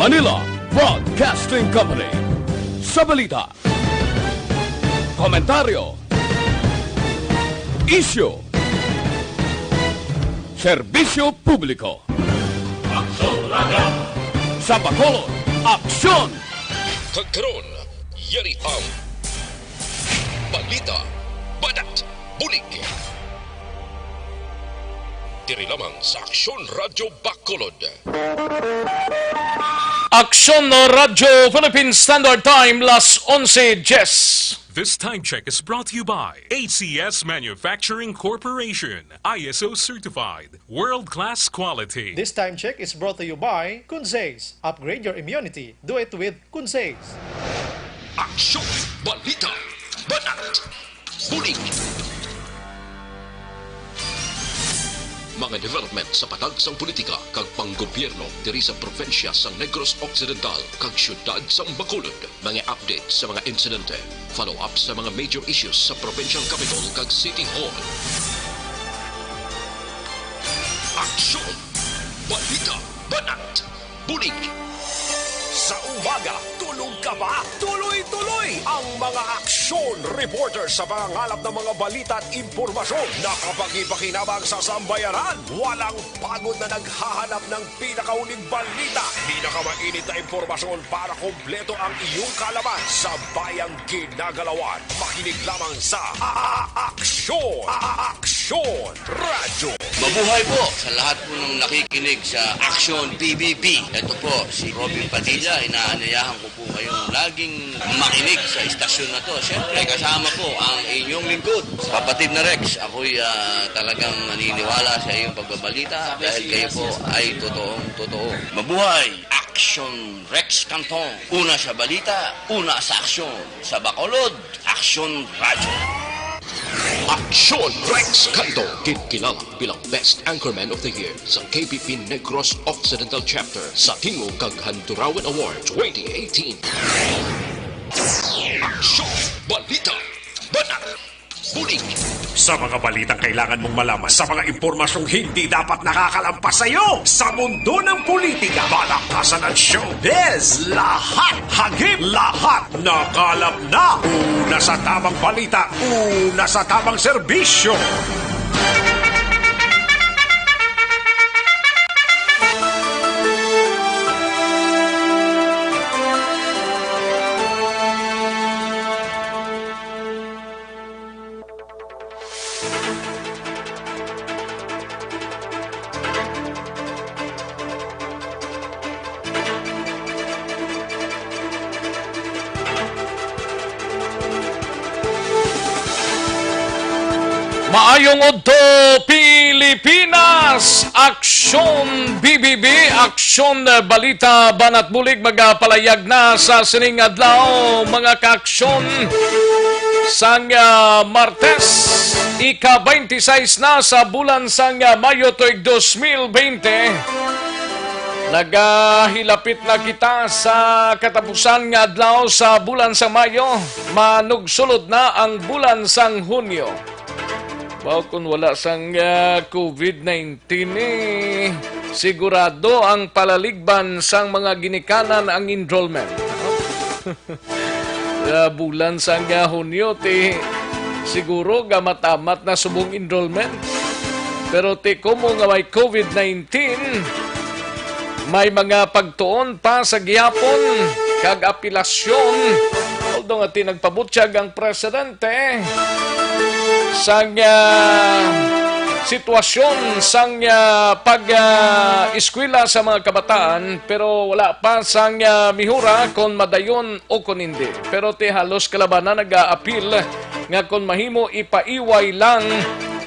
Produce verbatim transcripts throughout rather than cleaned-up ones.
Manila Broadcasting Company. Sa balita, komentaryo, isyu, serbisyo publiko. Sa Bacolod, aksyon! Kag karon, yari ang balita, banat, bulig. Diri lamang sa Aksyon Radyo Bacolod. Aksyon Radyo Philippine Standard Time, las onse diez. This time check is brought to you by A C S Manufacturing Corporation, I S O certified, world-class quality. This time check is brought to you by Kunzes. Upgrade your immunity. Do it with Kunzes. Aksyon! Balita! Banat! Bulig! Mga development sa patag sang politika kag panggobyerno diri sa probinsya sang Negros Occidental kag siyudad sang Bacolod. Mga update sa mga insidente, follow-up sa mga major issues sa provincial capital kag city hall. Aksyon! Balita! Banat! Bulig! Sa umaga, tulog ka ba? Tuloy-tuloy ang mga aksyon reporter sa pangangalap ng mga balita at impormasyon na kapakipakinabang sa sambayanan. Walang pagod na naghahanap ng pinakauling balita, pinakamainit na impormasyon para kompleto ang iyong kaalaman sa bayang ginagalawan. Makinig lamang sa A-, A-, Aksyon! A-, A-, Aksyon Radyo! Mabuhay po sa lahat po ng nakikinig sa Aksyon P B B. Ito po si Robin Padilla. Inaanyayahan ko po kayong laging makinig sa istasyon na to. Siyempre, kasama po ang inyong lingkod, Kapatid na Rex. Ako'y, ah, talagang naniniwala sa iyong pagbabalita dahil kayo po ay totoong totoo. Mabuhay! Aksyon Rex Cantong. Una sa balita, una sa aksyon. Sa Bacolod, Aksyon Radyo. Aksyon Rex Cantong, ginkilala bilang Best Anchorman of the Year sa K B P Negros Occidental Chapter sa Tingog kag Handurawan Award twenty eighteen. Aksyon! Balita! Banat! Bulig! Sa mga balitang kailangan mong malaman, sa mga impormasyong hindi dapat nakakalampas sa iyo, sa mundo ng politika, palakasan at showbiz, lahat hagip, lahat nakalap na. Una sa tamang balita, una sa tamang serbisyo. Maayong udto, Pilipinas! Aksyon B B B, Aksyon Balita, Banat Bulig, magapalayag na sa sining adlaw, mga kaaksyon. Sang, ah, Martes, ika-twenty-six na sa bulan sang, ah, Mayo tuig dos mil bente. Nagahilapit na kita sa katapusan nga adlaw sa bulan sang Mayo. Manugsulod na ang bulan sang Hunyo. Wow, kung wala sang, ah, covid nineteen, eh, sigurado ang palaligban sang mga ginikanan ang enrollment. Sa bulan sang, ah, Hunyo, ti, siguro gamat-amat na subong enrollment. Pero ti, kumo nga may covid nineteen, may mga pagtuon pa sa gihapon kag apelasyon. Although nga ti nagpabutyag ang presidente sang, ah, sitwasyon sang, ah, pag, ah, eskwela sa mga kabataan, pero wala pa sang, ah, mihura kon madayon o kon hindi. Pero ti halos kalabanan nagaapil nga kon mahimo ipaiway lang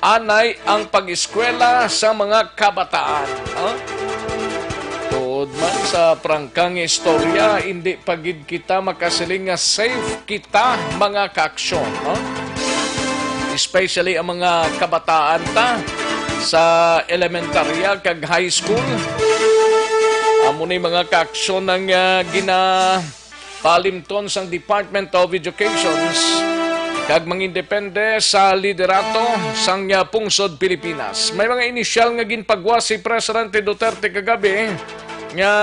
anay ang pag-eskwela sa mga kabataan. Ha? Tuod man sa prangkang istorya, hindi pa gid kita makasiling nga safe kita, mga kaaksyon, ha? Especially ang mga kabataan ta sa elementarya kag high school. Amo ni mga kaaksyon ang, ah, gina- palimton sang Department of Education kag mangindepende sa liderato sang, ah, pungsod Pilipinas. May mga inisyal nga ginpagwa si Presidente Duterte kagabi Nga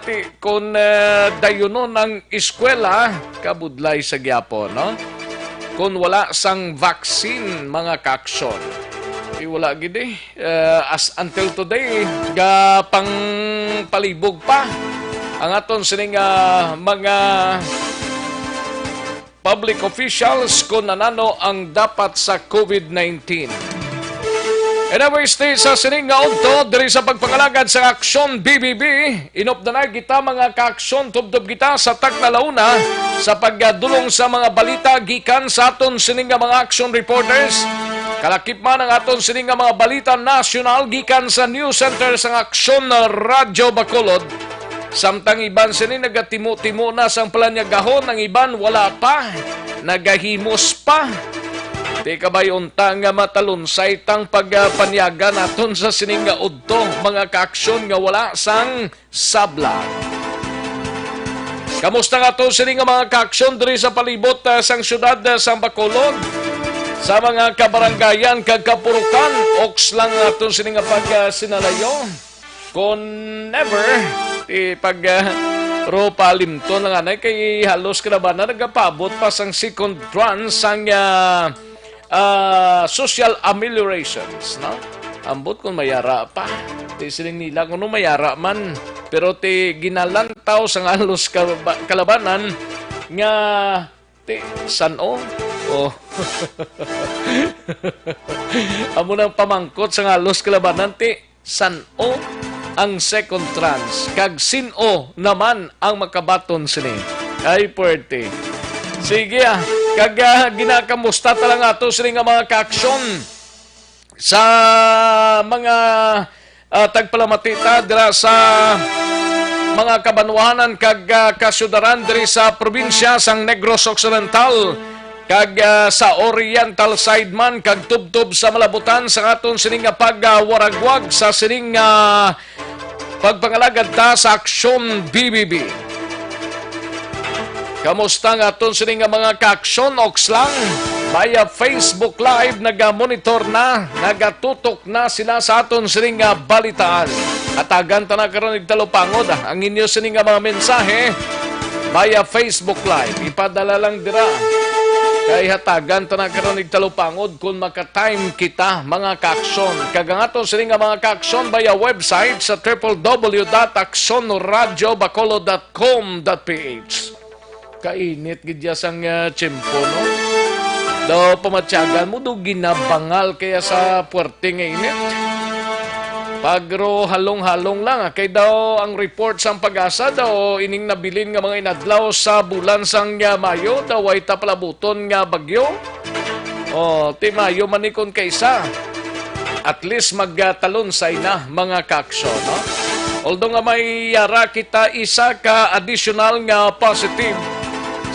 ti, kun, eh, dayunon ang eskwela, kabudlay sa gyapon, no? Kun wala sang vaccine, mga kaaksyon. Di wala gid eh. Eh, as until today, ga pangpalibog pa ang aton sining, ah, mga public officials kung nanano ang dapat sa COVID nineteen. Anyway, stay sa sining nga udto diri sa pagpangalagad sa Aksyon B B B. Inupdanay kita, mga kaaksyon, tubtob kita sa takna launa sa pagdulong sa mga balita gikan sa aton sining nga mga action reporters. Kalakip man ang aton sining nga mga balita nasyonal gikan sa news center sang Aksyon Radyo Bacolod. Samtang iban sini nagatimo-timo na sang palanyagahon, ang iban wala pa, nagahimos pa. Di kabay unta nga matalunsay tang pagpanyaga naton sa sining nga udto, mga kaaksyon, nga wala sang sabla. Kamusta nga to sini nga mga kaaksyon diri sa palibot, ah, sang siyudad, ah, sang Bacolod, sa mga kabarangayan kag kapurukan? Oks lang aton sini nga pag, ah, sinalayo. Kon never, ti pag, ah, ro palimton lang anay kay halos kalabanan nagapaabot pa sang second tranche sang, ah, ah, social ameliorations, no? Ambot kung mayara pa. Ti siling nila kung no mayara man. Pero ti ginalantaw sang halos kalaba-, kalabanan nga ti san-o. Oh. Amo nang pamangkot sang halos kalabanan ti san-o ang second tranche, kag sin-o naman ang makabaton sini? Ay, puwerte. Sige, ah. Kag, ah, ginakamusta ta lang ato sini nga mga kaaksyon sa mga, ah, tagpalamati ta dira sa mga kabanwahanan kag, ah, kasyudaran diri sa probinsya sang Negros Occidental. Kag, ah, sa oriental side man, kag tubtob sa malabutan sa aton sining nga pagwaragwag sa sining nga pagpangalagad ta sa Aksyon B B B. Kamusta nga aton sining nga mga kaaksyon? Oks lang, via Facebook Live, nagamonitor na, nagatutok na sila sa aton sining nga balitaan. Hatagan ta na karon ig talupangod, ah, ang inyo sini nga mga mensahe via Facebook Live. Ipadala lang dira. Kay hatagan ta na karon ig talupangod kung maka-time kita, mga kaaksyon. Kag ang aton sini nga mga kaaksyon via website sa triple W dot aksyon radyo bacolod dot com dot P H. Kainit gid ya sang, ah, tiyempo, no? Daw pamatyagan mo, do ginabangal kaya sa puwerte nga init. Pagro halong-halong lang, ah, kay daw ang report sang PAGASA daw ining nabilin nga mga inadlaw sa bulan sang, ah, Mayo, daw way ta palabuton nga bagyo. Oh, ti Mayo man ni kon kaisa. At least magtalunsay na, mga kaaksyon, no? Although nga may yara kita isa ka additional nga positive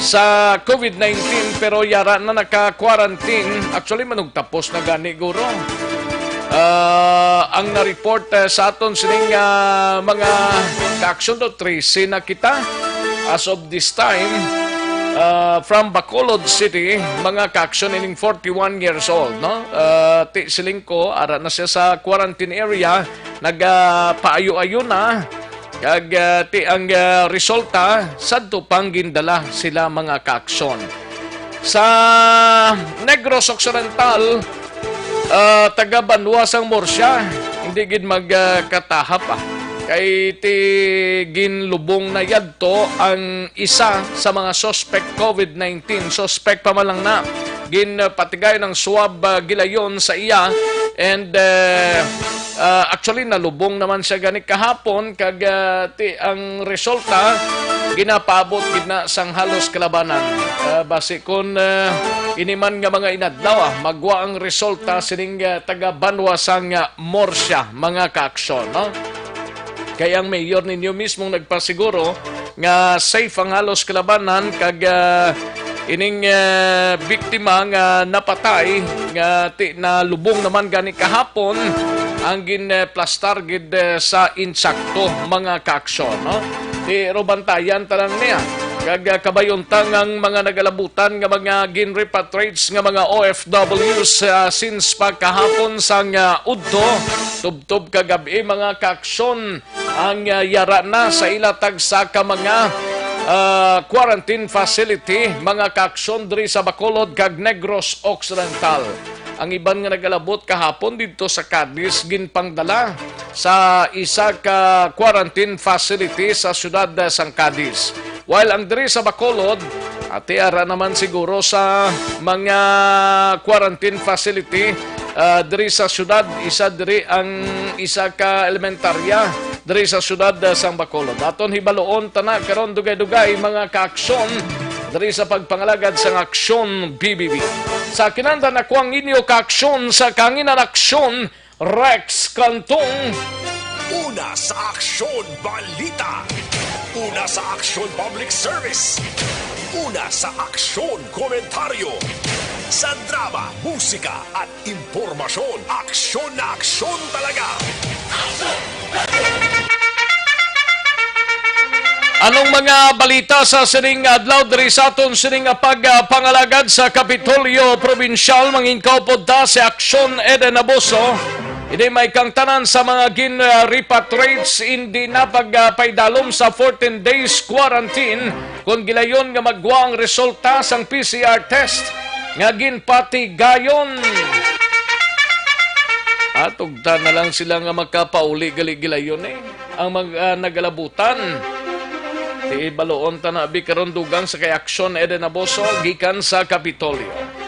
sa COVID nineteen, pero yara na naka-quarantine. Actually, manugtapos na gani, guro. Ah, ang na-report, eh, sa aton sining, ah, mga kaaksyon do, trese na kita as of this time. Ah, from Bacolod City, mga kaaksyon, ining forty-one years old, no? Ah, ti siling ko, ara na siya sa quarantine area, nagapaayo-ayo na. Kag, ah, ti ang, ah, resulta, sadto pang gindala sila, mga kaaksyon. Sa Negros Occidental, ah, taga banwa sang Murcia, hindi gid mag, ah, katahap, ah. Kay ti ginlubong na yadto ang isa sa mga suspect COVID nineteen. Suspect pa man lang na. Ginpatigay ng swab, ah, gilayon sa iya. And, eh, ah, actually, nalubong naman siya gani kahapon. Kag, ah, ti ang resulta, ginapaabot gid na sang halos kalabanan. Ah, basi kun, ah, ini man nga mga inadlaw, ah, magwa ang resulta sining, ah, taga banwa sang, ah, Murcia, mga kaaksyon, no? Kay ang mayor ninyo mismong nagpasiguro nga safe ang halos kalabanan kag, ah, ining, ah, biktima nga napatay nga ti nalubong naman gani kahapon ang ginplastar gid, ah, sa insakto, mga kaaksyon, no? Ti ro bantayan ta lang niya. Kag, ah, kabay unta nga ang mga nagalabutan nga mga ginrepatriates nga mga O F Ws, ah, since pa kahapon sang, ah, udto, tubtob kagab-i, mga kaaksyon, ang, ah, yara na sa ila tagsa ka mga, ah, quarantine facility, mga kaaksyon, diri sa Bacolod kag Negros Occidental. Ang iban nga nagalabot kahapon didto sa Cadiz ginpangdala sa isa ka quarantine facility sa siyudad, ah, sang Cadiz. While ang diri sa Bacolod, ati ara naman siguro sa mga quarantine facility, ah, diri sa siyudad, isa diri ang isa ka elementarya diri sa siyudad, ah, sang Bacolod. Aton hibaluon ta na karon dugay-dugay mga kaaksyon diri sa pagpangalagad sang Aksyon B B B. Sa kinanda na ko ang inyo kaaksyon sa kanginan aksyon, Rex Cantong. Una sa Aksyon Balita. Una sa Aksyon Public Service. Una sa Aksyon Komentaryo. Sa drama, musika, at impormasyon, aksyon na aksyon talaga. Anong mga balita sa sining adlaw diri sa aton sining nga pagpangalagad sa Kapitolyo Probinsyal? Mangin kaupod ta si Aksyon Eden Abuso. Ini may kangtanan sa mga gin-, ah, repatriates, hindi na pagpaydalom sa fourteen days quarantine kon gilayon nga magwa ang resulta sang P C R test nga ginpatigayon. Atugta na lang sila nga makapauli gali gilayon, eh, ang mag-, ah, nagalabutan. Ti baluon ta na bi karon dugang sa kay Aksyon Eden Abuso gikan sa Kapitolyo.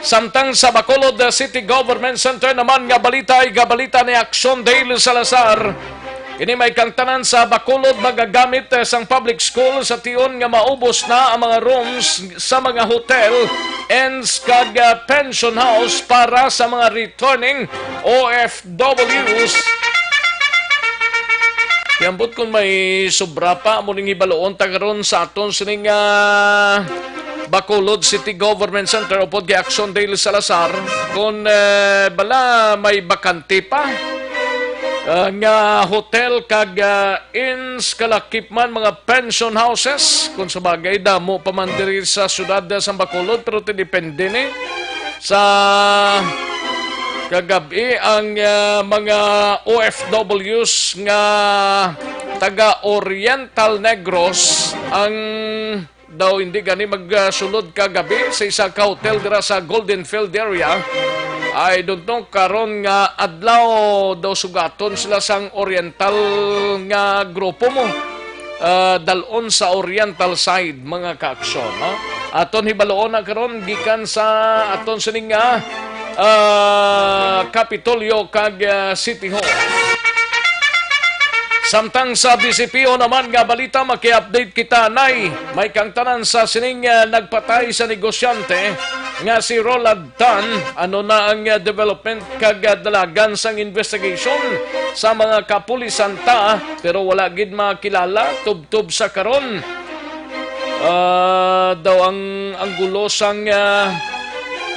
Samtang sa Bacolod City Government Center naman nga balita, igabalita ni Aksyon Dale Salazar. Ini may kangtanan sa Bacolod magagamit, eh, sang public school sa tion nga maubos na ang mga rooms sa mga hotel, inns, kag, ah, pension house para sa mga returning O F Ws. Ambot kung may sobra pa, amo ning hibaluon ta karon sa aton sining, ah, Bacolod City Government Center upod kay Aksyon Dale Salazar, kung, eh, bala may bakante pa, ah, nga hotel kag, ah, inns, kalakip man mga pension houses, kung sa bagay damo pa man diri sa siyudad sa Bacolod, pero ti depende ni. Sa kagab-i, ang, ah, mga O F Ws nga taga Oriental Negros ang daw hindi gani magsulod kagabi sa isa ka hotel dira sa Golden Field area. I don't know, karon nga adlaw daw sugaton sila sang Oriental nga grupo mo, ah, dalon sa Oriental side, mga kaaksyon, no? Aton hibaluon na karon gikan sa aton sining nga, ah, Kapitolyo kag, ah, City Hall. Samtang sa B C P O naman nga balita, maki-update kita, nay. May kangtanan sa sining, ah, nagpatay sa negosyante nga si Roland Tan. Ano na ang, ah, development kag, ah, dalagan sang investigation sa mga kapulisan ta, pero wala gid makilala tubtob sa karon. Ah, daw ang, ang gulo sang, ah,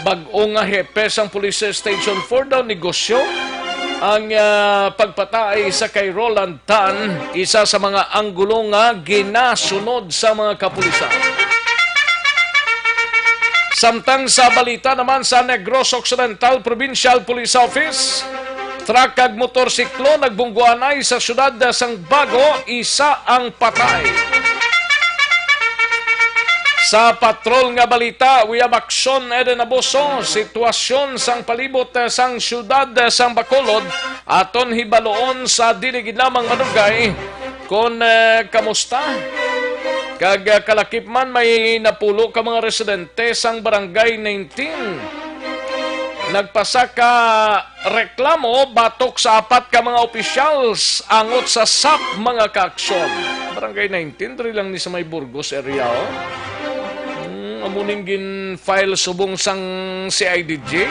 bag-o nga hepe sang Police Station four daw negosyo ang, ah, pagpatay sa kay Roland Tan, isa sa mga anggulo nga ginasunod sa mga kapulisan. Samtang sa balita naman sa Negros Occidental Provincial Police Office, truck kag motorsiklo nagbungguanay sa siyudad sang Bago, isa ang patay. Sa patrol nga balita, we have aksyon, Eden Abuso, sitwasyon sang palibot sang siyudad sang Bacolod, aton hibaluon sa dili gid lamang madugay kon, eh, kamusta. Kag, ah, kalakip man, may napulo ka mga residente sang Barangay nineteen nagpasaka reklamo batok sa apat ka mga opisyals angot sa sap, mga kaaksyon. Barangay nineteen, diri lang ni sa may Burgos area, oh. Hmm, amo ning gin-file subong sang C I D G.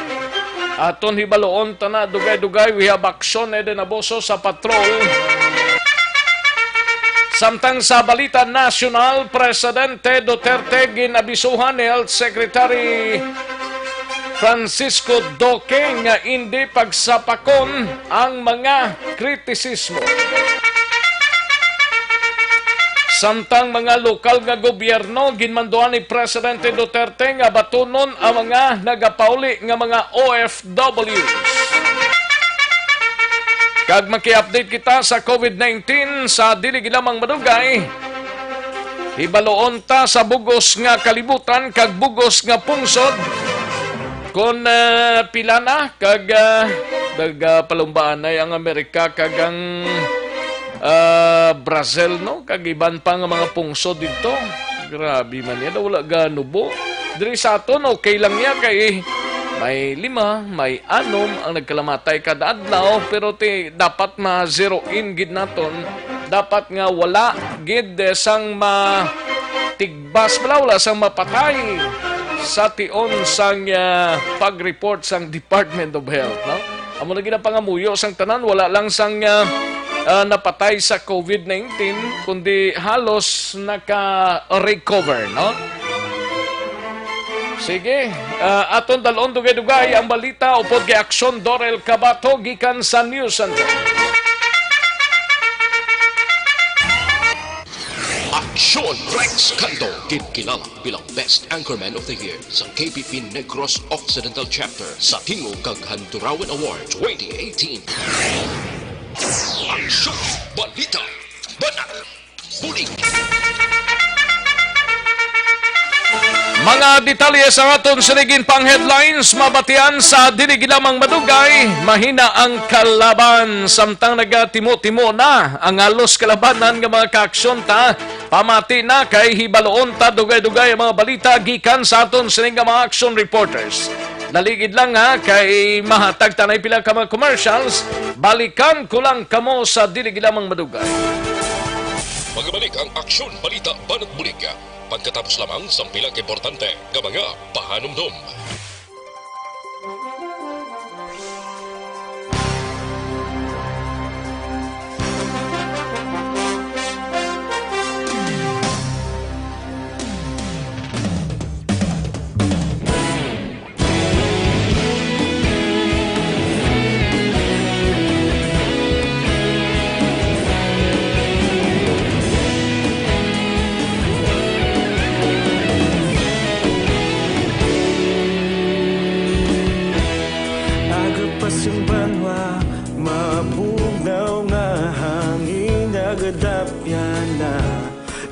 Aton hibaluon ta na, dugay-dugay, we have action, Eden Abuso sa patrol. Samtang sa balita nasyonal, Presidente Duterte ginabisuhan ni Health Secretary Francisco Duque nga indi pagsapakon ang mga kritisismo. Samtang mga lokal nga gobyerno, ginmanduan ni Presidente Duterte nga batunon ang mga nagapauli nga mga O F Ws. Kag maki-update kita sa COVID nineteen sa dili gid lamang madugay. Hibaluon ta sa bugos nga kalibutan kag bugos nga pungsod kon, ah, pila na kag, ah, nagapalumbaan na ang Amerika kag ang, ah, Brazil, no? Kag iban pa nga mga pungsod dito. Grabe man yan, wala ganubo. Diri sa aton, okay lang niya kay may lima, may anom ang nagkalamatay kada adlaw, pero ti, dapat ma-zero in gid naton. Dapat nga wala gid, eh, sang matigbas, wala, wala sang mapatay sa tion sang, ah, pag-report sang Department of Health, no? Amo na gid ang pangamuyo sang tanan, wala lang sang, ah, ah, napatay sa COVID nineteen, kundi halos naka-recover, no? Sige, ah, aton dalon dugay-dugay ang balita upod kay Aksyon Dorel Cabato gikan sa News Center. Aksyon Rex Canto, ginkilala bilang Best Anchorman of the Year sa K P P Negros Occidental Chapter sa Tingog kag Handurawan Award twenty eighteen. Aksyon, balita, banat, bulig. Mga detalye sa aton sining pang headlines, mabatian sa dili gid lamang madugay, mahina ang kalaban, samtang nagatimo-timo na ang halos kalabanan nga mga kaaksyon ta. Pamati na kay hibaluon ta dugay-dugay ang mga balita gikan sa aton sini nga mga action reporters. Laligid lang ha, kay mahatag tanay pila ka mga commercials. Balikan ko lang kamo sa dili gid lamang madugay. Magabalik ang aksyon, balita, banat bulig. Pagkatapos lamang sang pila ka importante nga mga pahanumdom. Aga pa sing banwa, mabugnaw nga hangin nagadapyan na.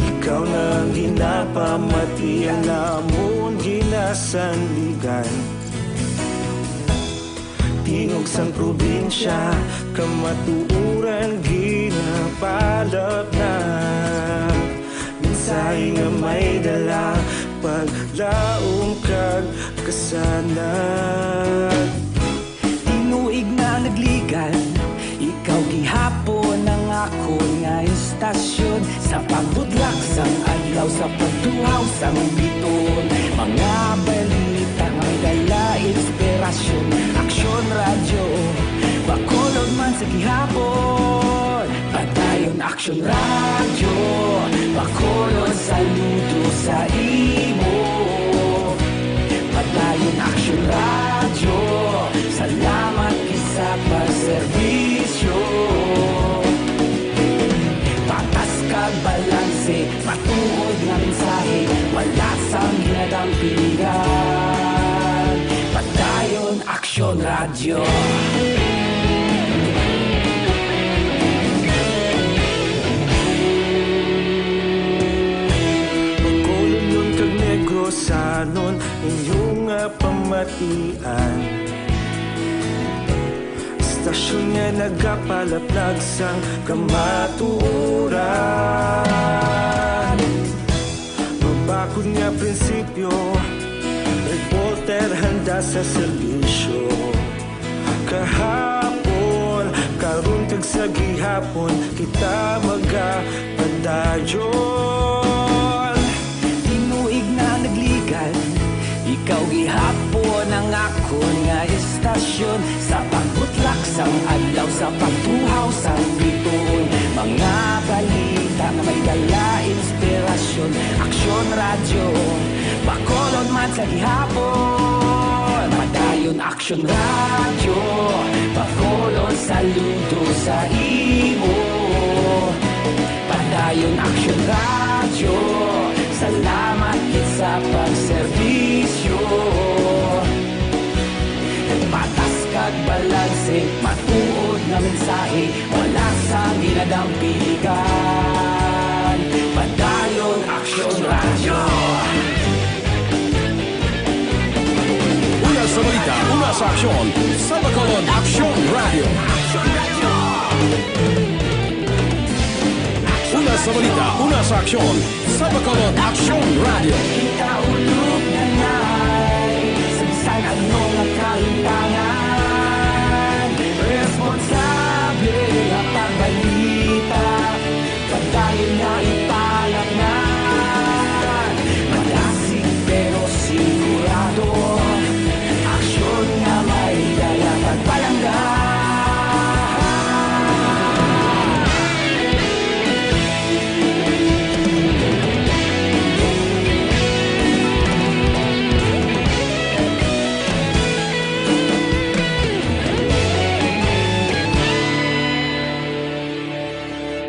Ikaw na ang ginapamati, ang amon ginasandigan. Tingog sang probinsya, kamatuoran ginapalapnag. Mensahe nga may dala, paglaom kag kasanag. Tinuig na nagligan, ikaw gihapon ang akon nga istasyon. Sa pagbutlak sang adlaw, sa pagtuhaw sang biton, mga balita nga may dala inspirasyon. Aksyon Radyo, Bacolod man sa gihapon. Padayon Aksyon Radyo, Bacolod, saludo sa imo. Padayon Aksyon Radyo, salamat gid sa pagserbisyo. Patas kag balanse, matuod nga mensahe, wala sang ginadampingan. Padayon Aksyon Radyo. Bacolodnon kag Negrosanon, inyo nga pamatian. Istasyon nga nagapalaplag sang kamatuoran. Mabakod nga prinsipyo, reporter handa sa serbisyo. Kahapon, karon kag sa gihapon, kita magapadayon. Tinuig na nagligan, ikaw gihapon ang akon nga istasyon. Sa pagbutlak sang adlaw, sa pagtuhaw sang bituon, mga balita nga may dala inspirasyon. Aksyon Radyo, Bacolod man sa gihapon. Padayon Aksyon Radyo, Bacolod, saludo sa imo. Padayon Aksyon Radyo, salamat gid sa pagserbisyo. Patas kag balanse, matuod nga Mensahe, wala sang ginadampingan. Padayon Aksyon Radyo. Una sa balita, una sa aksyon, sa Bacolod, Aksyon Radyo. Una sa balita, una sa aksyon, sa Bacolod, Aksyon Radyo. Kita ulog na nay, sa bisan ano nga kahintangan, responsable nga pagbalita, padayon na ipalapnan. Madasig pero sigurado, aksyon nga may dala pagpalangga.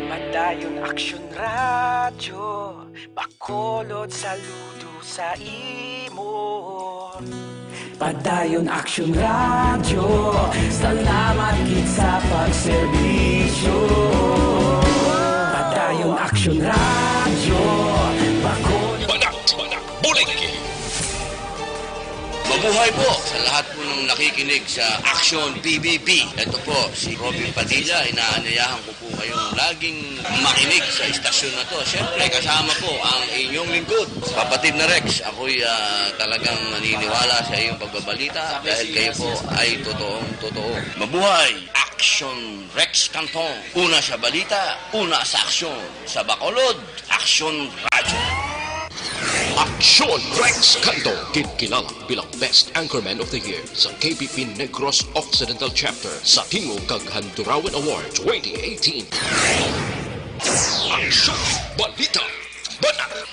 Padayon Aksyon Radyo, Bacolod, saludo sa imo. Padayon Aksyon Radyo, salamat gid sa pagserbisyo. Padayon Aksyon Radyo, Bacolod. Banat, banat, bulig. Mabuhay po sa lahat po ng nakikinig sa Aksyon P B B. Ito po si Robin Padilla, inaanyayahan ko po kayong laging makinig sa istasyon na to. Siyempre, kasama po ang inyong lingkod, kapatid na Rex. Ako'y, ah, talagang naniniwala sa iyong pagbabalita dahil kayo po ay totoong totoo. Mabuhay! Aksyon Rex Canton. Una sa balita, una sa aksyon. Sa Bacolod, Aksyon Radyo. Aksyon Rex Canton, kinkilala bilang Best Anchorman of the Year sa K P P Negros Occidental Chapter sa Tingog kag Handurawan Award twenty eighteen. Aksyon, balita, banat,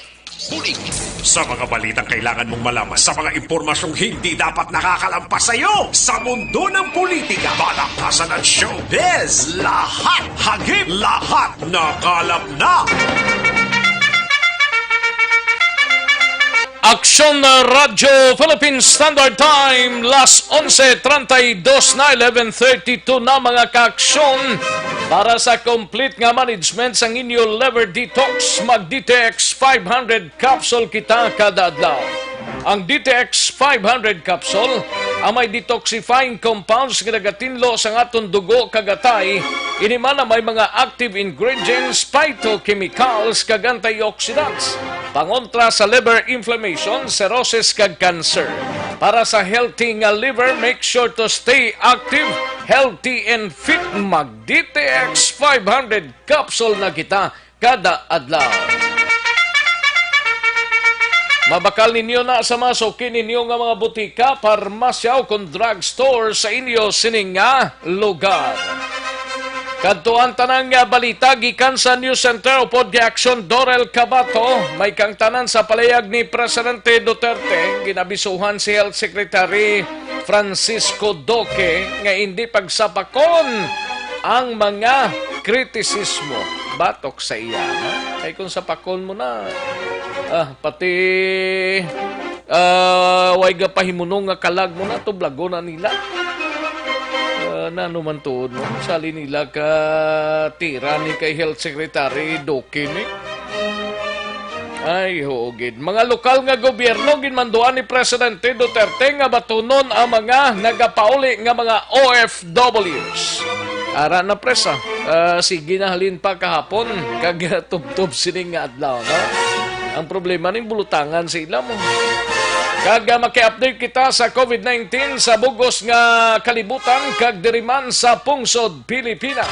bulig. Sa mga balitang kailangan mong malaman, sa mga impormasyong hindi dapat nakakalampas sa iyo, sa mundo ng politika, balakasan at showbiz, lahat hagip, lahat nakalap na. Aksyon na Radyo Philippine Standard Time, las onse treinta y dos na, eleven thirty-two na, mga kaaksyon. Para sa complete nga management sang inyo liver detox, mag D T X five hundred capsule kita kada adlaw. Ang D T X five hundred capsule ang may detoxifying compounds nga nagatinlo sa aton dugo kag atay. Ini man ang may mga active ingredients, phytochemicals, kag antioxidants. Pangontra sa liver inflammation, cirrhosis, kag cancer. Para sa healthy nga liver, make sure to stay active, healthy, and fit. Mag D T X five hundred capsule na kita kada adlaw. Mabakal ninyo na sa mga suki ninyo nga mga butika, parmasya, o kon drugstore sa inyo sining nga lugar. Kadto ang tanan nga balita gikan sa News Center upod kay Aksyon Dorel Cabato. May kang tanan sa palayag ni Presidente Duterte, ginabisuhan si Health Secretary Francisco Duque nga hindi pagsapakon ang mga kritisismo batok sa iya, ha? Kay kung sapakon mo na, ah, pati, ah, way gapahimuno nga kalag mo na, tublagon na nila. Ah, nano man tuod mo? Sali nila ka tira ni kay Health Secretary Duque ni. Ay, huo gid. Mga lokal nga gobyerno ginmanduan ni Presidente Duterte nga batunon ang mga nagapauli nga mga O F Ws. Ara na, pres, ah. Ah, sige na, halin pa kahapon, kag, ah, tubtob sining nga adlaw, no? Ang problema ning bulutangan sa ila mo. Kag, ah, maki-update kita sa COVID nineteen sa bugos nga kalibutan kag diri man sa pungsod Pilipinas.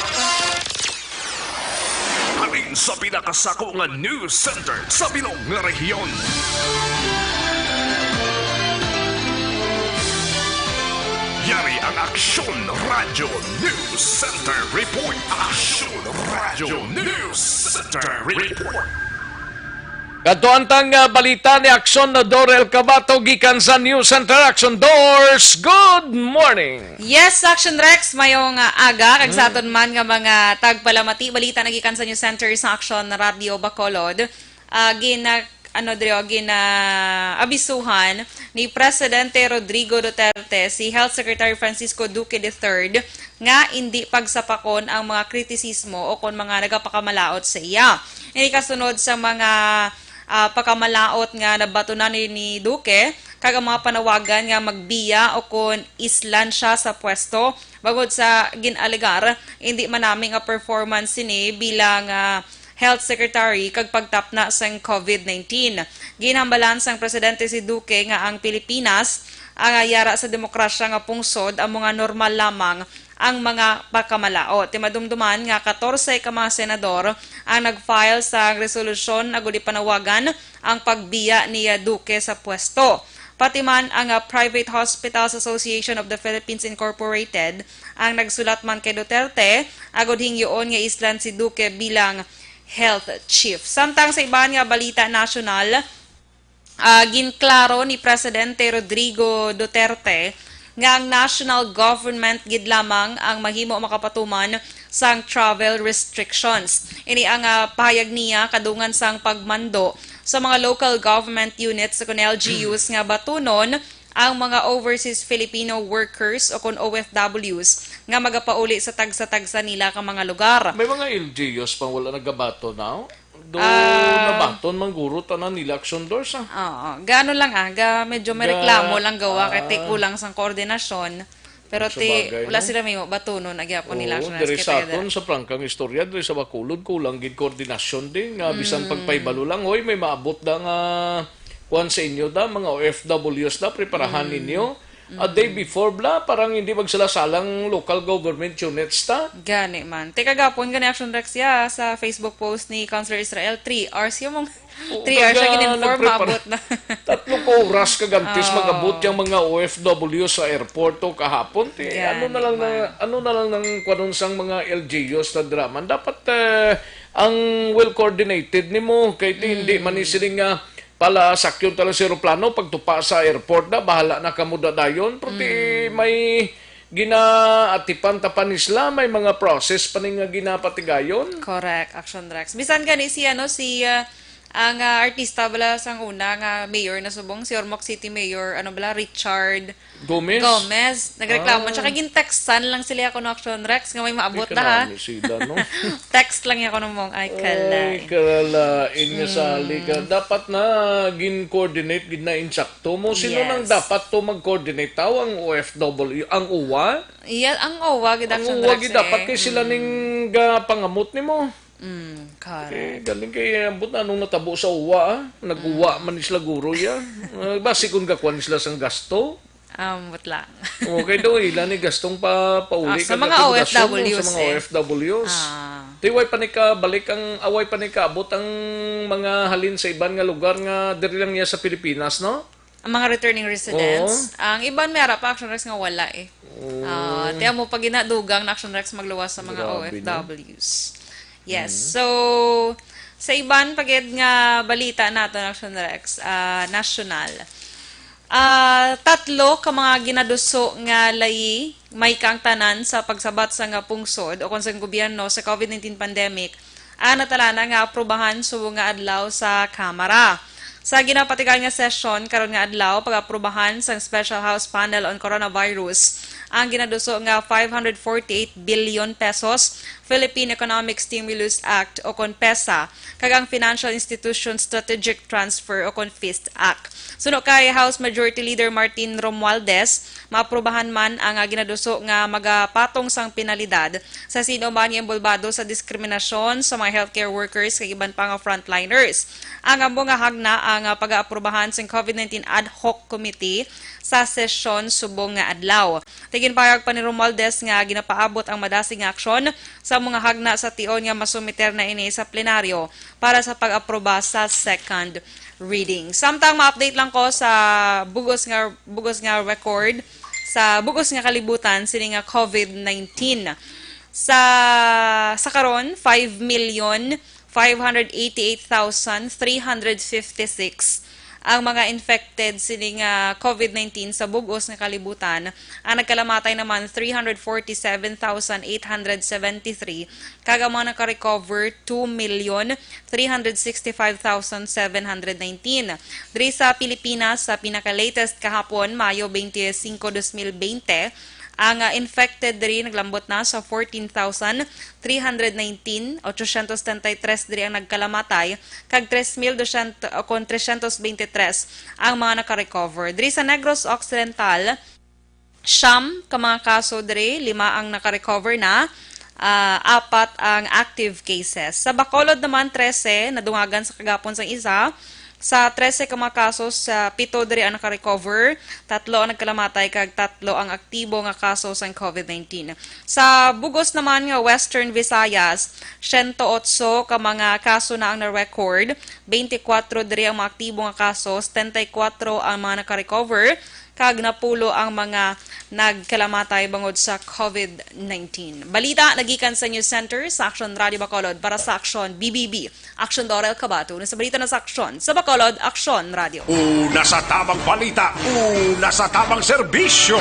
Halin sa pinakasako nga news center sa bilog nga rehiyon. Yari ang Aksyon Radyo News Center Report. Aksyon Radyo News Center Report. Kadto ang tang, ah, balita ni Aksyon na Dorel Cabato gikan sa News Center. Aksyon Dors, good morning. Yes, Aksyon Rex, mayong, ah, aga. Kag sa Mm. aton man nga mga tagpalamati, balita na gikan sa News Center sa Aksyon Radyo Bacolod. Ah, gina-, ano diri, oh, gina-, abisuhan ni Presidente Rodrigo Duterte si Health Secretary Francisco Duque the third nga indi pagsapakon ang mga kritisismo o kon mga nagapakamalaot sa iya. Ini kasunod sa mga, ah, pagkamalaot nga nabatunan ni, ni Duque kag ang mga panawagan nga magbiya o kon islan siya sa pwesto bangod sa gin-alegar hindi manami nga performance sini bilang, ah, health secretary kag pagtapna sang COVID nineteen. Ginhambalan sang presidente si Duque nga ang Pilipinas ang yara sa demokrasya nga pungsod amo nga normal lamang ang mga pagkamalaot. Ti madumduman nga katorse ka mga senador ang nag-file sa resolusyon agud ipanawagan ang pagbiya ni Duque sa pwesto. Pati man ang, ah, Private Hospitals Association of the Philippines Incorporated ang nagsulat man kay Duterte agud hingyoon nga islan si Duque bilang health chief. Samtang sa iban nga balita nasyonal, ah, ginklaro ni Presidente Rodrigo Duterte nga ang national government gid lamang ang mahimo makapatuman sang travel restrictions. Ini ang, ah, pahayag niya kadungan sang pagmando sa mga local government units o kon L G Us nga batunon ang mga overseas Filipino workers o kon O F Ws nga magapauli sa tagsa-tagsa nila ka mga lugar. May mga L G Us pang wala nagabato now? Do Ah. nabaton man guro tanan nila Action Doors, ah. Oo. Gaano lang, ah, ga, medyo may Ga-, reklamo lang gawa kay ti ah. kulang sang koordinasyon. Pero Sa ti, bagay, wala no? sila may batunon, agyapon nila Oo, Action Doors diri kay sa taga aton, sa prangkang istorya, diri sa Bacolod, kulang gid koordinasyon din, nga bisan Mm. pagpahibalo lang, "Hoy, may maabot da nga kuwan sa inyo da, mga O F Ws da, preparahan Mm. ninyo." A day Mm. before, bla, parang hindi magsalasalang local government units ta. Gani man. Teka, gapon gani Action Rex ya sa Facebook post ni Councilor Israel, three hours yung mong Oo, three hours siya kaya gin-inform, nagprepara. maabot na. Tatlo ka oras kagantis Ah. mag-abot yung mga O F W sa airport o kahapon. Ti, Gani ano na lang na, man. ano na lang nang kwanon sang mga L G Us na drama. Dapat, eh, ang well coordinated nimo, kay ti, hindi man ni Mm. siling nga pala sakyon ta lang sa eroplano, pagtupa sa airport na, bahala na kamo dadayon. Pero ti, Mm. may ginaatipan ta pa ni sila, may mga process pa ni nga ginapatigayon. Correct, Action Rex. Bisan gani si, ano, si, ah, ang, ah, artista bala sang una nga mayor na subong, si Ormoc City Mayor, ano bala, Richard Gomez? Gomez. Nagreklamo. Ah. Tsaka gin-textan lang sila ako no Action Rex nga may maabot Ay, na, ha? karami sila, no? Text lang niya ako nung mong, ay, Ay, kalay. kalalain nga Mm. sali ka. Dapat na gin-coordinate gid na insakto mo. Sino nang Yes. dapat to mag-coordinate? Tao ang O F W, ang uwa? Iya, ang uwa gid Ang Action uwa Rex, gid dapat eh. kay sila Mm. ning gapangamot nimo. Mm, correct. Eh, galing kay ambot na anong natabo sa uwa, ah. Nag-uwa Mm. man ni sila guro, ya. Ah, basi kung gakuan sila sang gasto. Ambot lang. Okay daw, ila ni gastong pa, pauli Ah, sa ka mga gato, gastos mo O F Ws, sa mga eh. O F Ws. Ah. Ti, way pa ni ka balik ang, ah, way pa ni kaabot ang mga halin sa iban nga lugar nga diri lang niya sa Pilipinas, no? Ang mga returning residents, Oo. ang iban may ara pa, Action Rex, nga wala, eh. Oo. Ah, ti amo pa ginadugang na Action Rex magluwas sa mga Grabe, no? O F Ws. Yes. Mm. So, sa iban pa gid nga balita nato, Action Rex, ah, national. Ah, tatlo ka mga ginaduso nga layi may kaangtanan sa pagsabat sa nga pungsod o kon sa gobyerno sa COVID nineteen pandemic ang natalana nga aprubahan subong nga adlaw sa Kamara. Sa ginapatigayon nga sesyon karon nga adlaw, pag-aprubahan sang Special House Panel on Coronavirus ang ginaduso nga five hundred forty-eight billion pesos Philippine Economic Stimulus Act o kon pesa kag ang Financial Institution Strategic Transfer o kon FIST Act. Suno kay House Majority Leader Martin Romualdez, maaprubahan man ang, ah, ginaduso nga magapatong sang penalidad sa sin-o man nga inbolbado sa diskriminasyon sa mga healthcare workers kag iban pa nga frontliners. Ang amo nga hagna ang, ah, pag-aaprubahan sang COVID nineteen Ad Hoc Committee sa sesyon subong nga adlaw. Ti ginpahayag pa ni Romualdez nga ginapaabot ang madasig nga aksyon sa mga hagna sa tion nga masumiter na ini sa plenaryo para sa pag-aproba sa second reading. Samtang ma-update lang ko sa bugos nga, bugos nga record sa bugos nga kalibutan sini nga COVID nineteen. Sa, sa karon, five million five hundred eighty-eight thousand three hundred fifty-six Ang mga infected sining, ah, COVID nineteen sa bug-os nga kalibutan, ang nagkalamatay naman three hundred forty-seven thousand eight hundred seventy-three, kag ang mga naka-recover two million three hundred sixty-five thousand seven hundred nineteen. Diri sa Pilipinas, sa pinaka-latest kahapon, Mayo twenty-five, twenty twenty, ang, ah, infected diri naglambot na sa fourteen thousand three hundred nineteen, ochocientos setenta y tres diri ang nagkalamatay, kag tres mil doscientos, o kon trescientos veintitrés ang mga naka-recover. Diri sa Negros Occidental, siyam ka mga kaso diri, lima ang naka-recover na, ah, apat ang active cases. Sa Bacolod naman, trese, nadungagan sa kagapon sang isa. Sa trese ka mga kaso, sa pito diri ang naka-recover, tatlo ang nagkalamatay, kag tatlo ang aktibo nga kaso sang COVID nineteen. Sa bugos naman nga Western Visayas, siyento otso ka mga kaso na ang na-record, twenty-four diri ang mga aktibo nga kaso, setenta y kuwatro ang mga naka-recover, kag napulo ang mga nagkalamatay bangod sa COVID nineteen. Balita nagikan sa News Center sa Action Radio Bacolod. Para sa Action B B B, Action Dorel Cabato. Una sa balita na sa Action sa Bacolod, Action Radio. Una sa tamang balita, una sa tamang serbisyo.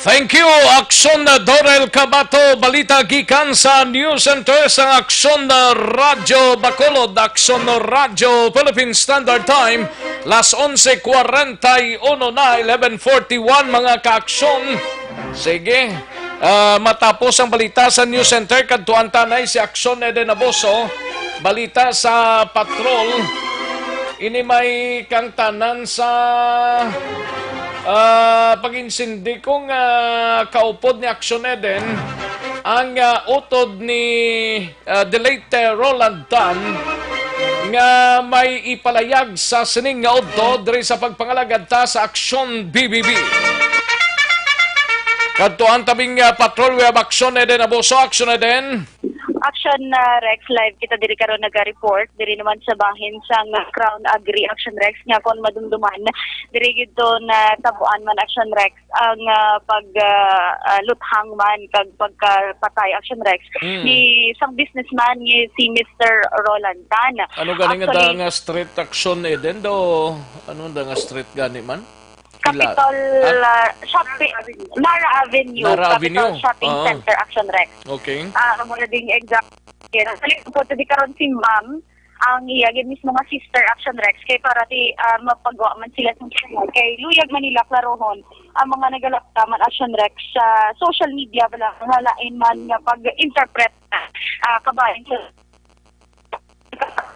Thank you, Action Dorel Cabato. Balita gikan sa News Center sang Action Radyo Bacolod, Action Radyo Philippine Standard Time, las onse cuarenta y uno na, eleven forty-one, mga ka-aksyon. Sige, ah, matapos ang balita sa News Center, kadtuan ta na si Action Eden Aboso. Balita sa patrol. Ini may kangtanan sa, ah, pag-insindi kung, ah, kaupod ni Action Eden ang, ah, utod ni, ah, the late, ah, Roland Tan nga may ipalayag sa sining nga udto diri sa pagpangalagad ta sa Action B B B. Kadtuan tabing, ah, patrol, we have Action Eden Aboso. Action Eden. Action, ah, Rex, live kita diri karon naga-report diri naman sa bahin sang Crown Agri, Action Rex, nga kon madumduman diri gid to na tabuan man, Action Rex, ang, ah, pag, ah, ah, luthang man kag pagkapatay, Action Rex, Mm. ni sang businessman nga si Mister Roland Tan. Ano gani nga Actually, da nga street, Action Eden, do? Ano da nga street gani man? Capitol, ah, Shopping, Nara Avenue, Nara Capitol Avenue. Shopping Ah. Center, Action Rex. Okay. Ah, amo na ding exact. Yan. Actually, po, di karon si ma'am, ang iya gid mismo nga sister, Action Rex, kay para ti, ah, mapagawa man sila sa kay luyag man nila klarohon ang mga nagalapta man, Action Rex, sa social media bala nga lain man nga pag-interpret, ah, kabahin sa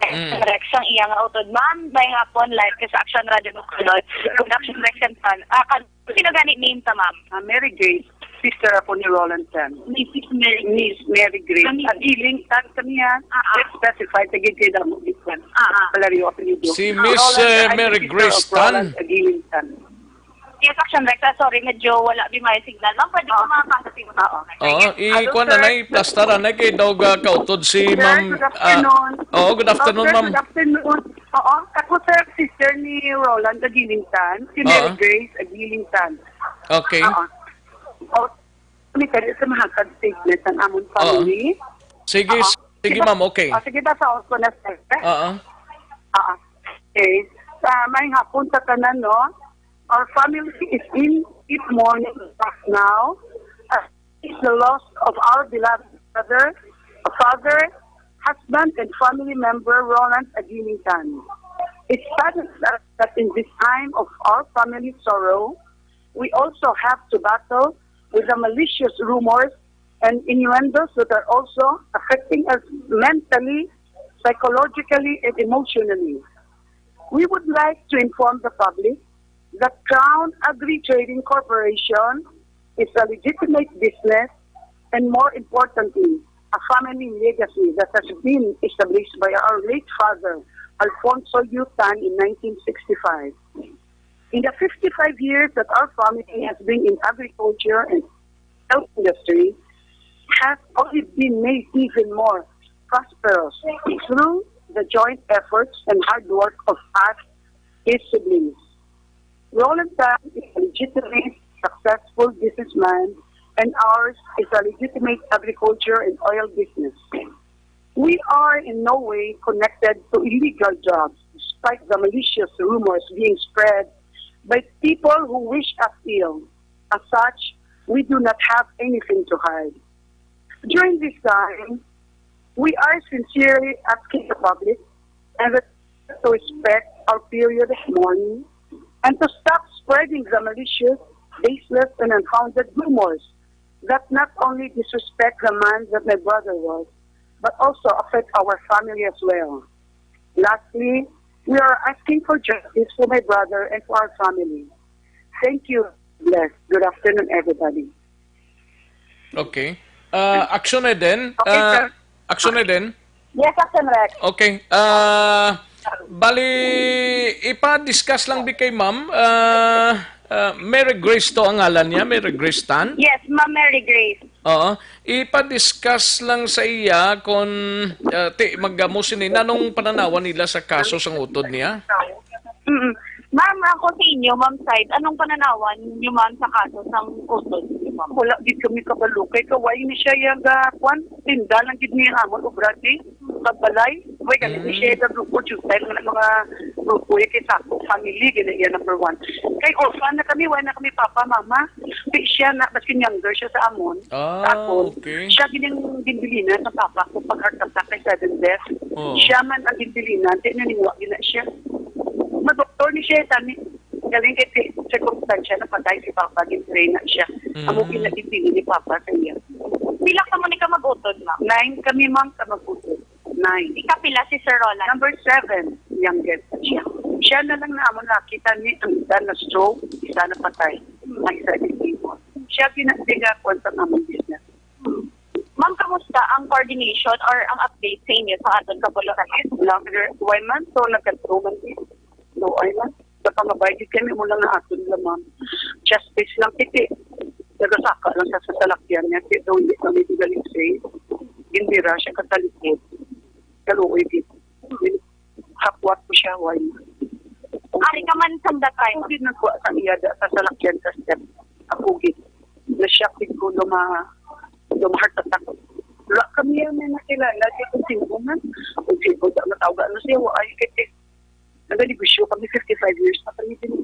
Mm. Rex ang iya nga utod. Ma'am, may hapon, live ka sa Action Radio Bacolod. Production Rex and Pan. Ah, kan-, sino gani name ta, ma'am? Ah, Mary Grace, sister ako ni Roland Tan. Missus Mary Miss Mary Grace. Kami. Agiling Tan kami, ha? Ah, ah. Let's specify, tagid kay damo, Miss Tan. Ah, ah. Valerio apelyido. Si Miss, Roland, eh, I Mary am sister Grace of Roland Tan. Agiling Tan. Yes, Action Rex. Ah, sorry, medyo wala di may signal. Ma'am, pwede ko Oo. makakasing Oo. Oo, Hello, i-kuan na sir. na, i-plastar na kay daw ga kautod si Sir, Ma'am, good ah, afternoon. Oo, good afternoon, Sir, ma'am. Good afternoon. Oo, ako, sir, sister ni Roland Agiling Tan, si Mary Oo. Grace Agiling Tan. Okay. Oo. Oh, kami kani sa mahakag statement ang amon Oo. family. Sige, Oo. sige, Sige, ma'am, okay. oh, sige, basaon ko na, sir. Oo. Oo. Okay. Sa may hapon sa tanan, no? Our family is in deep mourning right now. Uh, is the loss of our beloved brother, father, husband, and family member Roland Agiling Tan. It saddens us that in this time of our family sorrow, we also have to battle with the malicious rumors and innuendos that are also affecting us mentally, psychologically, and emotionally. We would like to inform the public that Crown Agri Trading Corporation is a legitimate business and, more importantly, a family legacy that has been established by our late father, Alfonso U. Tan, in nineteen sixty-five. In the fifty-five years that our family has been in agriculture and health industry, has only been made even more prosperous through the joint efforts and hard work of us, his siblings. Roland Tan is a legitimate, successful businessman, and ours is a legitimate agriculture and oil business. We are in no way connected to illegal drugs, despite the malicious rumors being spread by people who wish us ill. As such, we do not have anything to hide. During this time, we are sincerely asking the public and the to respect our period of mourning and to stop spreading the malicious, baseless, and unfounded rumors that not only disrespect the man that my brother was, but also affect our family as well. Lastly, we are asking for justice for my brother and for our family. Thank you. Bless. Good afternoon, everybody. Okay. Uh, Action Eden. Okay, uh, sir. Action Eden. Yes, Action Rex. Okay. Uh, bali, ipa-discuss lang bi kay ma'am. Uh, uh, Mary Grace to ang ngalan niya, Mary Grace Tan. Yes, Ma'am Mary Grace. Oo. Ipa-discuss lang sa iya kung uh, ti magamo sini nanong pananawan nila sa kaso sang utod niya. Mm. Ma'am, ako sa inyo, Ma'am Said, anong pananawan niyo, Ma'am, sa kaso sang utod? Ma'am, wala gid kami kabalo kay kaway ni siya yung uh, kwan, tinda lang gid niya amon obra di pagbalay. Way kami ni siya yung grupo Jutay, mga mga grupo yung kay Sako family, gina iya number one. Kay orphan na kami, wala na kami papa, mama. Di siya na, baskin younger siya sa amon. Ah, sa akon. Okay. Siya gid ang ginbilinan sa papa ko pag heart attack kay sudden death. Oh. Siya man ang ginbilinan, di na niwa gina siya. Madoktor ni siya, tani. Galing kay circumstantial na patay si Papa, gin-train na siya. Mm. Amo ginagintindi ni Papa sa iya. Pila ka mo ni ka mag-utod, ma'am? Nine kami, ma'am, ka mag-utod. Nine. Ika pila si Sir Roland? Number seven, youngest siya. Siya na lang na amo nakita ni ang isa na stroke, isa na patay, ang isa na iwan. Siya ginatigakuan sa among business. Ma'am, kamusta ang coordination or ang update sa inyo sa aton kapulisan? Wala, why man? So, nagkatuman din. No, ay man. Sa pangabay, di kami mo lang na aton lamang. Justice lang kiti. Nagasaka lang sa, sa salakyan niya. Kaya daw hindi kami di galing safe. Hindi ra siya katalikod. Kaluoy di. Hakwat ko siya, why man? Ari ka man sa datay. Hindi nagwa sa iya da, sa salakyan sa step. Ako gid. Na-shock gid ko luma, luma heart attack. Wala kami yan may nakilala. Di ko sino man. Kung sino, da, matawag ano siya, wa ay kiti. Naganegosyo kami, fifty-five years na kami din.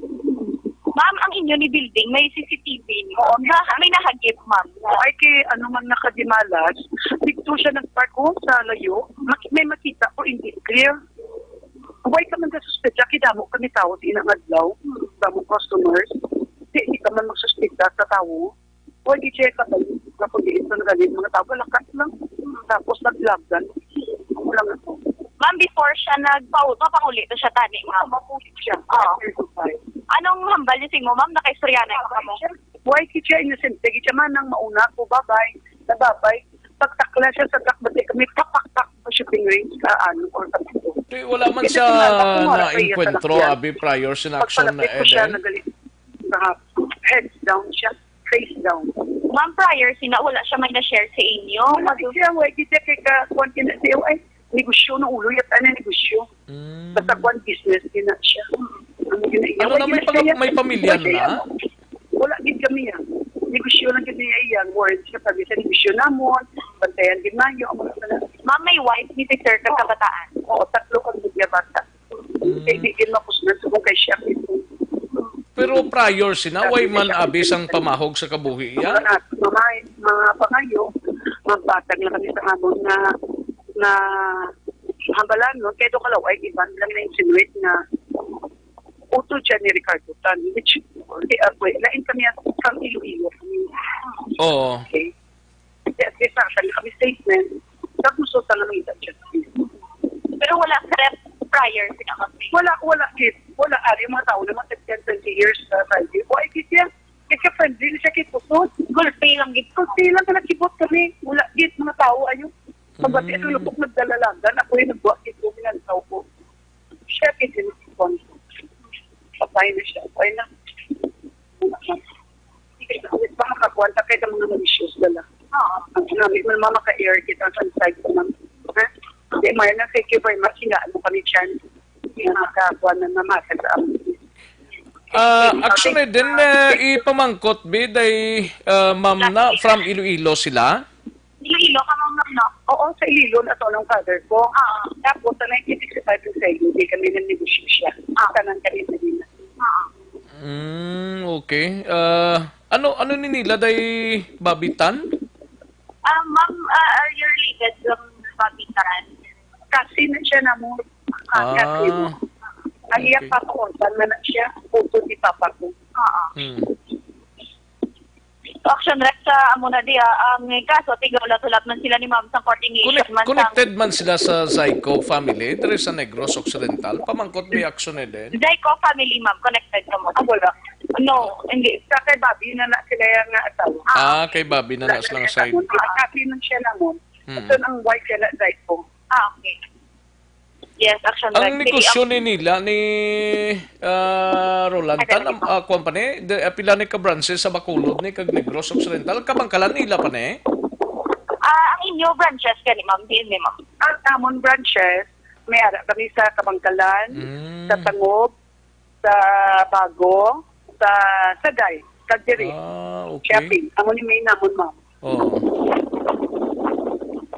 Ma'am, ang inyo ni building, may C C T V ni? Oo, may, may nahagip, ma'am. Ay, kay ano man nakadimalas, dito siya nag-park ko sa layo. Mak- may makita ko, hindi clear. Why ka man ka suspect? Kay damo kami tao sa inang adlaw, damo customers. Di, di ka man magsuspect sa tao. Pwede siya ka ba? Nga kung diin sa nagaling mga tao, lakas lang. Tapos naglagan. Ako lang ako. Ma'am, before siya nagpauto, panguli to siya tani, ma'am. Mapulit siya. Oo. Anong hambal niyo sa imo, ma'am? Nakaistorya na yung kamo? Why ki siya innocent? Kaya siya man nang mauna ko, babay. Nababay. Pagtakla siya sa truck, bati kami, pakpakpak pa shipping range sa ano, or sa pito. Di, wala man sa na-encuentro, abi, prior sin action na Eden. Heads down siya, face down. Ma'am, prior sina, wala siya may na-share sa inyo? Wala siya, wala siya kay ka, kuwan kina siya, ay, negosyo na ulo, yata na negosyo. Mm. Basta kuwan, business din na siya. Ano, yun, ano na, may, pag, may pamilya na? Wala gid kami yan. Negosyo lang gid niya iya. Warrant siya, sabi sa negosyo namon, bantayan gid nayo, ang mga Ma'am, may wife ni Peter ka kabataan? Oo, tatlo kami niya bata. Kay di gid mapusnan sa kung kay siya. Pero prior sina, way man abi sang pamahog sa kabuhi iya? Mga, mga, mga pangayo, magbatag na kami sa amon nga, nga hambalan, no? Kaya do kalaw ay iban lang na insinuate nga uto siya ni Ricardo Tan, which, di, uh, wait, lain kami ang from Iloilo. Oo. Okay. Kaya, kaya sa akin, kami statement, tapos sa lang ang justice. Pero wala threat prior, pinakapit. Wala, wala, kid. Wala, ari, mga tao naman, ten, twenty years sa Friday. O, ay, kid siya. Kaya siya friendly, siya kid kusog. Gulpi lang, gid. Gulpi lang, talaga, kibot kami. Wala, gid, mga tao, ayun. Mabati ang lubok, nagdalalagan. Ako yung nagbuhat, kid, kung minantaw ko. Siya, kid, yung response. Patay na siya. Okay na. Hindi ka sa ulit ba makakuha ta kay mga malicious na lang? Oo. Ang ginamit mo naman maka-air kita sa side ko ng, ha? Hindi, Marla, thank you very much. Hingaan mo kami dyan. Hindi na makakuha na namatag sa amin. Ah, actually, din eh, ipamangkot, bid, ay, ah, ma'am na, from Iloilo sila? Iloilo. Iloilo ka, ma'am, no? Oo, sa Iloilo na to ng father ko. Ah. Tapos, sa nineteen sixty-five yung sa Iloilo, di kami nag-negotiate siya. Ah. Tanan kami sa Iloilo. Ah. Mm, okay. Ah, ano, ano ni nila day Babitan? Ah, ma'am, ah, are you related to Babitan? Kasi na siya na mo. Ah, kasi Ah, mo. Ang iya okay. Papa ko, saan na na siya? Puto ni Papa ko. Oo. Hmm. So, Action Rex, sa amo na di, ah, ang kaso, tighulat-hulat man sila ni ma'am sa coordination Connect-, man sa connected man sila sa Zyco family, diri sa Negros Occidental. Pamangkot may action eh din. Zyco family, ma'am, connected ka mo? Ah, wala. No, hindi. Sa kay Bobby na na sila yung nga asawa. Ah, kay Bobby na na silang side. Ang happy nun siya na mo. Mm. Ito ang wife niya na Zyco. Ah, okay. Yes, Action Ang Rex. Sige, negosyo ni nila ni, ah, Roland, Ay, tan-, dali. Ah, kuwan pa ni, de, ah, pila ni ka branches sa Bacolod ni kag Negros Occidental, kabangkalan nila pa ni? Ah, ang inyo branches gani, ma'am, diin ni, ma'am? Ang amon branches, may ara kami sa Kabangkalan, Mm. sa Tangob, sa Bago, sa Sagay, kag diri. Ah, okay. Shopping. Amo ni may namon, ma'am. Oo.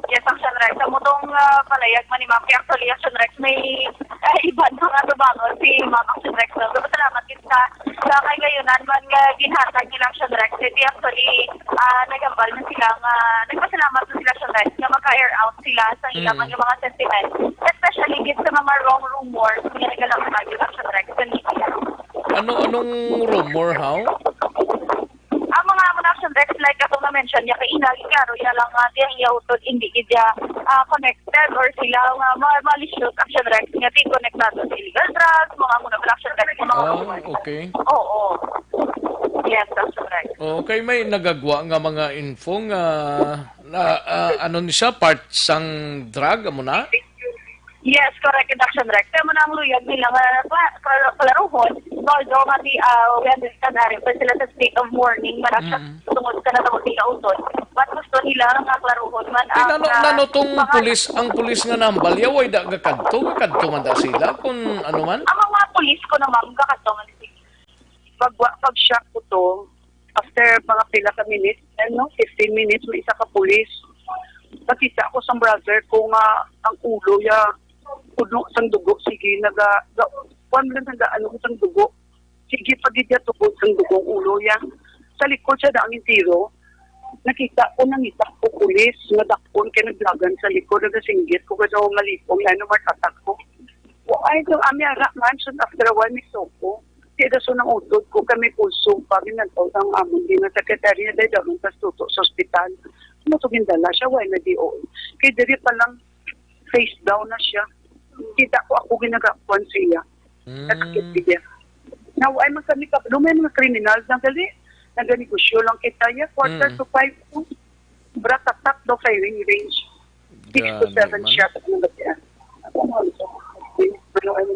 Yes, Action Rex. Sa mutong, ah, palayag man ni ma'am, kaya actually, Action Rex, may, ah, iban nga tubangon si ma'am, Action Rex, no? So, salamat gid sa, sa kay gayunan man nga ginhatag nila, Action Rex. Hindi, actually, ah, nagambal na sila nga, nagpasalamat na sila, Action Rex, nga maka-air out sila sa ilang Mm. mga sentiment, especially gid sa mga wrong rumors nga nagalaman, Action Rex, sa media. Ano, anong rumor, how? Ang mga amo na, Action Rex, like atong na-mention niya kay ina, klaro niya lang nga diya iya utod, hindi gid niya, ah, connected or sila nga ma-, malicious, Action Rex, nga di konektado sa illegal drugs, mga amo na, Action Rex, mga Ah, okay. Oo. Yes, Action Rex. Okay, may nagagwa nga mga info nga, na, ah, ano ni siya, part sang drug, amo na? Yes, correct, Action Rex. Kaya mo na ang luyag nila nga kla-, kla-, klaruhon, although nga di, ah, we understand, ari pa sila sa state of mourning, man siya Mm. tungod sa natabo nila utod. But gusto nila nga klaruhon man Ti ang, nano, ah, nano tong mga pulis, ang pulis nga nahambal, ya, way da gakadto, gakadto man da sila, kung ano man? Ang mga pulis ko naman, gakadto man sila. Pag, pag-shock ko to, after mga pila ka minutes, ano, fifteen minutes, may isa ka pulis. Nakita ko sa brother ko nga ang ulo ya puno sang dugo. Sige, naga, ga, kuwan lang, naga, ano, sang dugo. Sige, pagidya tubod sang dugo ang ulo ya. Sa likod siya daang entero. Nakita ko, nangita ko, pulis, nga dakpon kay naglagan sa likod, nagasinggit ko, kaya malipong, lalo martatak ko. Wa ay, so, ami ara, man, so, after a while, may soko. Kaya daso ng utod ko, kay may pulso pa, ginantaw ang amon, di nga sekretarya, dahil daw tas tuto sa ospital. Ano to, gindala siya, why na di, oo. Kay diri pa lang, face down na siya. Kita ko ako ginagapuan siya. Mm. Sakit siya. Now, ay, masami ka, doon may mga kriminal na gali. Naganegosyo lang kita, ya, quarter Mm. to five, oh. Bratatak daw firing range. Six to Gani seven man. Shots ang nabatian. Ako nga, ano, ano, ano,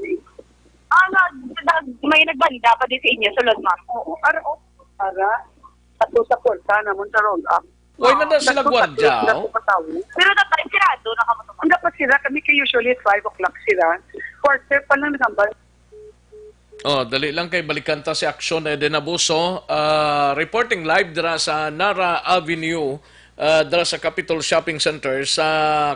Ah, nag-, nag-, may nagbanda pa din sa inyo, sulod, ma'am? Oo, ara, oh, ara. Ato sa kwarta namon sa roll up. Why na na sila Nagpunta gwardya, sila oh? Sa patawo. Pero dapat sirado na kamo to, ma'am. Ang dapat sila, kami kay usually at five o'clock sila. Quarter pa lang nagambal. Oh, dali lang kay balikan ta si Action Eden Abuso, ah, reporting live dira sa Nara Avenue, ah, dira sa Capitol Shopping Center sa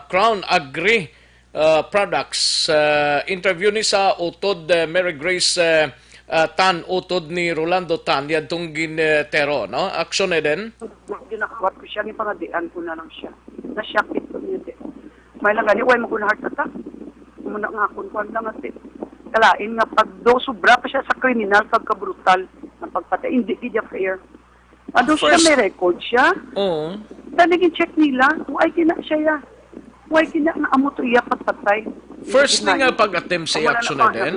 Crown Agri, ah, Products. Ah, interview ni sa utod, eh, Mary Grace, eh, ah, Tan, utod ni Rolando Tan, yadtong ginetero, no? Action Eden. Ginakawat ko siya, gipangadian ko na lang siya. Nasyakit ko niya, di. May lang gani, why mo ko na heart attack? Muna nga akong kwan lang, ate. Kalain nga pag do, sobra pa siya sa kriminal, pagkabrutal na pagpatay. Hindi, di siya fair. Ano siya, First may record siya? Oo. Dali, i-check nila. Why kina siya, ya? Why kina nga amo to iya pagpatay? First Hindi ni nga man. Pag-attempt sa Wala action na na din?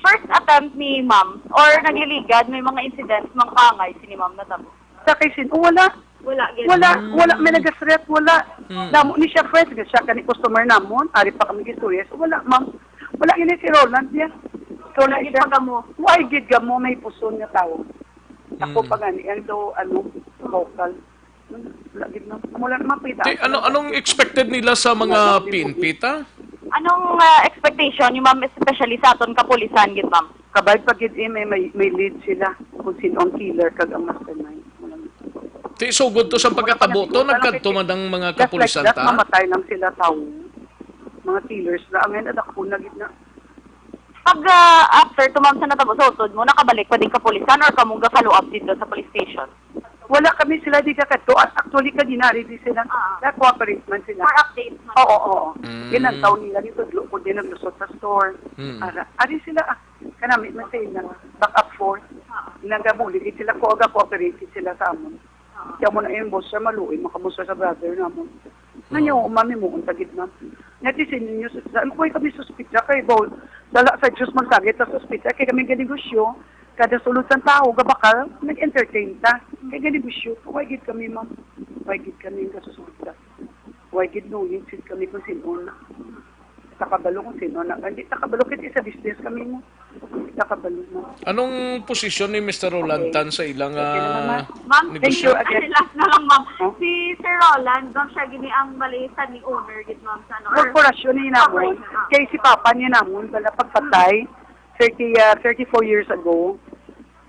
First attempt ni ma'am, or nagliligad, may mga incidents, mga kaangay, si ni ma'am natabo? Sa kay sin-, oh, wala. Wala, gid. Wala, Mm. wala, may nag-threat, wala. Mm. Damo ni siya, friends, nga siya kani customer namon, ari pa kami istorya. So, wala, ma'am. Wala gini si Roland niya. So, Wala na gid siya. Pagamo. Why gid gamo may puson nga tao? Ako Mm. pa gani, ang do, ano, vocal. Wala gid, ma'am. Wala na makita. Di, ano, anong expected nila sa mga Wala, P N P, ta? Anong, ah, expectation ni ma'am, especially sa aton kapulisan, gid, ma'am? Kabay pa gid, eh, may, may, may lead sila kung sino ang killer kag ang mastermind. Wala na. Ti sugod to sa pagkatabo to, nagkadto man ang mga kapulisan ta? Mamatay lang sila tawo. Mga killers na. Ang ngayon, anak ko na gid na. Pag, ah, after to, ma'am, sa natabo sa utod mo, nakabalik pa din kapulisan or kamong ga-follow up dito sa police station? Wala kami sila di kakadto. At actually, kaginari di sila. Ah. Na-cooperate man sila. For updates man. Oo, oo. Mm. Ginantaw nila ni Tudlo ko din naglusot sa store. Mm. Ara, ari sila, ah, kanami man sa ila, back up forth. Ah. Nagabulig sila ko, aga-cooperate sila sa amon. Kaya mo na yung boss siya, maluoy, makamusta sa brother namon. Nga niyo, ma'am, mo, ang tagid, ma'am. Nga di sa ninyo, sa, ano ko kami suspita kay Bawl? Dala sa Diyos magsagit sa suspita kay kami ganegosyo. Kada sulod sang tao, gabakal, nag-entertain ta. Kay ganegosyo, why gid kami, ma'am? Why gid kami ang kasuspita? Why gid no, yun sid kami kung sino na. Takabalo kung sino na. Hindi takabalo, kaya sa business kami mo. Hindi takabalo mo. Anong posisyon ni Mister Roland Tan sa ilang, ah, negosyo? Ma'am, thank you again. Last na lang, ma'am. Huh? Si Sir Roland, ma'am, siya gini ang malisan ni owner, gid, ma'am, sa ano, or corporasyon ni namon. Corporasyon, ah. Kay si Papa niya namon, bala pagpatay, thirty, ah, thirty-four years ago.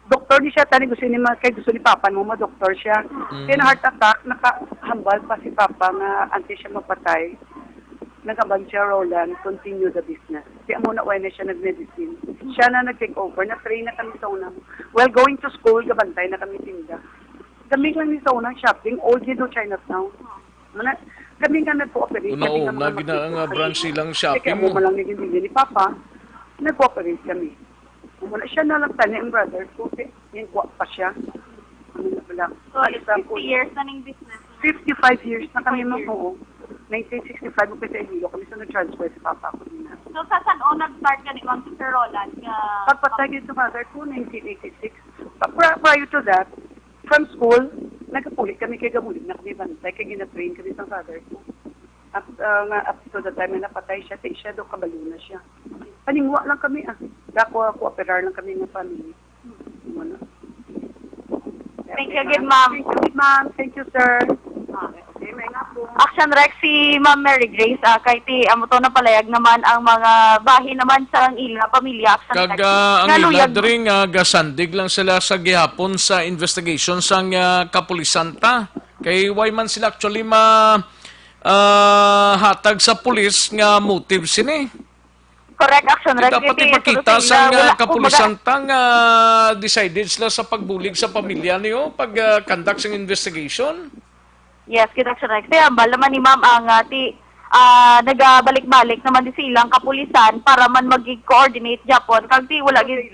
Doktor ni siya, tani gusto ni ma-, kay gusto ni Papa mo, ma-doktor siya. Mm. Kaya na heart attack, nakahambal pa si Papa nga antes siya mapatay. Nagabag siya, Roland, continue the business. Kaya mo na, wala na siya nag-medicine. Siya na nag-take over, na-train na kami sa una. While going to school, gabantay na kami tinda. Gaming lang ni sa unang shopping, all dito Chinatown. Mana, kami nga nag-cooperate. Una, kami nga una, mga gina-, nga makita. Branch silang shopping. Kaya mo mo lang naging ni Papa, nag-cooperate kami. Wala siya na lang tani ang brother ko, eh. Yung kuha pa siya. Ano na pala? So, it's fifty years na ning business. Fifty-five years na kami, ma'am, oo. Nineteen sixty-five, kasi Iloilo kami sa nag-transfer si papa ko din na. So, sa san-o nag-start ka ni Ma'am Sister Roland nga pagpatay dito sa mother ko, nineteen eighty-six. Pa-, pri-, prior to that, from school, nagapuli kami kay gabulig na kami bantay, kay gina-train kami sa father ko. Up, ah, nga up to the time na napatay siya, kay siya daw kabalo na siya. Paningwa lang kami, ah. Dako, kooperar lang kami nga family. Ano? Thank you again, ma'am. Thank you, ma'am. Thank you, sir. Okay, may nga po. Action Rex, si Ma'am Mary Grace, ah, kay ti, amo to, napalayag naman ang mga bahin naman sa ang ila pamilya, Action Rex. Kag, ah, ang ila diri nga gasandig lang sila sa gihapon sa investigation sang, ah, kapulisan ta. Kay why man sila actually ma-, ah, hatag sa pulis nga motive sini? Correct, Action Rex. Kita pati makita sang, ah, kapulisan ta nga decided sila sa pagbulig sa pamilya niyo, pag, ah, conduct sang investigation. Yes, kita, Action Rex. Kaya hambal naman ni Ma'am ang, ah, ti, ah, nagabalik-balik naman di sa ilang kapulisan para man mag-coordinate gyapon. Kag ti wala gid,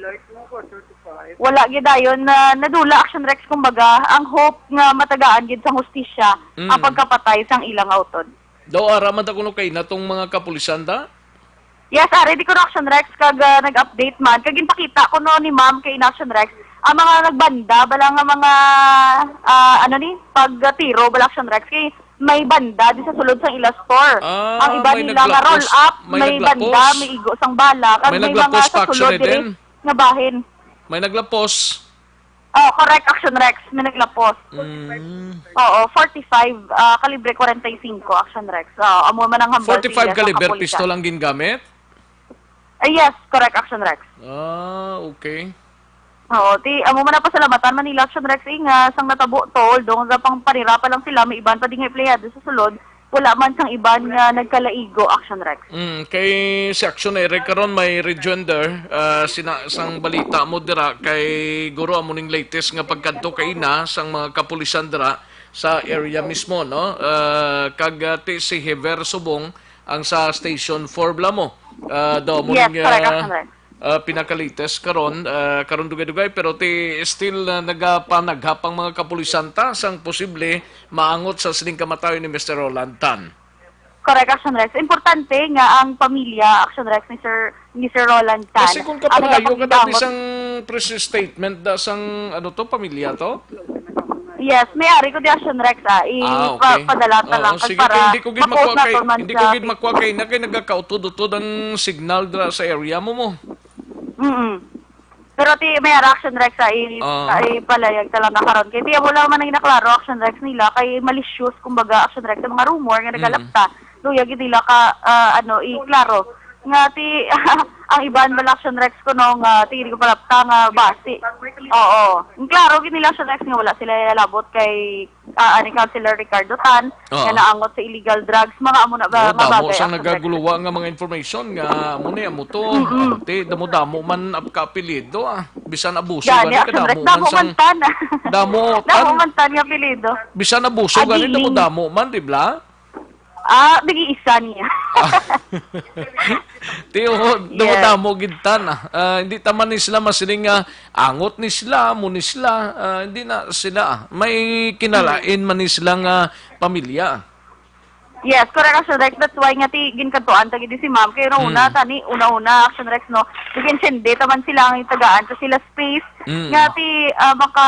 wala gid dayon na nadula, Action Rex, kumbaga, ang hope nga matagaan gid sang hustisya ang pagkapatay sang ilang utod. Daw ara man ta kuno kay natong mga kapulisan ta? Yes, ari di ko na, Action Rex, kag, ah, nag-update man. Kag ginpakita ko no ni Ma'am kay na, Action Rex, ang mga nagbanda, bala nga mga, ah, ano ni, pagtiro, bala, Action Rex, kay may banda di sa sulod sang ila store. Ah, ang iba nila nga roll up, may banda, may igo sang bala, kag may mga sa sulod diri nga bahin. May naglapos. Oh, correct, Action Rex. May naglapos. Mm. Oo, forty-five, ah, kalibre forty-five, Action Rex. Ah, amo man ang hambal sa ila sa kapulisan. Forty-five caliber pistol ang gingamit? Ah, yes, correct, Action Rex. Ah, okay. Oo, ti, amo man ang pasalamatan man nila, Action Rex, eh, nga sang natabo to, although nga pang panira pa lang sila, may iban pa di nga empleyado sa sulod, wala man sang iban nga nagkalaigo, Action Rex. Mm, kay si Action Eric karon may rejoinder, ah, sina-, sang balita mo dira kay guro amo ning latest nga pagkadto kaina sang mga kapulisan dira sa area mismo, no? Ah, kag, ah, ti si Hever Subong ang sa Station four bala mo. Ah, daw mo ning, ah, ah, pinakalites karon, ah, karon dugay-dugay, pero ti still, ah, nagapanaghap ang mga kapulisan ta sang posible maangot sa sining kamatayon ni Mister Roland Tan. Correct, Action Rex. Importante nga ang pamilya, Action Rex, ni Sir, ni Sir Roland Tan. Kasi kung kapalayo ka dati sang press statement da sang, ano to, pamilya to? Yes, may ari ko di, Action Rex, ah. Ah, okay. Ipa-, padala ta lang. Oo, sige, para kay hindi ko gid makuha kay, hindi ko gid makuha kay na kay nagakautod-utod ang signal dira sa area mo mo. Mm-mm. Pero ti, may ara, Action Rex, ah, i-, ah, ipalayag ta lang na karon. Kay ti, wala man ang naklaro, Action Rex, nila kay malicious, kumbaga, Action Rex, sa mga rumor nga nagalapta. Luya gid nila ka, ah, ano, iklaro nga ti, Ang iban bala, Action Rex, kuno nga, ti, di ko palapta nga basi. Oo. Ang klaro gid nila, Action Rex, nga wala sila ilalabot kay, ah, ani, Councilor Ricardo Tan, Oo. nga naangot sa illegal drugs, mga amo na ba, Oo, damo mabagay, sang Action Rex. nagaguluwa nga mga information nga amo ni, amo to. Mm-mm. Ah, ti, damo-damo man ap-, kaapelyido, ah. Bisan abuso Gani, gani, Action Rex, kadamo damo man sang, man tan. damo Damo tan. man tan nga apelyido. Bisan abuso gani, Agiling. damo-damo man, di ba? Ah, nag-iisa niya. Ah. Ti, oh, Yes. damo-damo gid tan, ah. Ah, hindi ta man ni sila masiling nga angot ni sila, amo ni sila, ah, hindi na sila. May kinalain man ni sila nga pamilya. Yes, correct, Action Rex. That's why nga ti ginkadtuan ta gid si ma'am. Kay una-una, Mm. tani, una-una, Action Rex, no? Nag-intindi ta man sila ang tagaan sa sila space. Mm. Nga ti, ah, maka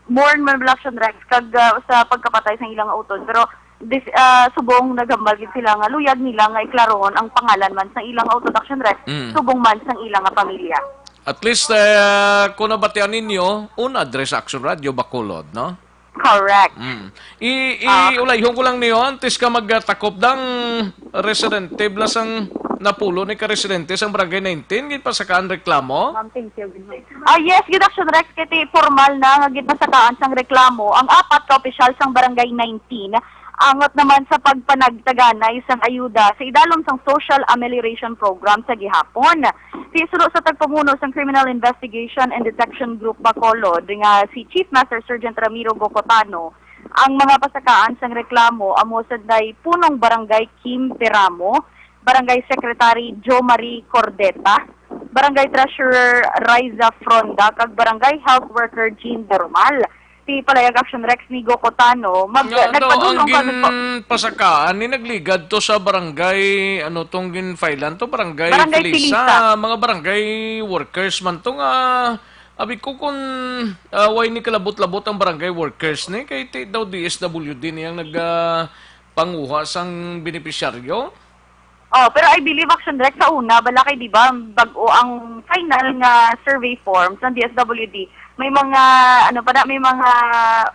mourn man bala, Action Rex, kag, ah, sa pagkapatay sa ilang utod. Pero this, ah, subong naghambal gid sila nga luyag nila nga iklarohon ang pangalan man sa ilang utod, Action Rex, Mm. subong man sa ilang nga pamilya. At least, eh, kung nabatian ninyo, una, diri sa Action Radio, Bacolod, no? Correct. Mm. I, i, Ah. ulayhon ko lang niyo, antes ka magtakop dang residente, bala sang napulo ni ka residente sang Barangay nineteen, ginpasakaan reklamo? Ma'am, thank you. Good morning. Ah, yes, gid, Action Rex, kay ti formal na nga ginpasakaan sang reklamo ang apat ka opisyal sang Barangay nineteen, angot naman sa pagpanagtaganay sang ayuda sa idalom sang Social Amelioration Program sa gihapon. Ti suno sa tagpamuno sang Criminal Investigation and Detection Group Bacolod nga si Chief Master Sergeant Ramiro Gocotano, ang mga pasakaan sang reklamo amo sanday punong barangay Kim Peramo, Barangay Secretary Jo Marie Cordeta, Barangay Treasurer Riza Fronda, kag Barangay Health Worker Jean Doromal. Ti palayag, Action Rex, ni Gocotano, mag-, Nga daw ang nagpadulong kami po. ginpasakaan ni nagligad to sa barangay, ano tong ginfilean to? Barangay Barangay Felisa. Felisa. Mga barangay workers man to nga, abi ko kung, ah, way ni kalabot-labot ang barangay workers ni, kay ti daw D S W D niyang nag, ah, panguha sang benepisyaryo. Oh, pero I believe, Action Rex, sa una, bala kay, di ba, bag-o ang final nga survey forms ng D S W D. May mga, ano pa na, may mga,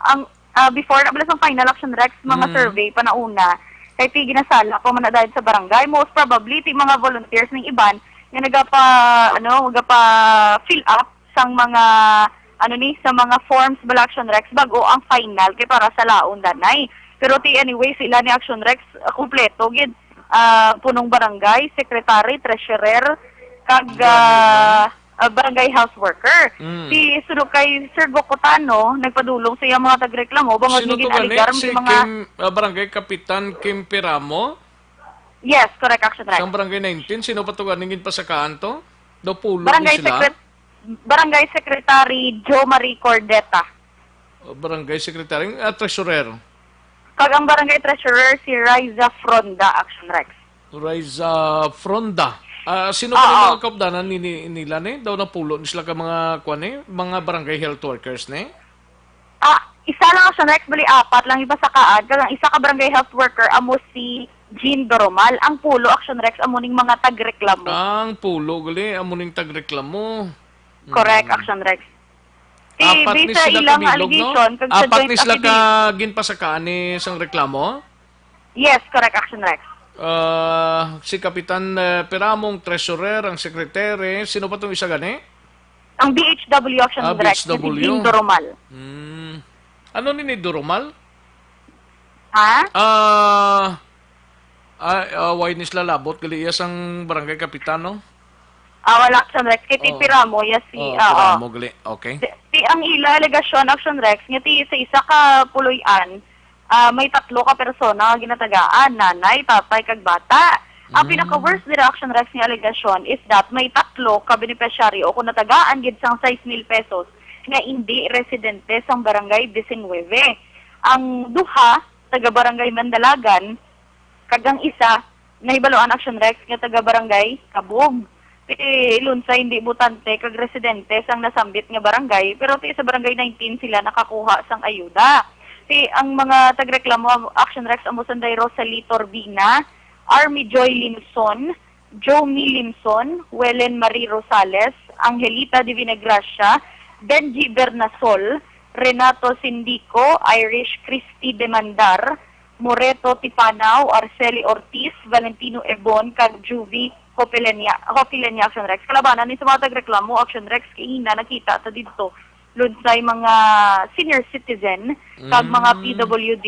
ang, ah, before na bala sa final, Action Rex, mga Mm. survey pa na una. Kay ti ginasala pa man na dahil sa barangay. Most probably, ti mga volunteers ning iban nga nagapa, ano, nagapa fill up sang mga, ano ni, sa mga forms bala, Action Rex, bag-o ang final kay para sa laon danay. Pero ti anyway, sila ni Action Rex, ah, kompleto gid. Ah, punong barangay, secretary, treasurer, kag, Gani, ah, ah, barangay health worker. Mm. Ti suno kay Sir Gocotano, nagpadulong sa iyang mga tagreklamo, ba nga Sino to gani? ginaligar Si may mga Kim, ah, Barangay Kapitan Kim Peramo? Yes, correct, Action Rex. Sang Barangay nineteen, sino pa to gani ginpasakaan to? Daw pulo Barangay ni sila? Secret-, Barangay Secretary Jo Marie Cordeta. O, Barangay Secretary, ah, Treasurer. Kag ang Barangay Treasurer si Riza Fronda, Action Rex. Riza Fronda. Ah, sino pa ni Oo. mga kaupdanan ni, ni, nila ni? Daw napulo ni sila ka mga, kwan ni? Mga barangay health workers ni? Ah, isa lang, Action Rex, bali apat lang ipasakaan. Kag ang isa ka barangay health worker, amo si Jean Doromal. Ang pulo, Action Rex, amo ning mga tagreklamo. Ang pulo gali, amo ning tagreklamo. Correct, Mm. Action Rex. Ti, Apat ni based sa sila ilang kabilog, no? allegation, kag sa Apat joint ni sila affidavit. ka ginpasakaan ni sang reklamo? Yes, correct, Action Rex. Ah, si Kapitan, eh, Piramong, treasurer, ang secretary. Sino pa tong isa gani? Ang B H W, Action Ah, Rex, si B H W. Jean Doromal. Hmm. Ano ni ni Doromal? Ha? Ah, ah, ah, why ni sila labot gali iya sang barangay kapitan, no? Ah, wala, Action Rex. Kay ti Oo. Piramo, yes, si, Oo, ah, Piramo ah. gali. Okay. Ti, ti ang ila alegasyon, Action Rex, nga ti sa isa ka puloy-an, ah, may tatlo ka persona nga ginatagaan, nanay, tatay, kag bata. Ang Mm. pinaka-worst dira, Action Rex, nga alegasyon is that may tatlo ka benepisyaryo o kung natagaan gid sang sais mil pesos nga indi residente sang Barangay diecinueve. Ang duha, taga Barangay Mandalagan, kag ang isa, nahibaluan, Action Rex, nga taga Barangay Kabog. Ti Lunsay hindi botante kag residente sang nasambit nga barangay, pero ti sa Barangay nineteen sila nakakuha sang ayuda. Ti ang mga tagreklamo, Action Rex, amo sanday Rosalie Torbina, Army Joy Limson, Jomi Limson, Welen Marie Rosales, Angelita Divina Gracia, Benji Bernasol, Renato Sindico, Irish Christy Demandar, Moreto Tipanaw, Arceli Ortiz, Valentino Ebon, kag Juvie Hopilenia, Hopilenia Action Rex. Kalabanan ni sa mga tagreklamo, Action Rex, kay ina nakita ta didto, lunsay mga senior citizen kag mga Mm. P W D.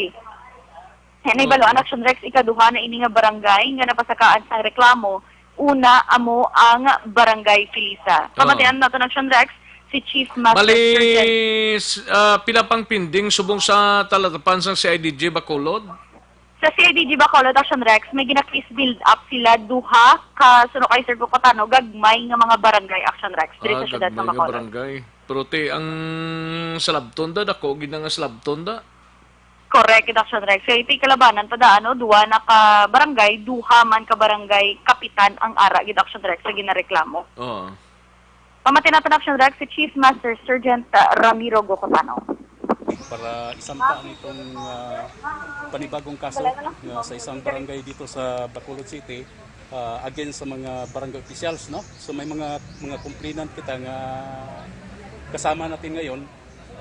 Yan, Oh. ibaluan, Action Rex, ikaduha na ini nga barangay nga napasakaan sang reklamo. Una, amo ang Barangay Felisa. Oo. Pamatian naton, Action Rex, si Chief Master Bali, Sergeant s-, ah, pila pang pending subong sa talatapan sang C I D G Bacolod? Sa C I D G Bacolod, Action Rex, may gina-case build up sila, duha ka, suno kay Sir Cocotano, gagmay nga mga barangay, Action Rex, diri Ah, sa siyudad sa gagmay nga Bacolod. Barangay. Pero ti, ang Salabton da, dako gid na nga Salabton da. Correct, gid, Action Rex. Kay ti kalabanan pa daan, no, duha na ka barangay, duha man ka barangay kapitan ang ara, gid, Action Rex, sa ginareklamo. Oo. Pamati naton, Action Rex, si Chief Master Sergeant, uh, Ramiro Gocotano. Para isampa ang itong, ah, panibagong kaso nga sa isang barangay dito sa Bacolod City, ah, against sa mga barangay officials, no? So, may mga, mga complainant kita nga kasama natin ngayon,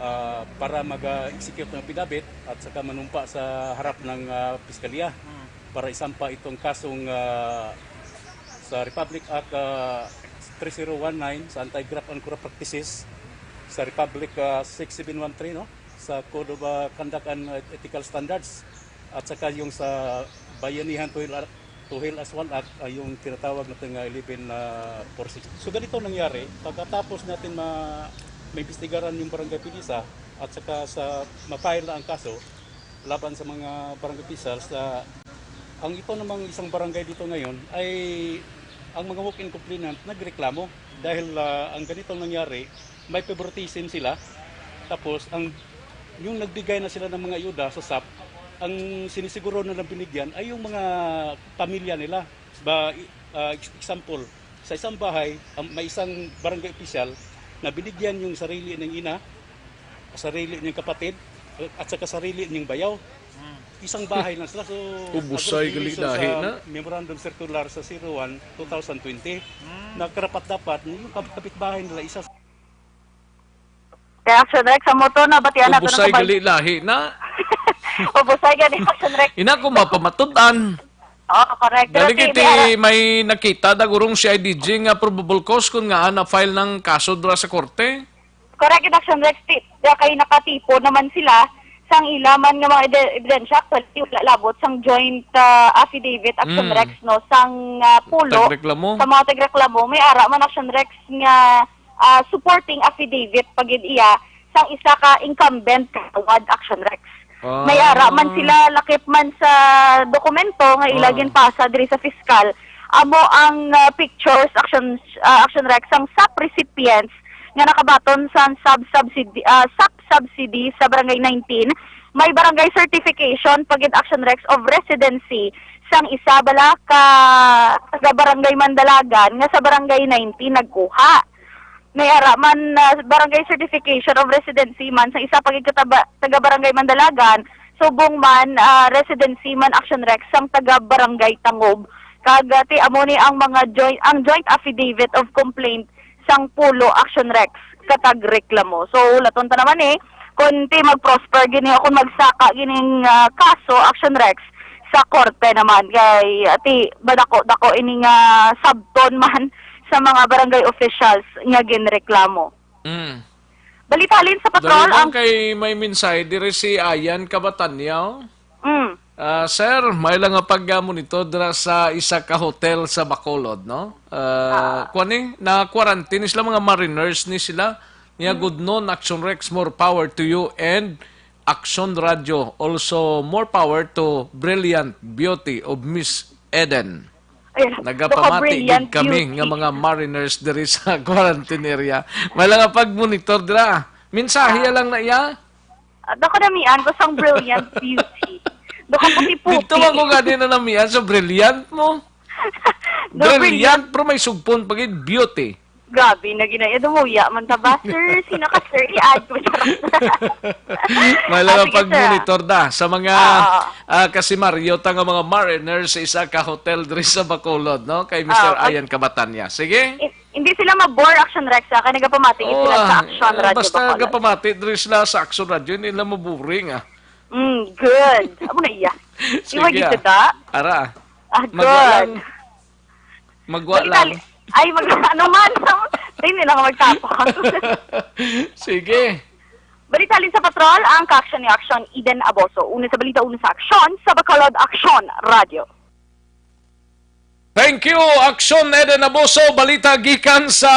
ah, para mag-execute ng affidavit at saka manumpa sa harap ng, ah, piskalya para isampa itong kasong, ah, sa Republic Act, ah, three zero one nine sa Anti-Graft and Corrupt Practices, sa Republic, ah, six seven one three, no, sa Code of, ah, Conduct and Ethical Standards, at saka yung sa Bayanihan to Heal, to Heal as One Act, ah, yung tinatawag natin nga eleven four six. So, ganito nangyari, pagkatapos natin ma-, maimbestigaran yung Barangay Felisa at saka sa ma-file na ang kaso laban sa mga barangay officials, ah, ang ito namang isang barangay dito ngayon ay ang mga walk-in complainant nagreklamo dahil, ah, ang ganitong nangyari, may favoritism sila. Tapos, ang, yung nagbigay na sila ng mga ayuda sa sap, ang sinisiguro nilang binigyan ay yung mga pamilya nila. Ba, i-, ah, ex-, example, sa isang bahay, ang, may isang barangay official na binigyan yung sarili ng ina, sarili niyang kapatid, at saka sarili niyang bayaw. Hmm. Isang bahay lang sila. So, Ubusay gali aggravation dahi sa na. Memorandum Circular sa zero one, two thousand twenty, Hmm. na karapat-dapat yung kap-, kapitbahay nila isa. Kaya, Action Rex, sa moto na, batian nato Ubusay ng kabay-, gali lahi na. Ubusay gali, Action Rex. Ina ko mapamatud-an. Oo, correct. Pero Dali ti, kiti may ara- may nakita da gurong C I D G nga probable cause kun nga na-file ng kaso dira sa korte. Correct, Action Rex. Ti, da kay nakatipo naman sila sang ila man nga mga ede-, ebidensya. Actually, wala labot sang joint, ah, affidavit, Action Mm. Rex, no, sang, ah, pulo Tagreklamo. sa mga tagreklamo. May ara man, Action Rex, nga, ah, supporting affidavit pa gid iya sang isa ka incumbent kagawad, Action Rex. Ah. May ara man sila, lakip man sa dokumento nga ila Ah. ginpasa diri sa piskal. Amo ang, ah, pictures, Action, ah, Action Rex, sang sap recipients nga nakabaton sa sub subsidy, ah, sap subsidy sa Barangay nineteen. May barangay certification pa gid, Action Rex, of residency sang isa bala ka taga Barangay Mandalagan nga sa Barangay nineteen nagkuha. May ara man, ah, barangay certification of residency man sa isa pa gid ka taba-, taga Barangay Mandalagan, subong man, ah, residency man, Action Rex, sang taga Barangay Tangob. Kag, ah, ti amo ni ang mga joint, ang joint affidavit of complaint sang pulo, Action Rex, katag reklamo. So, laton ta naman, eh, kung ti mag-prosper gini o kung magsaka gining, ah, kaso, Action Rex, sa korte naman. Kay, ah, ti madako-dako ini nga sabton man sa mga barangay officials nga ginreklamo. Mm. Balita halin sa patrol, Dali lang ang kay may mensahe diri si Ayan Kabatanyaw. Mm. Ah, sir, may lang nga pag-monitor dira sa isa ka hotel sa Bacolod, no? Ah, Ah. kuwan ni, na-quarantine sila, mga mariners ni sila. Niya, Mm. good noon, Action Rex, more power to you, and Action Radio, also more power to Brilliant Beauty of Miss Eden. Ay, Nagapamati baka Brilliant gid kami Beauty. nga mga mariners diri sa quarantine area. May lang nga pag-monitor dira. Mensahe Ah. lang na iya. At ako namian ko sang Brilliant Beauty. Do ka puti-puti. Dito man ko gani na namian sa brilliant mo. Do Brilliant, brilliant. Pero may sugpon pa gid, beauty. Grabe na ginaya. Dumuya man ta ba, sir? Sino ka, sir? I-add ko, charot. May lang Ah, ang sige, sir, pag-monitor da sa mga, Ah, oo. ah, kasimaryo ta nga mga mariners sa isa ka hotel diri sa Bacolod, no? Kay Mister Ah, pag- Ayan Kabatanya. Sige? I-, Hindi sila ma-bore, Action Rex, ah, kay nagapamati gid sila sa ah, Action Radio basta Bacolod. Gapamati diri sila sa Action Radio, hindi nila maboring, ah. Mm, good. Amo na iya. Sige, Iwag ito ah. Da. Ara. Ah, Magwa good. Lang. Magwa Balita lang. li-, ay, mag-, ano man. Hindi na ako magtapos. Sige. Balita halin sa patrol, ang kaaksyon ni Aksyon Eden Aboso. Una sa balita, una sa aksyon, sa Bacolod Aksyon Radyo. Thank you, Aksyon Eden Aboso. Balita gikan sa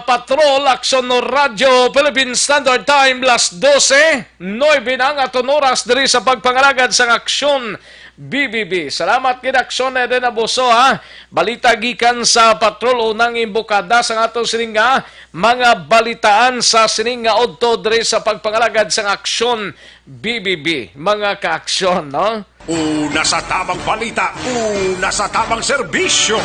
Patrol, Aksyon Radyo, Philippine Standard Time, las dose, nuebe na ang aton oras diri sa pagpangalagad sang Aksyon B B B. Salamat gid, Aksyon Eden Aboso, ha. Balita gikan sa Patrol, unang imbokada sang ato sining nga mga balitaan sa sining nga udto diri sa pagpangalagad sang Aksyon B B B, mga kaaksyon, no? Una sa tamang balita, una sa tamang serbisyo.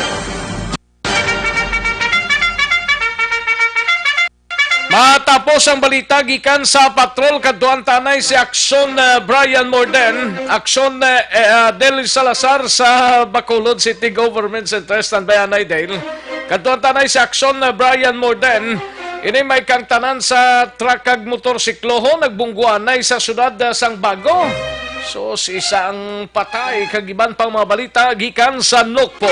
Matapos ang balita gikan sa patrol, kadtuan ta anay si Aksyon, uh, Brian Morden, Aksyon, uh, uh, Del Salazar sa Bacolod City Government Center. Standby anay, Dale. Kadtuan ta anay si Aksyon, uh, Brian Morden. Ini may kaangtanan sa truck kag motorsiklo ho nagbungguanay sa siyudad, uh, sang Bago. Sus, isa ang patay kag iban pang mga balita gikan sa Nokpo.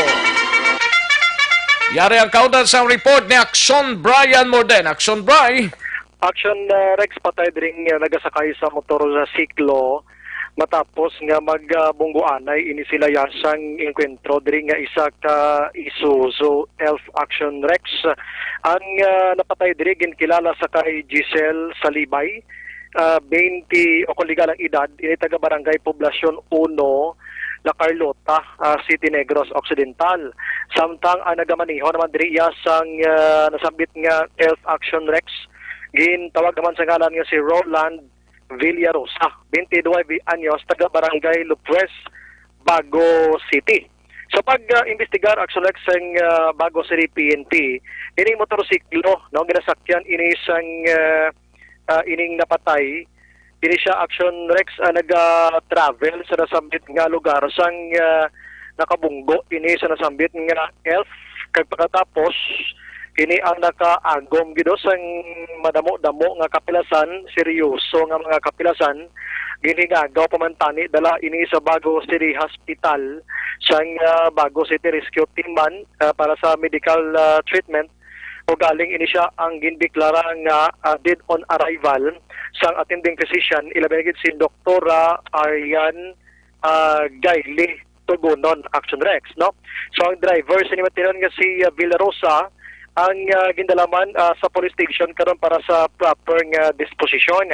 Yari ang kaundan sang report ni Aksyon Brian Morden. Aksyon, Bri. Aksyon, uh, Rex, patay diri nga nagasakay sa motor sa siklo matapos nga magbungguanay ini sila ya sang engkwentro diri nga isa ka Isuzu Elf. Aksyon, Rex. Ang, uh, napatay diri ginkilala sa kay Giselle Salibay, ah, twenty o kung legal ang edad, ini taga Barangay Poblacion Uno, La Carlota, ah, City Negros Occidental. Samtang ang nagamaneho naman diri iya sang, ah, nasambit nga Elf, Aksyon, Rex, gintawag naman sa ngalan nga si Roland Villarosa, twenty-nuebe anyos, taga Barangay Lupwes, Bago City. Sa pag, ah, imbestigar, Aksyon, Rex, sang, ah, Bago City P N P, ining motorsiklo, no, ginasakyan ini sang, ah, ah, ining napatay. Ini siya, Aksyon, Rex, ah, naga-travel sa nasambit nga lugar sang, ah, nakabunggo ini sa nasambit nga Elf. Kag pagkatapos, ini ang nakaagom gid sang madamo-damo nga kapilasan, seryoso nga mga kapilasan. Ginhingagaw pa man tani dala ini sa Bago City Hospital sang, ah, Bago City Rescue Team man, ah, para sa medical, ah, treatment. Ugaling ini siya ang gindeklara nga, ah, dead on arrival sang attending physician, ilabi na gid si Doktora Arian, ah, Gailey Tugunon, Aksyon, Rex, no? So, ang driver sini matinon nga si, ah, Villarosa ang, ah, gindala man, ah, sa police station karon para sa proper nga disposisyon.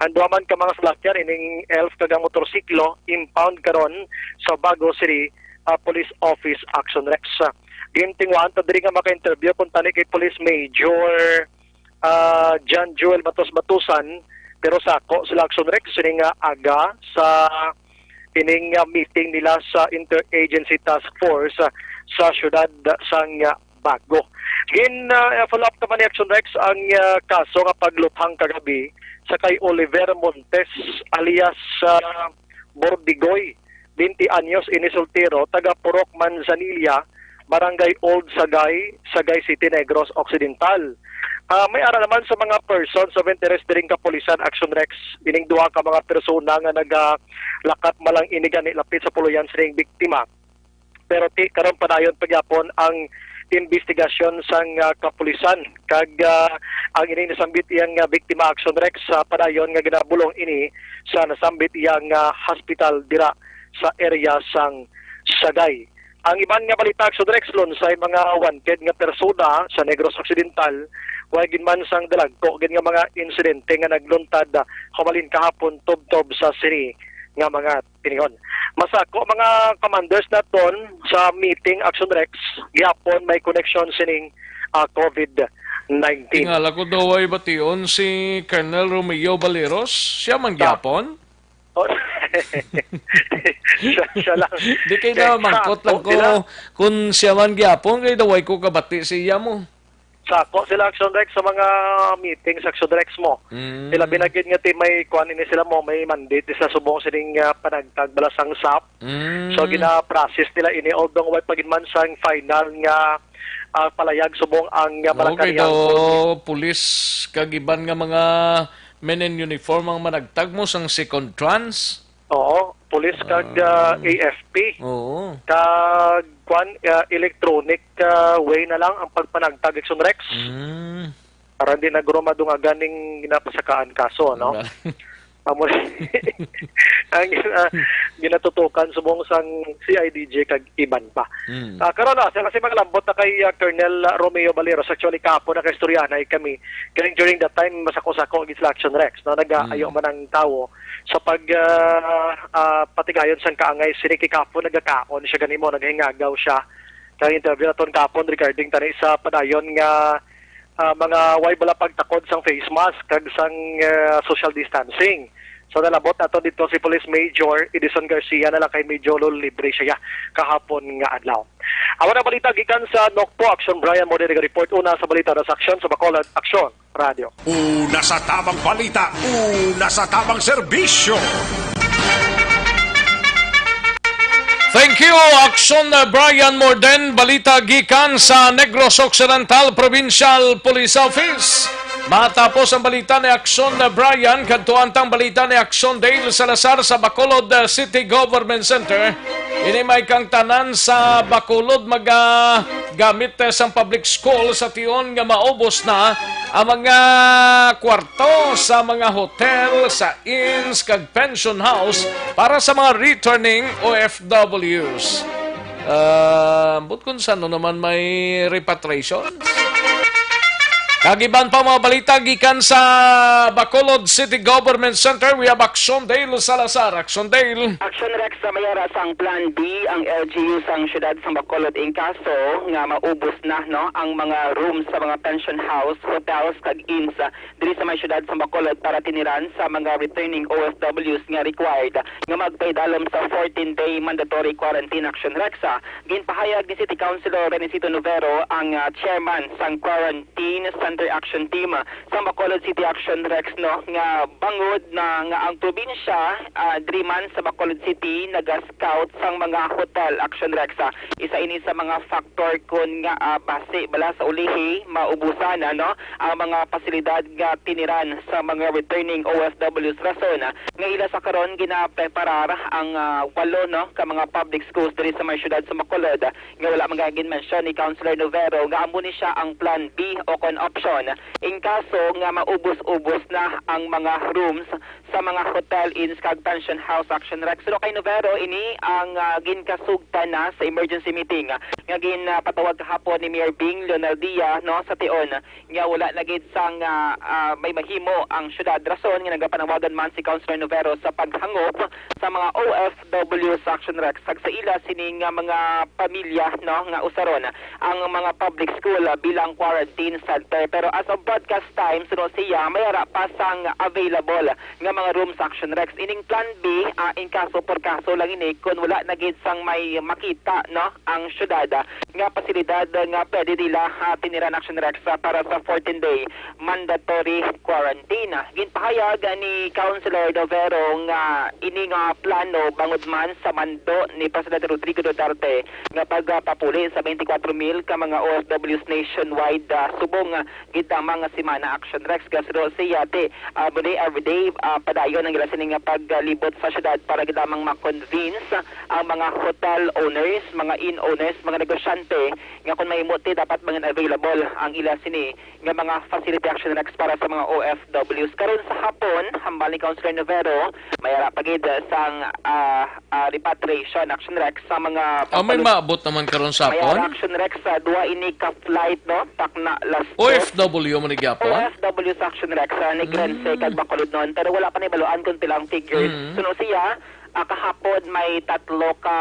Ang duha man ka mga salakyan, ining Elf kag ang motorsiklo, impound karon sa Bago City, ah, Police Office, Aksyon, Rex. Gintinguhaan ta diri nga maka-interview kuntani kay Police Major, ah, John Joel Matos Matusan, pero sako sila, Aksyon, Rex, sini nga aga sa ining, ah, meeting nila sa Interagency Task Force, ah, sa siyudad sang, ah, Bago. Gin, ah, follow up naman ni, Aksyon, Rex, ang, ah, kaso nga pagluthang kagabi sa kay Oliver Montes alias, ah, Bordigoy, twenty anyos, ini soltero, taga Purok Manzanilla, Barangay Old Sagay, Sagay City, Negros Occidental. Ah, may ara naman sa mga persons of interest diring kapulisan, Aksyon, Rex, ining duha ka mga persona nga nagalakat malang ini gani lapit sa puloy-an sining biktima. Pero ti karon padayon pa gyapon ang imbestigasyon sang, ah, kapulisan kag, ah, ang ining nasambit iyang, ah, biktima, Aksyon, Rex, sa padayon nga ginabulong ini sa nasambit iyang, ah, hospital dira sa area sang Sagay. Ang iban nga balita, Aksyon, Rex, lunsay mga wanted nga persona sa Negros Occidental, way gid man sang dalagko gid nga mga insidente nga nagluntad, ah, humalin kahapon tubtob sa sini nga mga tinihon. Masako mga commanders naton sa meeting, Aksyon, Rex, gihapon may koneksyon sining, ah, COVID nineteen. Tingala ko daw ay bation si Colonel Romeo Baleros. Siya man Ta- gihapon? Oh. Siya, siya lang. Di kay Kay na mangkot lang sako ko sila. Kung siya man gihapon, kay daway ko kabati siya mo. Sako sila, Aksyon, Rex, sa mga meetings, Aksyon, Rex, mo. Mm. Sila binagid nga ti may kuan ini sila mo, may mandate sa subong sining, ah, panagtag bala sang sap. Mm. So, gina-process nila ini, although way pa gid man sang final nga, ah, palayag subong ang, ah, Okay, Malacañang daw, police kag iban nga mga men in uniform ang managtag mo sang second trans. Oo, pulis kag, ah, Ah. A F P. Oo. Kag, kwan, ah, electronic, ah, way na lang ang pagpanagtag, Action Rex. Mm. Para di na guro madungagan ning ginapasakaan kaso, no? Wala. Amo ni ang gina-, ginatutukan subong sang C I D G kag iban pa. Mm. Ah, karon na, sa kasi mga lambot na kay, ah, Colonel Romeo Baleros, actually, kahapon nakaistoryahanay kami. Kay during that time, masako-sako gid sila, Action Rex, no? Nagaayo Mm. man ang tawo sa pag, ah, ah, patigayon sang kaangay. Sini kay kahapon nagakaon siya, gani mo, naghingagaw siya. Kay interview naton kahapon regarding tani sa padayon nga, ah, mga way bala pagtakod sang face mask kag sang, ah, social distancing. So, nalabot nato dito si Police Major Edison Garcia na lang kay medyo libre siya kahapon nga adlaw. Awan ang balita gikan sa Nokpo. Action Brian Mode nag-report. Una sa balita na sa Aksyon sa Bacolod, Aksyon Radio. Una sa tamang balita, una sa tamang serbisyo. Thank you, Aksyon Brian Morden. Balita gikan sa Negros Occidental Provincial Police Office. Matapos ang balita ni Aksyon Brian, kadtuan tang balita ni Aksyon Dale Salazar sa Bacolod, uh, City Government Center. Ini may kang tanan sa Bacolod magagamit, uh, sang public school sa tion nga maubos na ang mga kwarto sa mga hotel, sa inns, kag pension house para sa mga returning O F Ws. Ah, ambot kung saan naman may repatriation. Kag iban pa mga balita gikan sa Bacolod City Government Center, we have Action Dale Salazar. Action Dale. Action Rex, sa mayara sang Plan B ang L G U sang siyudad sang Bacolod in kaso nga maubos na, no, ang mga rooms sa mga pension house, hotels, kag inns, ah, diri sa may siyudad sa Bacolod para tiniran sa mga returning O F Ws nga required nga magpaidalom sa fourteen-day mandatory quarantine. Action Rex, ah, ginpahayag ni City Councilor Renesito Novero, ang, ah, chairman sang Quarantine Center Action Team, ah, sang Bacolod City. Action Rex, no, nga bangod na nga ang probinsya, ah, diri man sa Bacolod City naga-scout sang mga hotel. Action Rex, ah, isa ini sa mga factor kon nga, ah, basi bala sa ulihi maubusan, ano, ang mga pasilidad nga tiniran sa mga returning O F Ws, rason, ah, nga ila sa karon ginapreparar ang, ah, walo, no, ka mga public schools diri sa may siyudad sa Bacolod, ah, nga wala man gani ginmensyon ni Councilor Novero nga amo ni sia ang plan B o kon option in kaso nga maubos-ubos na ang mga rooms sa mga hotel, inns, kag pension house. Action Rex. Pero kay Novero, ini ang, ah, ginkasugtan na sa emergency meeting, ah, nga ginpatawag kahapon ni Mayor Bing Leonardia, no, sa tion nga wala na gid sang, ah, ah, may mahimo ang syudad, rason nga nagapanawagan man si Councilor Novero sa paghangop sa mga O F Ws. Action Rex, kag sa ila sini nga mga pamilya, no, nga usaron ang mga public school, ah, bilang quarantine center. Pero as of broadcast time, suno siya, may ara pa sang available nga mga rooms. Action Rex, ining plan B, ah, in kaso por kaso lang ini, kung wala na gid sang may makita, no, ang syudad, ah, nga pasilidad nga pwede nila, ah, tiniran. Action Rex, ah, para sa fourteen-day mandatory quarantine. Ginpahayag ni Councilor Dovero nga ini nga plano bangod man sa mando ni Presidente Rodrigo Duterte nga pagpapuli sa twenty-four mil ka mga O F Ws nationwide, ah, subong, ah, gid ang mga semana. Action Rex, gasro siya ti, ah, muli everyday, ah, padayon ang ila sini nga paglibot sa syudad para gid lamang ma-convince ang mga hotel owners, mga inn owners, mga negosyante nga kung mahimo ti dapat mangin available ang ila sini nga mga facility. Action Rex, para sa mga O F Ws. Karon sa hapon, hambal ni Councilor Novero, may ara pa gid sang, ah, ah, repatriation. Action Rex, sa mga Ah, may Bacolod. Maabot naman karon sa May hapon? Ara. Action Rex, sa duha ini ka flight, no? Takna last O F W mo ni gyapon? O F W sa Action Rex, sa Negrense Mm. kag Bacolod noon. Pero wala pa ni baluan kung pila ang figures. Mm. Suno siya, ah, kahapon may tatlo ka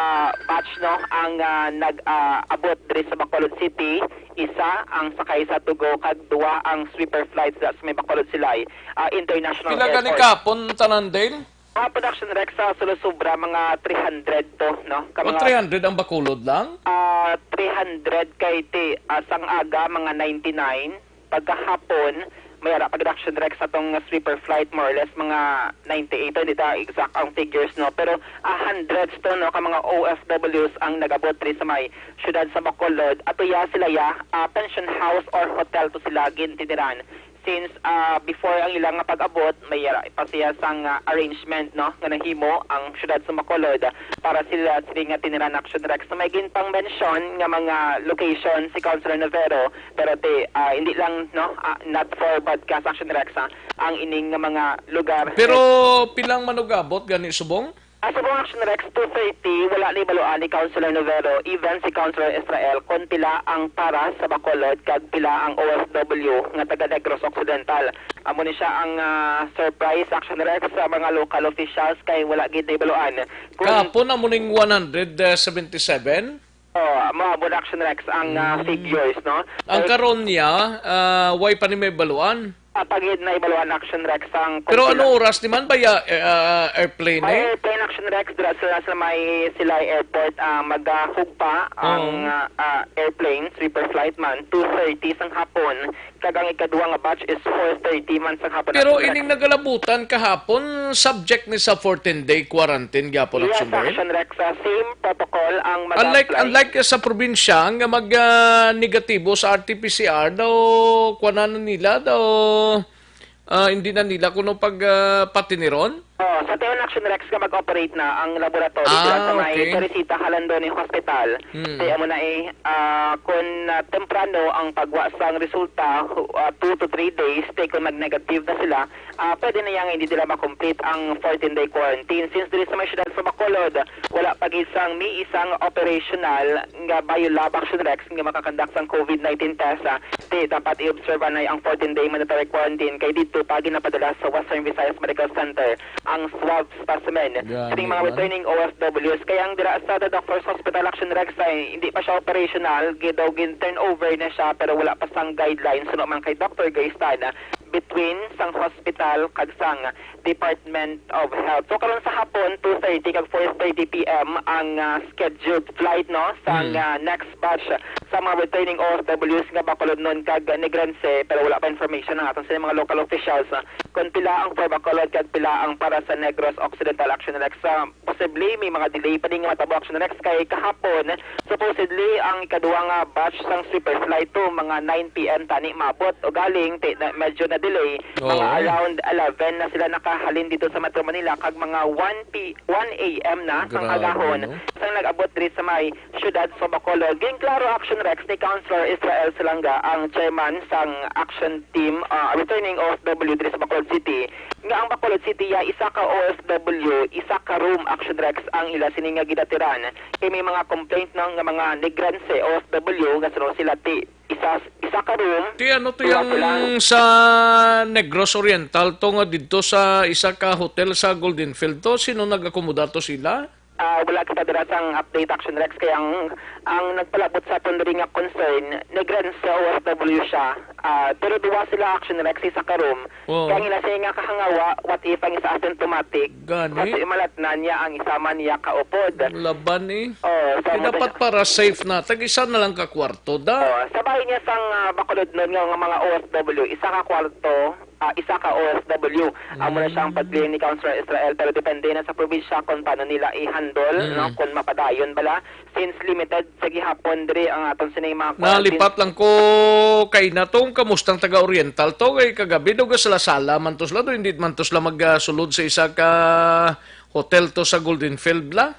batch, no, ang, ah, nag, ah, abot diri sa Bacolod City. Isa ang sakay sa Tugo kag duha ang sweeper flights sa may Bacolod Silay, ah, International Pila gani Airport. Kahapon tanan, Dale? Ah, production Rex, sa sulo sobra mga three hundred to, no? Ka O, mga three hundred ang Bacolod lang? Ah, three hundred kay ti, ah, sang aga, mga ninety-nine. Pagkahapon, may ara production Rex sa tong sweeper flight, more or less mga ninety-eight. Hindi ta exact ang figures, no? Pero, ah, hundreds to, no, ka mga O F Ws ang nagabot diri sa may syudad sa Bacolod. Ato ya sila ya, ah, pension house or hotel to sila gintiniran. Since ah, before ang ilang nga pag-abot, may ah, pasiya sang ah, arrangement, no, nga nahimo ang siyudad sa Bacolod para sila sila nga tiniran, Action Rex. So, may ginpang-mention nga mga location si Councilor Novero, pero ti, ah, hindi lang, no, ah, not for broadcast, Action Rex, ah, ang ining nga mga lugar. Pero pilang manugabot gani subong? Sa subong, Action Rex, two thirty, wala na ibaluan ni Councilor Novero, even si Councilor Israel, kung pila ang para sa Bacolod kag pila ang O F W nga taga Negros Occidental. Amo ni siya ang ah, surprise, Action Rex, sa mga local officials kay wala gid na ibaluan. Kung Kahapon na mo ning one hundred seventy-seven? Oh, mo amo, Action Rex, ang ah, figures, no? Ang Kay karon niya, ah, way pa ni may baluan. Apagid na ibaluan, Action Rex, ang kung Pero pila- ano oras ni man ba ya, eh, ah, airplane May eh? airplane, Action Rex, dira sila sa may Silay Airport, ah, magahugpa ang Oo. ah, ah, airplane, sweeper flight man, two thirty sang hapon, kag ang ikaduha nga batch is four thirty man sang hapon, Pero Action Rex. Ining nagalabutan kahapon, subject ni sa fourteen-day quarantine gyapon, Yes, Action Rex? Action Rex, ah, same protocol ang mag-apply. Unlike, unlike sa probinsya nga mag ah, negatibo sa R T P C R daw, kuanan na nila daw, ah, hindi na nila kuno pag ah, patiniron? Oh, sa Teon, Action Rex, nga mag-operate na ang laboratory Ah, dira sa may okay. Teresita Jalandoni Hospital. Hmm. Kaya mo na eh, ah, kung ah, temprano ang pagwa sang resulta, ah, two to three days, te kung mag-negative na sila, ah, pwede na yang hindi nila makomplete ang fourteen-day quarantine. Since diri sa may siyudad sa Bacolod, wala pa gid sang may isang operational nga biolab, Action Rex, nga makakonduct sang COVID nineteen test, ah, te dapat i-observe na ang fourteen-day mandatory quarantine kay dito pa ginapadala sa Western Visayas Medical Center ang swab specimen. Gani Sining mga man. Returning O F Ws, kay ang dira sa The Doctors Hospital, Action Rex, ay hindi pa siya operational, gidaw gin turnover na siya, pero wala pa sang guidelines suno man kay Doctor Gaistan, between sang hospital kag sang Department of Health. So karon sa hapon, two thirty kag four thirty P M ang ah, scheduled flight, no, sang Hmm. ah, next batch sa mga returning O F Ws nga Bacolodnon kag Negrense, pero wala pa information ang aton sa mga local officials, ah, kung pila ang for Bacolod kag pila ang para sa Negros Occidental, Action Rex. Ah, posible may mga delay pa din nga matabo, Action Rex, kay kahapon supposedly ang ikaduha nga batch sang sweeper flight to mga nine P M tani maabot, o galing ti, na, medyo na delay, mga Oo. around eleven na sila nakahalin dito sa Metro Manila kag mga one P one A M na sang Grabe, agahon no? sang nag-abot diri sa may siyudad sa Bacolod. Ginklaro, Action Rex, ni Councilor Israel Salanga, ang chairman sang action team, ah, returning O F W diri sa Bacolod City, nga ang Bacolod City ya isa ka O F W, isa ka room, Action Rex, ang ila sini nga gidatiran. Kay may mga complaint na nga mga Negrense O F W nga suno sila ti isa isa ka room. Ti ano to Wala yung sila. Sa Negros Oriental to nga didto sa isa ka hotel sa Golden Field to? Sino nag-akomoda to sila? Ah, wala kita dira sang update, Action Rex, kay ang, ang nagpalabot sa aton diri nga concern, Negrense O F W siya. Ah, pero duwa sila, Action Rex, isa ka room. Oo. Kaya ang ila siya nga kahangawa, what if ang isa asymptomatic? Gani? Kasi malatnan niya ang isa man niya kaupod. Laban eh. Oh, so Di dapat para safe na. Tag-isa na lang ka kwarto da. Oh, sa bahay niya sang ah, Bacolodnon nga, nga mga O F W, isa ka kwarto, ah, isa ka O F W. Amo na siya ang pag-clear ni Councilor Israel, pero depende na sa probinsya kung paano nila i-handle, Mm. no, kung mapadayon bala, since limited sa gihapon diri ang aton sini mga quarantine. Nalipat lang ko kay natong kamustang taga Oriental to kay kagabi do gasala-sala man to sila do, hindi man to sila magsulod sa isa ka hotel to sa Golden Field la.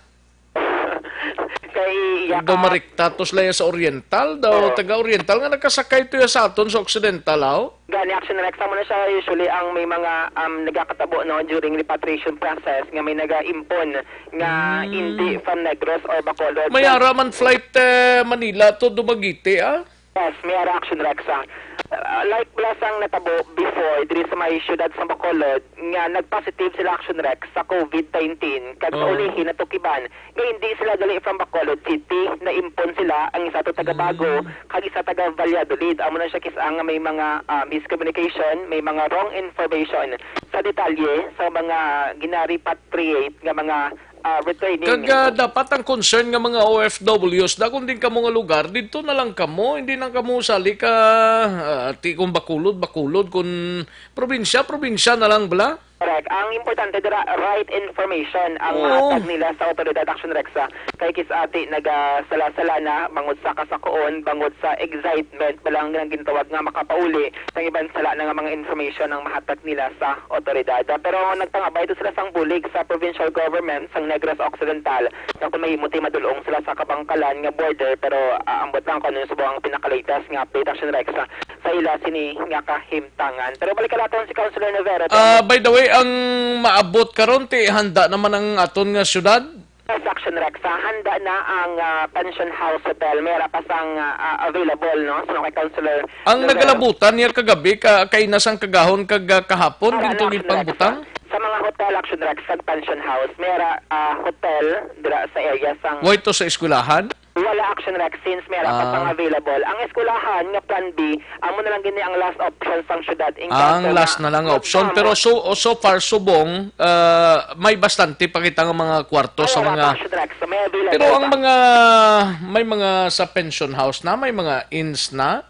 Kay iya Do ka marikta to sila ya sa Oriental daw, Oo. taga Oriental nga nakasakay to ya sa aton sa Occidental aw. Gani, Action Rex, amo na siya usually ang may mga um, nagakatabo, no, during repatriation process nga may naga-impon nga Mm. hindi from Negros or Bacolod. May ara man flight eh, Manila to Dumaguete ah. Yes, may ara, Action Rex, ah. Uh, like bala sang natabo before diri sa may siyudad sa Bacolod nga nagpositive sila, Action Rex, sa COVID nineteen kag sa Oo. ulihi natukiban nga hindi sila gali from Bacolod City, naimpon sila, ang isa to taga Bago Mm. kag isa taga Valladolid. Amo na siya kis-a nga may mga ah, miscommunication, may mga wrong information sa detalye sa mga gina-repatriate nga mga ah, returning. Kag ah, dapat ang concern nga mga O F Ws, da kung din kamo nga lugar, dito na lang kamo, hindi na kamo sali ka ah, ti kung Bacolod, Bacolod, kung probinsya, probinsya na lang bala. Correct. Ang importante dira, right information ang Oo. mahatag nila sa otoridad, Action Rex, ah. Kay kis-a ti nagasala-sala na bangod sa kasakoon, bangod sa excitement, wala nga ginatawag nga makapauli, ang iban sala na nga mga information ang mahatag nila sa otoridad. Ah, pero nagpangabay to sila sang bulig sa provincial government sang Negros Occidental nga kung mahimo ti madul-ong sila sa kabangkalan nga border, pero, ah, ambot lang kung ano subong ang pinaka-latest nga update, Action Rex, ah, sa ila sini nga kahimtangan. Pero balik naton si Councilor Novero. Ah, by the way, ang maabot karon ti handa naman ang aton nga syudad? Yes, Action Rex, ah, handa na ang, ah, Pension House Hotel. May ara pa sang, ah, ah, available, no? So, kay Councilor Ang Novero. Nagalabutan niya kagabi, ka, kay nasang kagahon kag, ah, kahapon, Ara ginto na, Action Rex, ginpangbutang? Sa mga hotel, Action Rex, kag Pension House, may ara, ah, hotel dira sa area sang Way to sa eskwelahan? Wala, Action Rex, since may ara pa Ah. sang available. Ang eskwelahan nga Plan B, amo na lang gini ang last option sang syudad in Ang case last nga na lang nga option. magdamo. Pero so, so far, subong, ah, may bastante pa kita nga mga kwarto Ay, sa wala mga pa, Action Rex. So, may available Pero ang pa. mga, may mga sa pension house na, may mga inns na?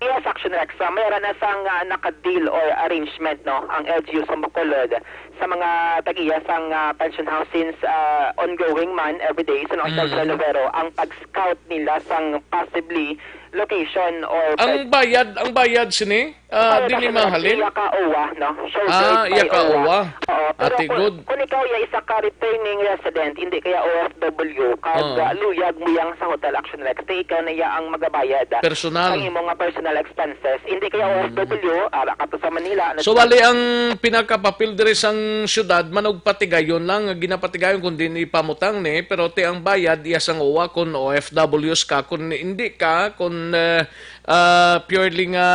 Yes, Action Rex. Ah, may ara na sang, ah, naka-deal or arrangement, no, ang L G U sa Bacolod sa mga tag-iya sang, ah, pension house since, ah, ongoing man everyday. So, no, Councilor Mm. Novero, ang pag-scout nila sang possibly location or Ang pwed- bayad, ang bayad sini, ah, Bayad, dili Action Rex, mahalin? Iya ka owa, no? Surveyed Ah, by iya ka owa. owa. Oo, pero Ate, kung, good. kung ikaw ya isa ka returning resident, hindi kaya O F W, kag, Oo. ah, luyag mo yang sa hotel, Action Rex, ti ikaw na ya ang magabayad, ah, Personal. ang imo nga personal expenses. Hindi kaya Mm. O F W, ara ka to sa Manila, ano So, sa wali ang pinakapapil diri sang syudad, man og patigayon lang, nga ginapatigayon kung diin ipamutang ni, pero ti ang bayad, iya sang owa kung O F Ws ka, kung hindi ka, kung, eh, ah, purely nga,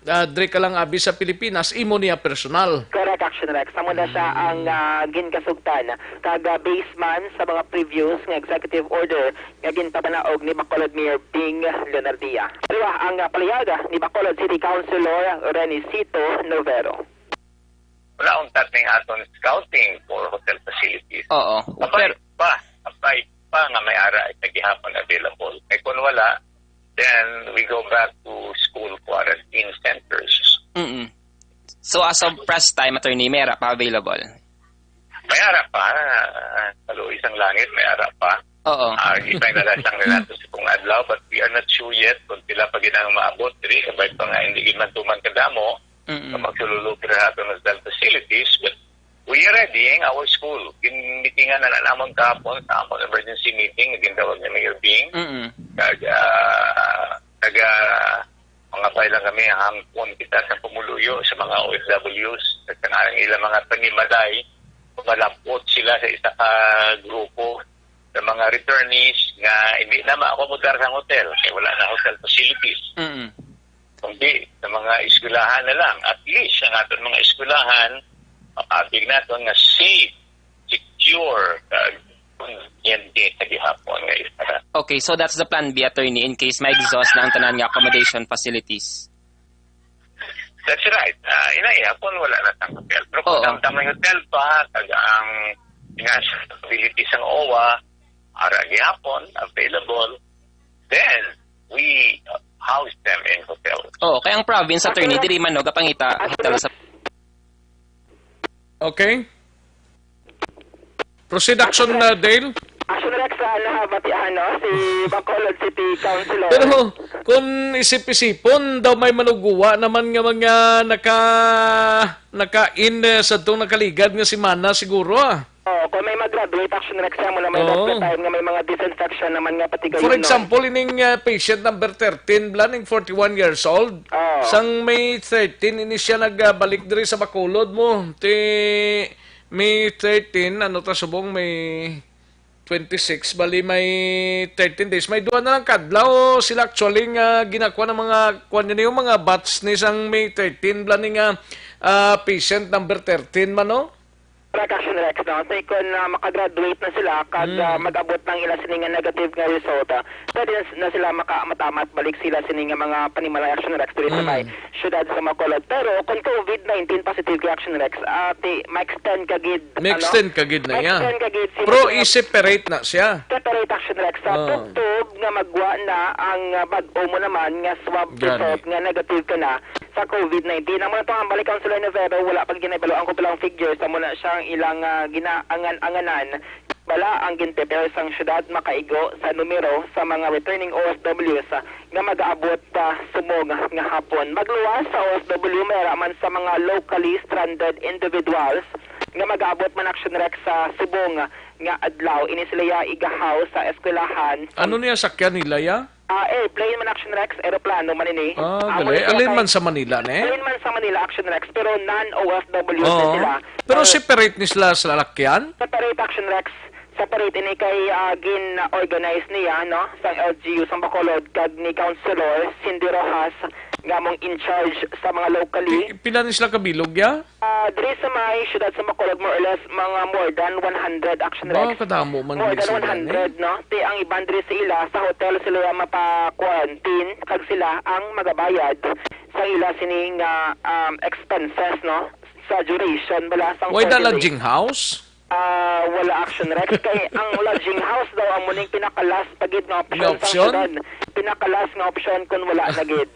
ah, diri ka lang abi sa Pilipinas, imo niya personal. Correct, Action Rex. Amo na siya ang, ah, ginkasugtan. Kag, ah, based man sa mga previous nga executive order nga ginpamanaog ni Bacolod Mayor Bing Leonardia. Dalawa ang, ah, palihag ni Bacolod City Councilor Renicito Novero. Wala untat ning aton scouting for hotel facilities. Oo. Abay Pero pa, abay pa nga may ara sa gihapon available. Kay kung wala, then we go back to school quarantine centers. Mm-mm. So, as of press time, attorney, may ara pa available? May ara pa. Kaluoy sang langit, may ara pa. Oo. Ah, hibay na lang sang nila sa kung adlaw, but we are not sure yet kung pila pa gid ang maabot diri. Kabay pa nga, hindi gid man tuman kadamo. Mm-mm. Nga magsululupir sa aton hotel facilities, but we are readying our school. Ginmitingan na na namon kahapon sa amon emergency meeting nga gintawag ni Mayor Bing. Mm-mm. Kag, ah, naga, mga file lang kami, hangpon kita sa pumuluyo sa mga O F Ws at ang ilang mga panimalay, malapot sila sa isa ka grupo sa mga returnees nga hindi na maakomodar sa hotel kay wala na hotel facilities. Mm. Kundi sa mga eskwelahan na lang. At least ang aton mga eskwelahan, mapatig naton nga safe, secure, kag kunyente sa gihapon nga isara. Okay, so that's the plan B, attorney, in case ma-exhaust na ang tanan nga accommodation facilities. That's right. Ah, inay, hapon wala na sang hotel. Pero kung Oo. Samtang may hotel pa, kag ang financial ability sang owa, ara gihapon, available, then we, uh, house them in hotels. Oo, kay ang province, attorney, diri man, no, gapangita hotel sa Okay. Proceed, Action, uh, Dale. Action Rex, ah, nahabatian, no, si Bacolod City Councilor. Pero kung isip-isipon, daw may manuguwa naman nga mga naka-, naka-in, eh, sa itong nakaligad nga semana siguro, ah. Oh, kung may mag-graduate, Action Rex, mo na may Oo. Time nga may mga disinfection naman nga pati For kayo, no? Example, ining, uh, patient number thirteen, bala ning forty-one years old. Oo. Sang May thirteen, ini siya nagbalik diri sa Bacolod mo. Ti May thirteen, ano ta subong, May twenty-six, bali may thirteen days. May duha na lang kadlaw sila actually nga ginakuha ng mga, kuwan niya, yung mga batch ni sang May thirteen, bala ni nga, ah, patient number thirteen man, no? Correct, Action Rex, no? So, kung, ah, makagraduate na sila, kag, Mm. ah, mag-abot ng ila sini nga negative nga result, ah, pwede na, na sila maka-, matamat balik sila sini nga mga panimalay, Action Rex, diri sa Mm. may syudad sa Bacolod. Pero kung COVID nineteen positive kay, Action Rex, ah, ti, ma-extend ka gid, ano? Ma-extend ka gid na, yeah. Ma-extend ka gid, sino Pero siya? I-separate na siya. Separate, Action Rex, sa Ah. tubtob nga magwa na ang, ah, bag-o mo naman nga swab Gani. result nga negative ka na sa covid nineteen. Ang mga tong hambal ni Councilor Nevero, wala pa gid nahibalo ang kumpilang figures, amo na siyang ilang, ah, ginaangan-anganan. Bala ang ginteper sang syudad makaigo sa numero sa mga returning O F Ws, ah, nga mag-aabot pa subong nga hapon. Magluwas sa O F W may ara man sa mga locally stranded individuals nga mag-aabot man, Action Rex, sa subong nga adlaw. Ini sila ya igahaw sa eskwelahan. Ano niya sakyan nila ya? Ah, airplane man, Action Rex, eroplano man ini. Ah, Amo gali. ni sila Alin kay man sa Manila, ne? Alin man sa Manila, Action Rex, pero non-O F Ws na Oo. sila. Pero Or separate ni sila sa lalakyan? Separate, Action Rex. Separate ini kay, ah, gin-organize niya, no, sang L G U sang Bacolod kag ni Councilor Cindy Rojas nga among in charge sa mga locally. Pi-, pila ni sila kabilog ya? Ah, diri sa may siyudad sa Bacolod, more or less, mga more than one hundred, Action Ba, Rex. kadamo man More gid than sila, one hundred, no? Ti ang iban diri sa ila, sa hotel sila ya mapa-quarantine, kag sila ang magabayad sa ila sini nga, um, expenses, no? Sa duration bala sang Why the fourteen days. lodging house? Ah, wala, Action Rex. Kay ang lodging house daw amo ning pinaka-last pa gid nga option Nga sa option? siyudad. Pinaka-last nga option kung wala na gid.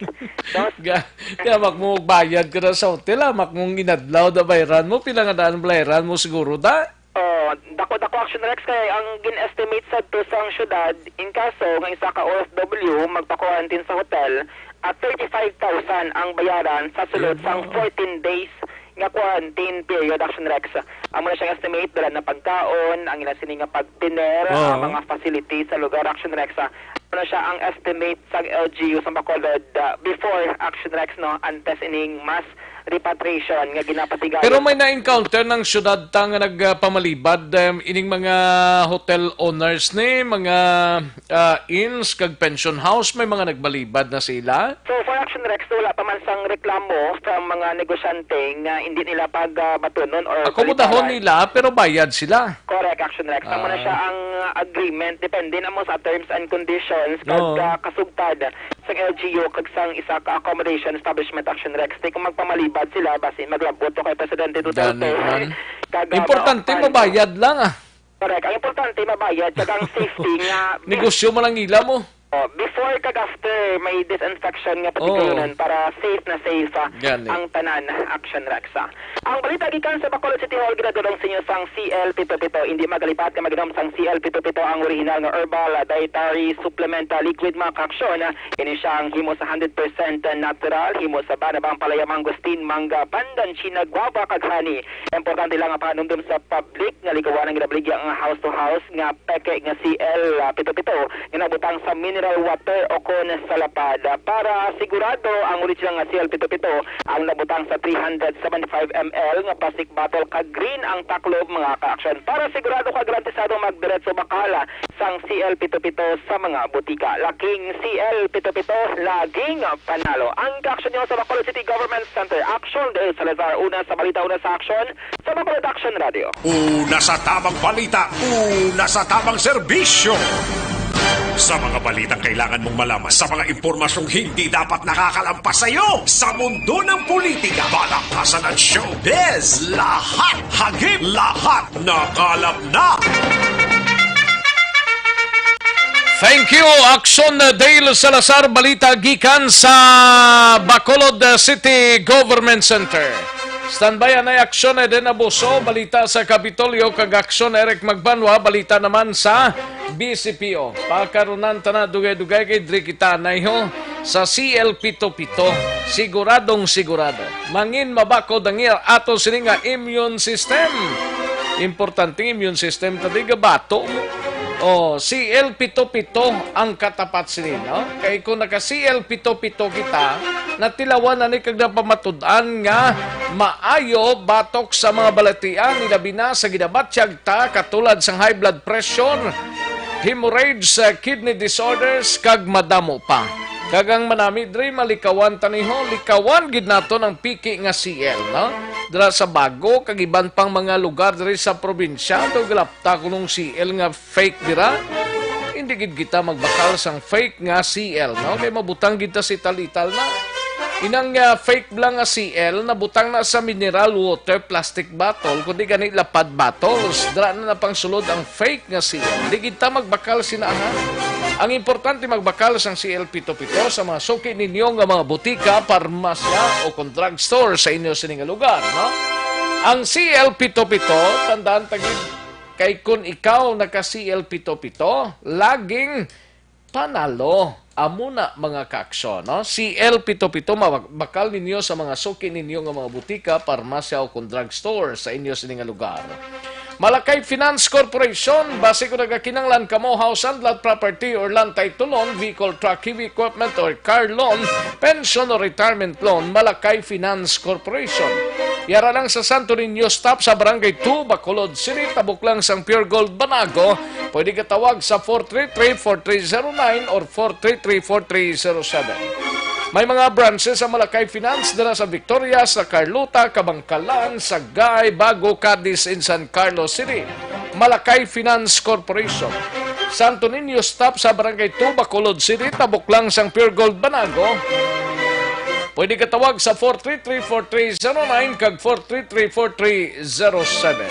No? Ga-, kaya mak mo magbayad ka na sa hotel, ah. Mak mong inadlaw da bayran mo, pila nga daan bayran mo siguro da? Oh, dako-dako, Action Rex, kay ang gin-estimate sa to sang syudad, in kaso nga isa ka O F W magpa-quarantine sa hotel, at thirty-five thousand ang bayaran sa sulod sang Yun, oh. fourteen days nga quarantine period, Action Rex. Amo na siyang estimate, dala na pagkaon, ang ila sini nga pagtener, Oo. ah, mga facilities sa lugar, Action Rex. Ah, amo na siya ang estimate sang L G U sa Bacolod, ah, before, Action Rex, no, antes ining mass repatriation nga ginapatigayon. Pero may na-encounter ng syudad ta nga nagpamalibad, em, ining mga hotel owners ni, mga, ah, inns kag pension house, may mga nagbalibad na sila? So far, Action Rex, wala pa man sang reklamo from mga negosyante nga hindi nila pag, ah, batunon or Akomodahon paliparan. nila, pero bayad sila. Correct, Action Rex. Amo na Ah. siya ang agreement. Depende na mo sa terms and conditions kag, Oo. ah, kasugtad sang L G U kag sang isa ka accommodation establishment, Action Rex. Di kung magpamalibad sila, basi maglabot to kay Presidente Duterte. Gani man. Kag, ah, Importante, ma-, mabayad lang, ah. Correct. Ang importante, mabayad. Kag ang safety nga Negosyo man ang ila mo. Oh, before kag after, may disinfection nga Oo. patigulangan para safe na safe, ah, Gani. ang tanan, Action Rex, ah. Ang balita gikan sa Bacolod City Hall ginadulong sa inyo sang C L pito pito. Hindi magalipat nga mag-inom sang C L pito pito, ang original nga herbal, ah, dietary supplement, ah, liquid, mga kaaksyon. Ini siya ang himo sa hundred percent natural, himo sa banabang, palaya, mangosteen, mangga, pandan, china, guava, kag honey. Importante lang ang panumdum sa public nga ligawan ang ginabaligya nga house to house nga peke nga C L pito pito nga nabutang sa mineral water o kon sa lapad. Para sigurado, ang original nga C L pito pito ang nabutang sa three hundred seventy-five M L nga plastic bottle, kag green ang taklob, mga kaaksyon. Para sigurado ka garantisado, magdiretso bakal sang C L pito pito sa mga butika. Laking C L pito pito, laging panalo. Ang kaaksyon nyo sa Bacolod City Government Center. Action, Dale Salazar, una sa balita, una sa aksyon, sa Bacolod Action Radio. Una sa tamang balita, una sa tamang serbisyo. Sa mga balitang kailangan mong malaman, sa mga impormasyong hindi dapat nakakalampas sa iyo, sa mundo ng politika, balakasan at showbiz, lahat hagip, lahat nakalap na. Thank you, Action Dale Salazar. Balita gikan sa Bacolod City Government Center. Standby, anay Action Eden Abuso, balita sa Kapitolyo, kag Action Eric Magbanwa, balita naman sa B C P O. Pakarunan ta na dugay-dugay kay diri kita anay ho sa C L pito pito. Siguradong sigurado. Mangin mabakod ang iya ato sini nga immune system. Importante ang immune system ta di gabato mo. Oh, C L pito pito ang katapat sini, no? Kay kung naka C L pito pito kita, natilawan na ni kag napamatud-an nga maayo batok sa mga balatian, ilabi na sa ginabatyag ta, katulad sang high blood pressure, hemorrhage, uh, kidney disorders, kag madamo pa. Kag ang manami diri, malikawan ta ni ho, likawan gid naton ang piki nga C L, no? Dira sa Bago, kag iban pang mga lugar diri sa probinsya, daw galapta kunong C L nga fake dira. Hindi gid kita magbakal sang fake nga C L, no? Kay mabutang gid ta sa ital-ital na. Inang, ah, fake bala nga C L, nabutang na sa mineral water plastic bottle, kundi gani lapad bottles. Dira na napangsulod ang fake nga C L. Di kita magbakal sina, ha? Ang importante, magbakal sang C L pito pito sa mga suki ninyo nga mga butika, parmasya, o kung drugstore sa inyo sini nga lugar, no? Ang C L pito pito, tandaan ta gid, kay kun ikaw naka C L pito pito, laging panalo. Amo na, mga kaaksyon, no? C L pito pito, mabakal ninyo sa mga suki ninyo nga mga butika, parmasya, o kung drugstore sa inyo sini nga lugar. Malakay Finance Corporation, basi kung nagakinanglan kamo, house and lot property or land title loan, vehicle, truck, heavy equipment, or car loan, pension or retirement loan, Malakay Finance Corporation. Yara lang sa Santo Niño Stop sa Barangay two, Bacolod City, tabok lang sang Pure Gold Banago. Pwede ka tawag sa four three three, four three zero nine or four three three, four three zero seven. May mga branches ang Malakay Finance dira sa Victoria, sa Carlota, Kabankalan, Sagay, Bago, Cadiz, and San Carlos City. Malakay Finance Corporation. Santo Niño Stop sa Barangay two, Bacolod City, tabok lang sang Pure Gold Banago. Pwede ka tawag sa four three three, four three zero nine kag four three three, four three zero seven.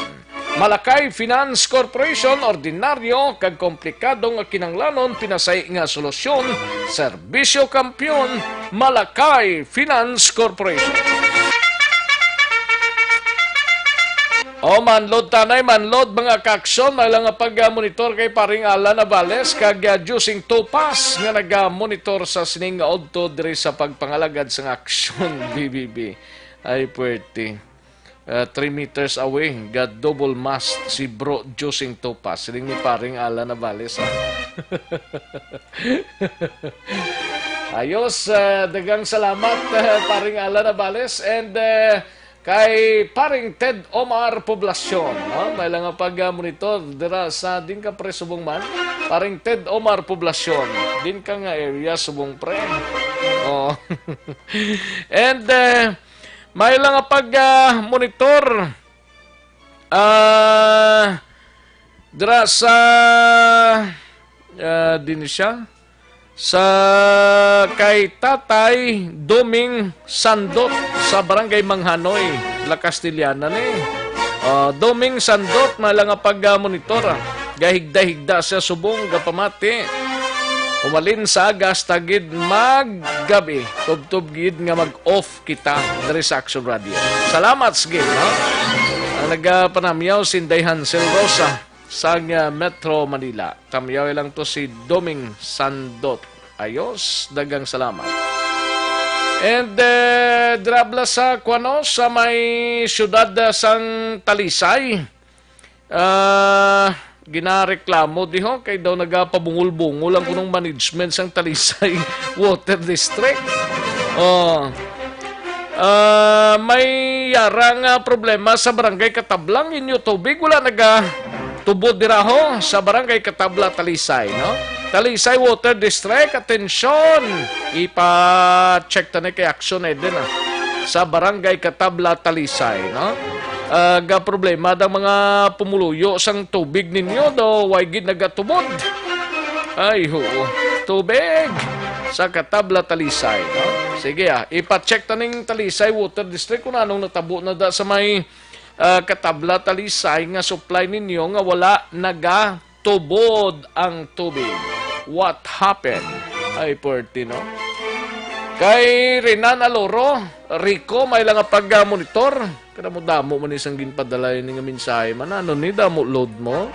Malakay Finance Corporation, ordinaryo kag komplikado nga kinahanglanon, pinasay nga solusyon, serbisyo kampiyon, Malakay Finance Corporation. O, manlod tanay, manlod, mga kaaksyon, may lang nga pag-monitor kay paring Alan Navales kag, ah, Jusing Topas nga naga-monitor sa sining nga udto diri sa pagpangalagad sang aksyon, B B B. Ay, puwerte. Ah, three meters away, ga double mast si Bro Jusing Topas. Siling ni paring Alan Navales, ha? Ayos, ah, daghang salamat, ah, paring Alan Navales. And, ah, kay paring Ted Omar Poblacion, no? May lang nga pag-monitor dira sa, din ka pre subong man. Paring Ted Omar Poblacion, din ka nga area subong pre. Oh. And, ah, may lang nga pag, ah, monitor, ah, dira sa, ah, din siya, sa kay Tatay Doming Sandot sa Barangay Manghanoy, La Castellana ni. Ah, Doming Sandot, may lang nga pag, ah, monitor, ah. Gahigda-higda siya subong, gapamati. Umalin sa aga hasta gid maggabi, tubtob gid nga mag-off kita diri sa Action Radio. Salamat sa gid, no? Ang nagapanamyaw si Inday Hansel Rosa sang, ah, Metro Manila. Tamyaw lang to si Doming Sandot. Ayos, daghang salamat. And, eh, dira bala sa kuano, sa may siyudad, ah, sang Talisay. Ah, ginareklamo diho kay daw nagapabungol-bungol ang kunong management sang Talisay Water District. Oh. Ah, may yara nga problema sa Barangay Katabla ang inyo tubig. Wala nagatubod dira ho sa Barangay Katabla, Talisay, no? Talisay Water District, atensyon! Ipa-check ta ni kay action na din, ah. Sa Barangay Katabla, Talisay, no? Ah, ga problema dang mga pumuluyo sang tubig ninyo, do way gid nagatubod. Ay, ho. Tubig sa Katabla, Talisay, no? Sige, ah, ipa-check ta ning Talisay Water District kung anong natabo na da sa may, ah, Katabla, Talisay nga supply ninyo nga wala nagatubod ang tubig. What happened? Ay, puwerte, no? Kay Renan Aloro Rico, may lang nga pag-monitor. Kadamo-damo man isang ginpadala ini nga mensahe man. Ano ni, damo load mo?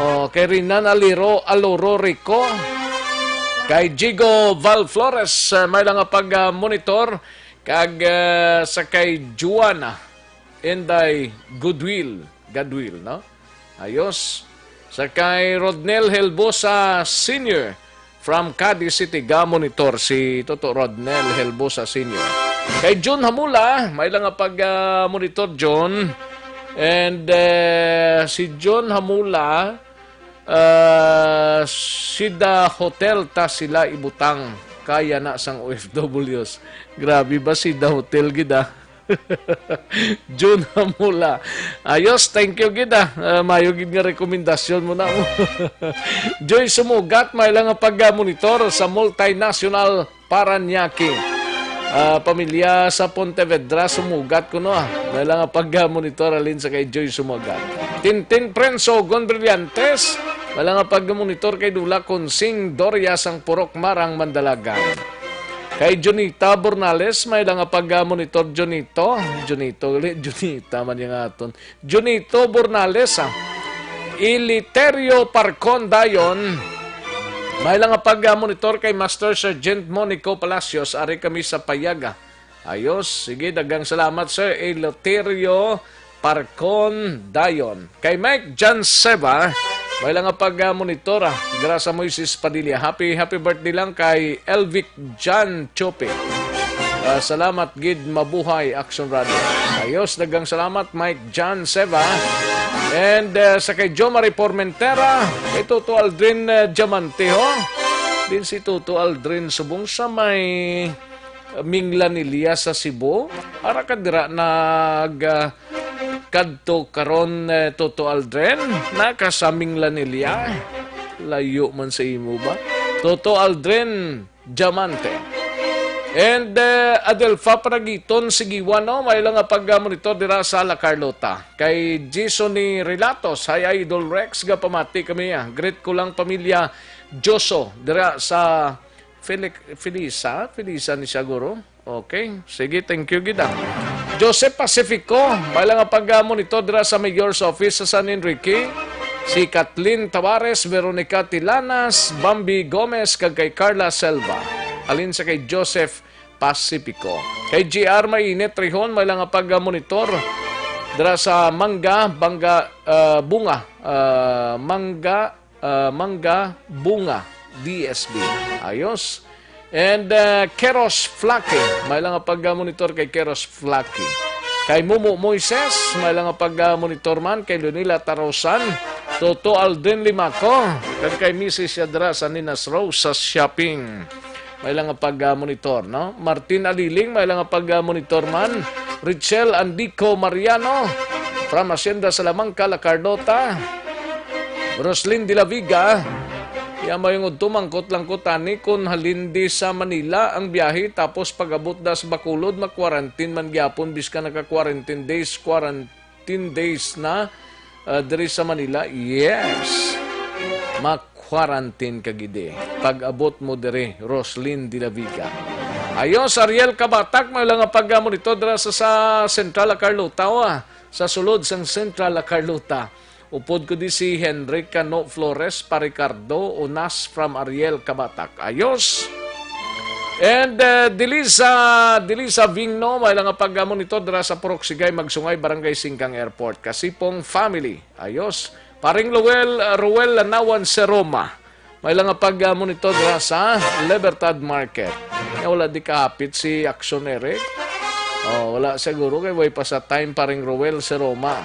Oh, kay Renan Aliro, Aloro Rico. Kay Jigo Val Flores, eh, may lang nga pag-monitor. Kag, eh, sa kay Juana Inday Goodwill, Godwill, no? Ayos. Sa kay Rodnel Helbosa Senior from Cadiz City, ga-monitor si Toto Rodnel Helbosa Senior. Kay John Hamula, may lang nga pag, ah, monitor, John. And, eh, si John Hamula, ah, sida hotel ta sila ibutang. Kaya na sang O F Ws. Grabe ba, sida hotel gid, ah? Jun Hamula. Ayos, thank you gid, ah. Ah, mayo gid nga rekomendasyon mo na mo. Joy Sumugat, may lang nga pag-monitor sa multinational Paranaque. Ah, pamilya sa Pontevedra, sumugat kuno, ah. May lang nga pag-monitor halin sa kay Joy Sumugat. Tintin Prenso, Gon Brillantes, may lang nga pag-monitor kay Dula Consing Doria sang Purok Marang, Mandalagan. Kay Junita Bornales, may lang nga pag-monitor Junito. Junito, gali, Junita man yung aton. Junito Bornales, ah. Eleuterio Parcon dayon. May lang nga pag-monitor kay Master Sergeant Monico Palacios, ari kami sa Payaga. Ayos, sige, daghang salamat, Sir Eleuterio Parcon dayon. Kay Mike John Seba, may lang nga pag-monitor, ah. Gracia Moises Padilla. Happy, happy birthday lang kay Elvic John Chope. Ah, salamat gid, mabuhay Action Radio. Ayos, daghang salamat, Mike John Seba. And, ah, sa kay Jo Marie Formentera, kay Toto Aldrin, ah, Diamante, ho. Din si Toto Aldrin subong sa may Minglanilla sa Cebu. Ara ka dira nag, ah, kadto karon, eh, Toto Aldrin, naka sa Minglanilla. Layo man sa imo ba? Toto Aldrin Diamante. And, eh, Adelfa Panagiton, Sigiwan, no? May lang nga pag-monitor dira sa La Carlota. Kay Jason ni Relatos, "Hi, Idol Rex, gapamati kami, ah. Greet ko lang pamilya Joso dira sa Fili-, Felisa, Felisa ni siguro." Okay. Sige, thank you gid, ah. Joseph Pacifico, may lang nga pag-monitor dira sa Mayor's Office sa San Enrique. Si Kathleen Tavares, Veronica Tilanas, Bambi Gomez, kag kay Carla Selva. Halin sa kay Joseph Pacifico. Kay G R Mainit Rihon, may lang nga pag-monitor dira sa Mangga, Bangga, ah, Bunga, ah, Mangga, ah, Mangga, Bunga, D S B. Ayos. And, ah, Keros Flake, may lang nga pag-monitor kay Keros Flake. Kay Mumu Moises, may lang nga pag-monitor man kay Lunila Tarosan, Toto Aldrin Limaco, kag kay Missus Yadra sa Ninas Rose sa shopping. May lang nga pag-monitor, no? Martin Aliling, may lang nga pag-monitor man. Richel Andico Mariano, from Hacienda Salamanca, La Carlota. Roslyn de la Viga, ya, mayong udto, mangkot lang ko tani kon halin di sa Manila ang biyahe, tapos pag-abot da sa Bacolod, ma-quarantine man gyapon, bisan naka-quarantine days, quarantine days na, ah, diri sa Manila. Yes. Ma-quarantine ka gid, eh. Pag-abot mo diri, Roslyn de la Viga. Ayos, Ariel Kabatak, may lang nga pag-monitor dira sa, sa Central La Carlota, ah. Sa sulod sang Central La Carlota. Upod ko di si Henry Cano Flores, pa Ricardo Unas from Ariel Kabatak. Ayos. And, uh, Delisa, Delisa Vingno, may lang nga pag-monitor dira sa Purok Sigay, Magsungay, Barangay Singkang Airport. Kasipong family. Ayos. Paring Roel, uh, Roel Lanawan Seroma. May lang nga pag-monitor dira sa Libertad Market. Nga wala di kahapit si Action Eric. Oh, wala siguro kay way pa sa time, Paring Roel Seroma.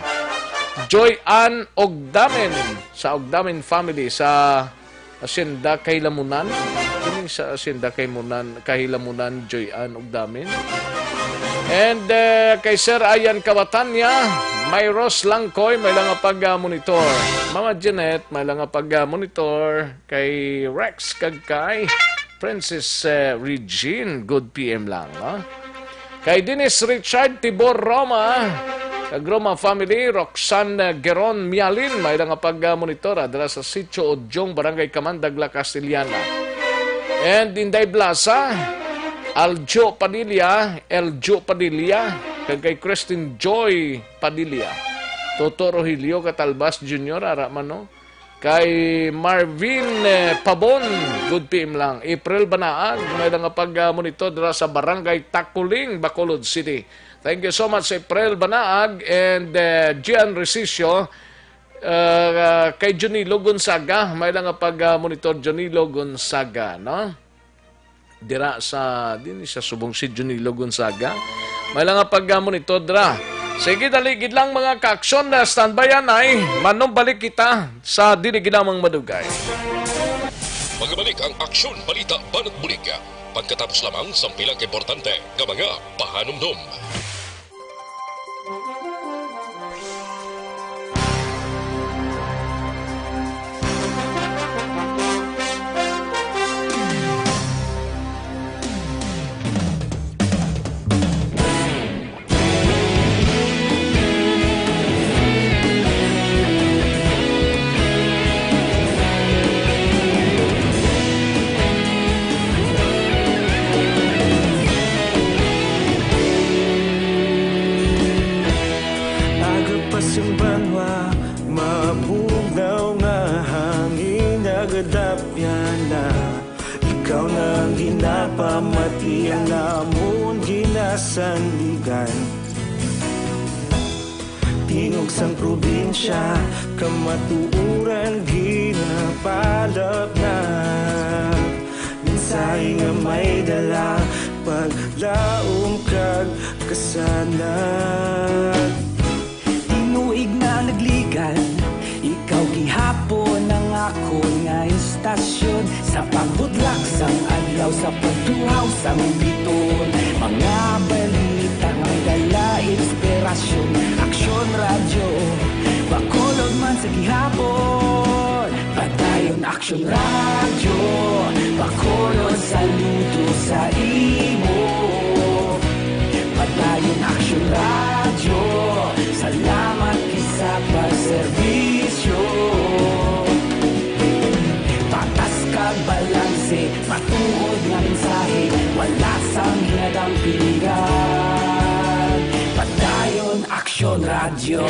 Joy Ann Ogdamin sa Ogdamin family sa Hacienda Kahilamunan. Kini sa Hacienda Kahimunan, Kahilamunan, Joy Ann Ogdamin. And, eh, kay Sir Ayan Kabatanya, may Rose Langkoy, may lang nga pag-monitor. Mama Jeanette, may lang nga pag-monitor. Kay Rex kag kay Princess, eh, Regine, good P M lang, no? Kay Dennis Richard Tibor Roma, kag Roma family, Roxanne, eh, Geron Mialin, may lang nga pag-monitor, ah, dira sa Sitio Udyong, Barangay Kamandag, La Castellana. And Inday Blasa, Aljo Padilla, Eljo Padilla, kag kay Christine Joy Padilla. Toto Rogelio Catalbas Junior, ara man, no? Kay Marvin, eh, Pabon, good P M lang. April Banaag, may lang nga pag-monitor dira sa Barangay Takuling, Bacolod City. Thank you so much, April Banaag and, eh, Gian Resicio. Uh, kay Junilo Gonzaga, may lang nga pag-monitor, Junilo Gonzaga, no? Dira sa, din sa subong si Junilo Gonzaga. May lang nga pag-monitor dira. Sige, dali gid lang, mga ka-aksyon, na standby anay. Manumbalik kita sa dili ginamang madugay. Magabalik ang Aksyon Balita Banat Bulig pagkatapos lamang sang pila ka importante nga mga pahanumdom. Kadapyana, ikaw na ang ginapamati, ang amon ginasandigan. Tingog sang probinsya, kamatuoran ginapalapnap. Mensahe nga may dala, paglaom kag kasanag. Tinuig na nagligan, ikaw gihapon ang akon nga istasyon. Sa pagbutlak sang adlaw, sa pagtuhaw sang biton, mga balita nga may dala inspirasyon. Aksyon Radyo, Bacolod man sa gihapon. Padayon Aksyon Radyo, Bacolod, saludo sa imo. Padayon Aksyon Radyo, salamat gid sa pagserbisyo. Patas kag balanse, matuod nga mensahe, wala sang ginadampigan. Padayon Aksyon Radyo.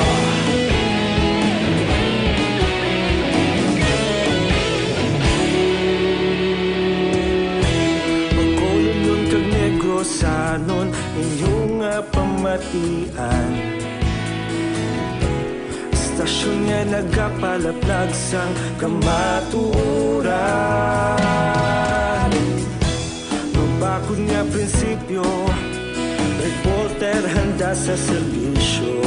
Bacolodnon kag Negrosanon, inyo nga pamatian. Istasyon nga nagapalaplag sang kamatuoran. Mabakod nga prinsipyo, reporter handa sa serbisyo.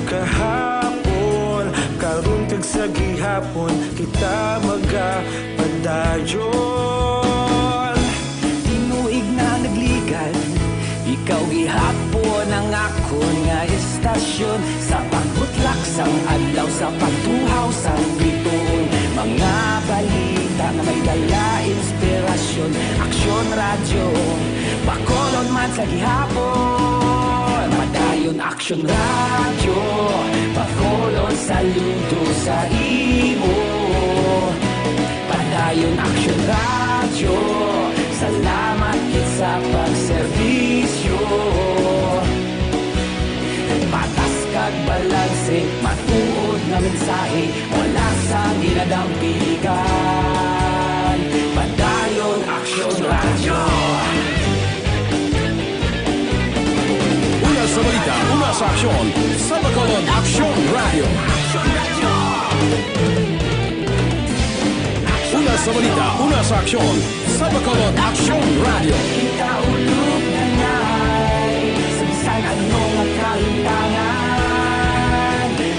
Kahapon, karon kag sa gihapon, kita magapadayon. Tinuig na nagligan, ikaw gihapon ang akon nga istasyon. Sa pagbutlak sang adlaw, sa pagtuhaw sang bituon, mga balita nga may dala inspirasyon. Aksyon Radyo, Bacolod man sa gihapon. Padayon Aksyon Radyo, Bacolod, saludo sa imo. Padayon Aksyon Radyo, salamat gid sa pagserbisyo. Patas kag balanse, matuod nga mensahe, wala sang ginadampigan. Padayon Aksyon Radyo. Una sa balita, una sa aksyon, sa Bacolod Aksyon Radyo. Una sa balita, una sa aksyon, sa Bacolod Aksyon Radyo. Kita ulog na ngay sa bisan ano nga kahintangan.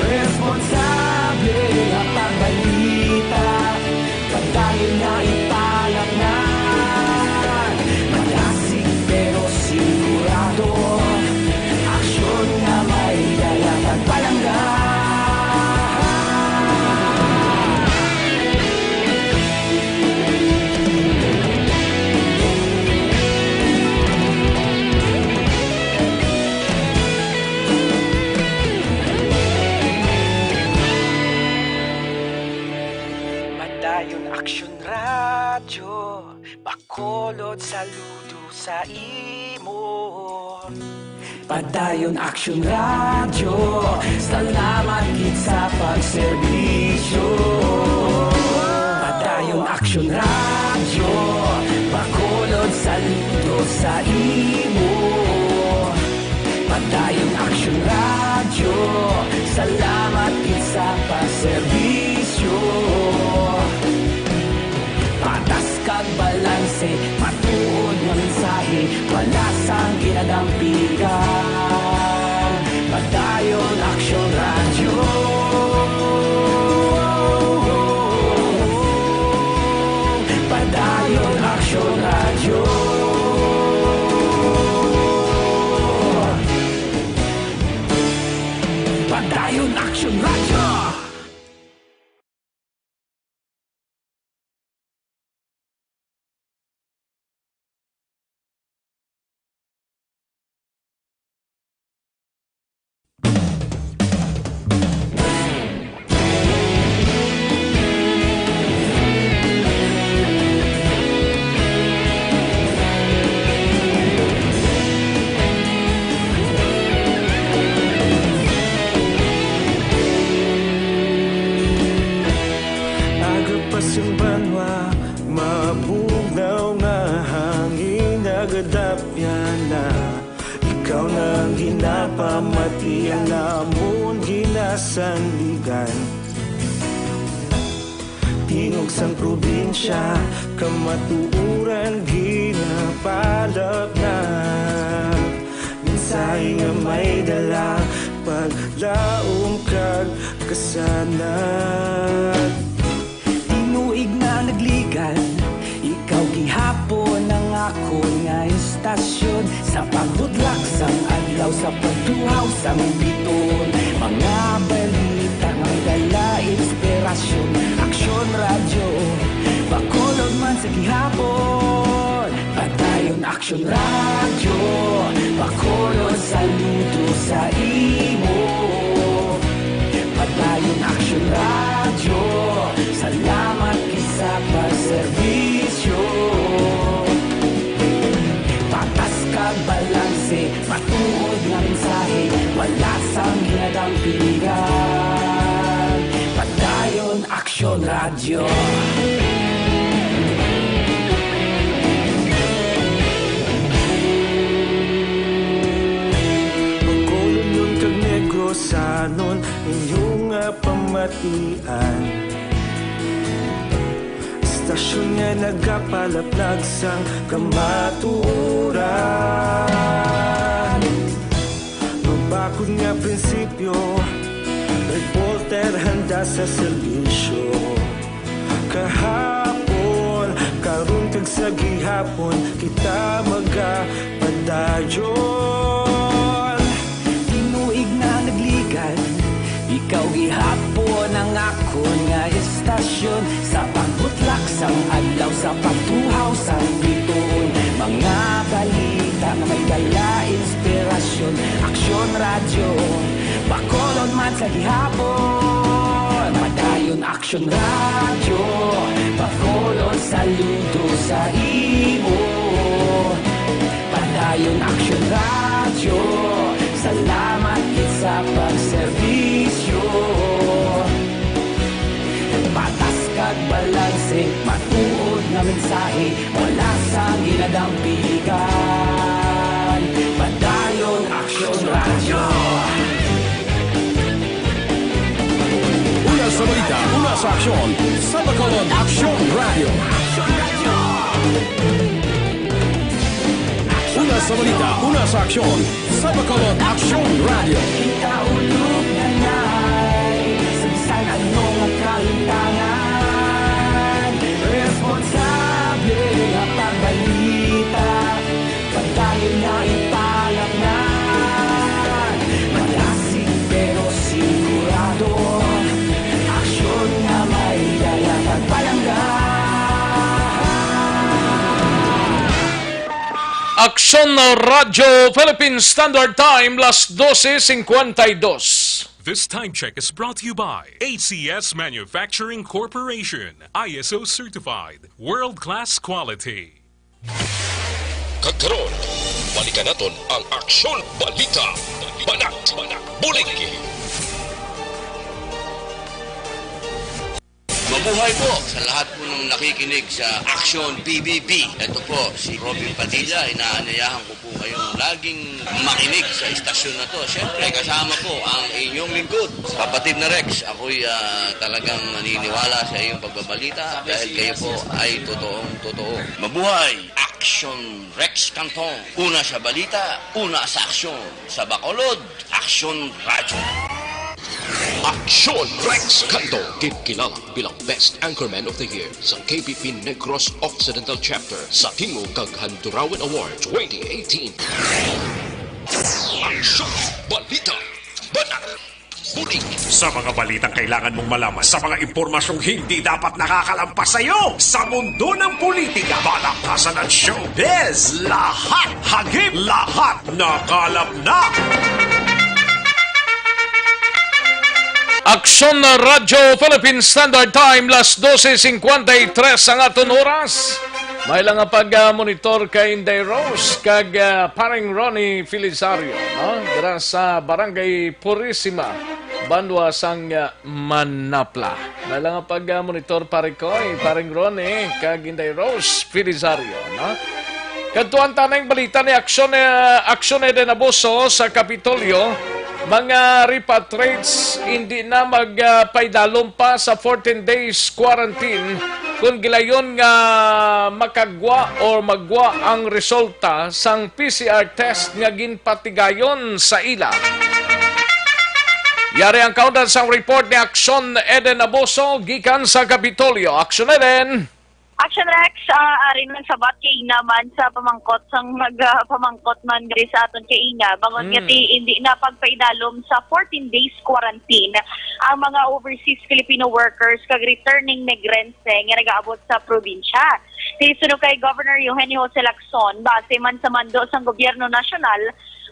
Responsable nga pagbalita, padayon na ipalapngan. Madasig pero sigurado, aksyon nga may dala kag palangga. Padayon Aksyon Radyo, Bacolod, saludo sa imo. Padayon Aksyon Radyo, salamat gid sa pagserbisyo. Padayon Aksyon Radyo, Bacolod, saludo sa imo. Padayon Aksyon Radyo, salamat gid sa pagserbisyo. Patas kag balanse, matuod nga mensahe, wala sang ginadampigan. Padayon Aksyon Radyo. Padayon Aksyon Radyo. Padayon Aksyon Radyo. Sa banwa, mabugnaw nga hangin nagadapyan na. Ikaw na ang ginapamati, ang amon ginasandigan. Tingog sang probinsya, kamatuoran ginapalapnap. Mensahe nga may dala, paglaom kag kasanag. Tinuig na nagligan, ikaw gihapon ang akon nga istasyon. Sa pagbudlak sang adlaw, sa pagtuhaw sang biton, mga balita nga may dala inspirasyon. Aksyon Radyo, Bacolod man sa gihapon. Padayon Aksyon Radyo, Bacolod, saludo sa imo. Padayon Aksyon Radyo, salamat gid sa pagserbisyo. Patas kag balanse, matuod nga mensahe, wala sang ginadampingan. Padayon Aksyon Radyo. Bacolodnon kag Negrosanon, inyo nga pamatian. Istasyon nga nagapalaplag sang kamatuoran. Mabakod nga prinsipyo, reporter handa sa serbisyo. Kahapon, karon kag sa gihapon, kita magapadayon. Tinuig na nagligan, ikaw gihapon ang akon nga istasyon. Sa pagbutlak sang adlaw, sa pagtuhaw sang bituon, mga balita nga may dala inspirasyon. Aksyon Radyo, Bacolod man sa gihapon. Padayon Aksyon Radyo, Bacolod, saludo sa imo. Padayon Aksyon Radyo, salamat gid sa pagserbisyo. Patas kag balanse, matuod nga mensahe, wala sang ginadampigan. Padayon Aksyon Radyo. Una sa balita, una sa aksyon, sa Bacolod Aksyon Radyo. Una sa balita, una sa aksyon, sa Bacolod Aksyon Radyo. Kita ulog na nay, sa bisan ano nga kalimtangan, responsable nga pagbalita, padayon na ipalapnan. Malasig pero sigurado, aksyon nga may dala kag palangga. Aksyon Radyo Philippine Standard Time, las doce cincuenta y dos. This time check is brought to you by A C S Manufacturing Corporation, I S O certified, world-class quality. Kag karon, balikan naton ang Aksyon Balita, Banat, Bulig. Mabuhay po sa lahat po ng nakikinig sa Aksyon P B B. Ito po si Robin Padilla, inaanyayahan ko po kayong laging makinig sa istasyon na to. Siyempre, kasama po ang inyong lingkod, kapatid na Rex. Ako'y, ah, talagang naniniwala sa iyong pagbabalita dahil kayo po ay totoong totoo. Mabuhay! Aksyon Rex Cantong. Una sa balita, una sa aksyon. Sa Bacolod, Aksyon Radyo. Aksyon Rex Cantong, ginkilala bilang Best Anchorman of the Year sa K P P Negros Occidental Chapter sa Tingog kag Handurawan Award twenty eighteen. Aksyon Balita, Banat, Bulig. Sa mga balitang kailangan mong malaman, sa mga impormasyong hindi dapat nakakalampas sa iyo, sa mundo ng politika, balaktasan at showbiz, lahat hagip, lahat nakalap na. Aksyon na Radyo Philippine Standard Time, las doce cincuenta y tres ang aton oras. May lang nga pag-monitor kay Inday Rose kag, ah, Pareng Ronnie Felizario, no? Dira sa Barangay Purisima, Banwa sang, ah, Manapla. Dala nga pag-monitor, pare ko, eh, paring Ronnie, kag Inday Rose Felizario, no? Kadtuan ta na ang balita ni Aksyon, eh, Aksyon Eden Abuso sa Kapitolyo. Mga repatriates hindi na magpaidalom pa sa fourteen days quarantine kung gilayon nga makagwa or magwa ang resulta sang P C R test nga ginpatigayon sa ila. Yari ang kaundan sang report ni Aksyon Eden Abuso gikan sa Kapitolyo. Aksyon Eden! Action Rex, ah, ari man sabat kay ina man sa pamangkot sang mag, ah, pamangkot man diri sa aton kay ina. Bangod nga Mm. ti hindi na pagpaidalom sa fourteen days quarantine ang mga overseas Filipino workers kag returning migrants nga nagaabot sa probinsya. Ti suno kay Governor Eugenio Jose Lacson, base man sa mando sang gobyerno nasyonal,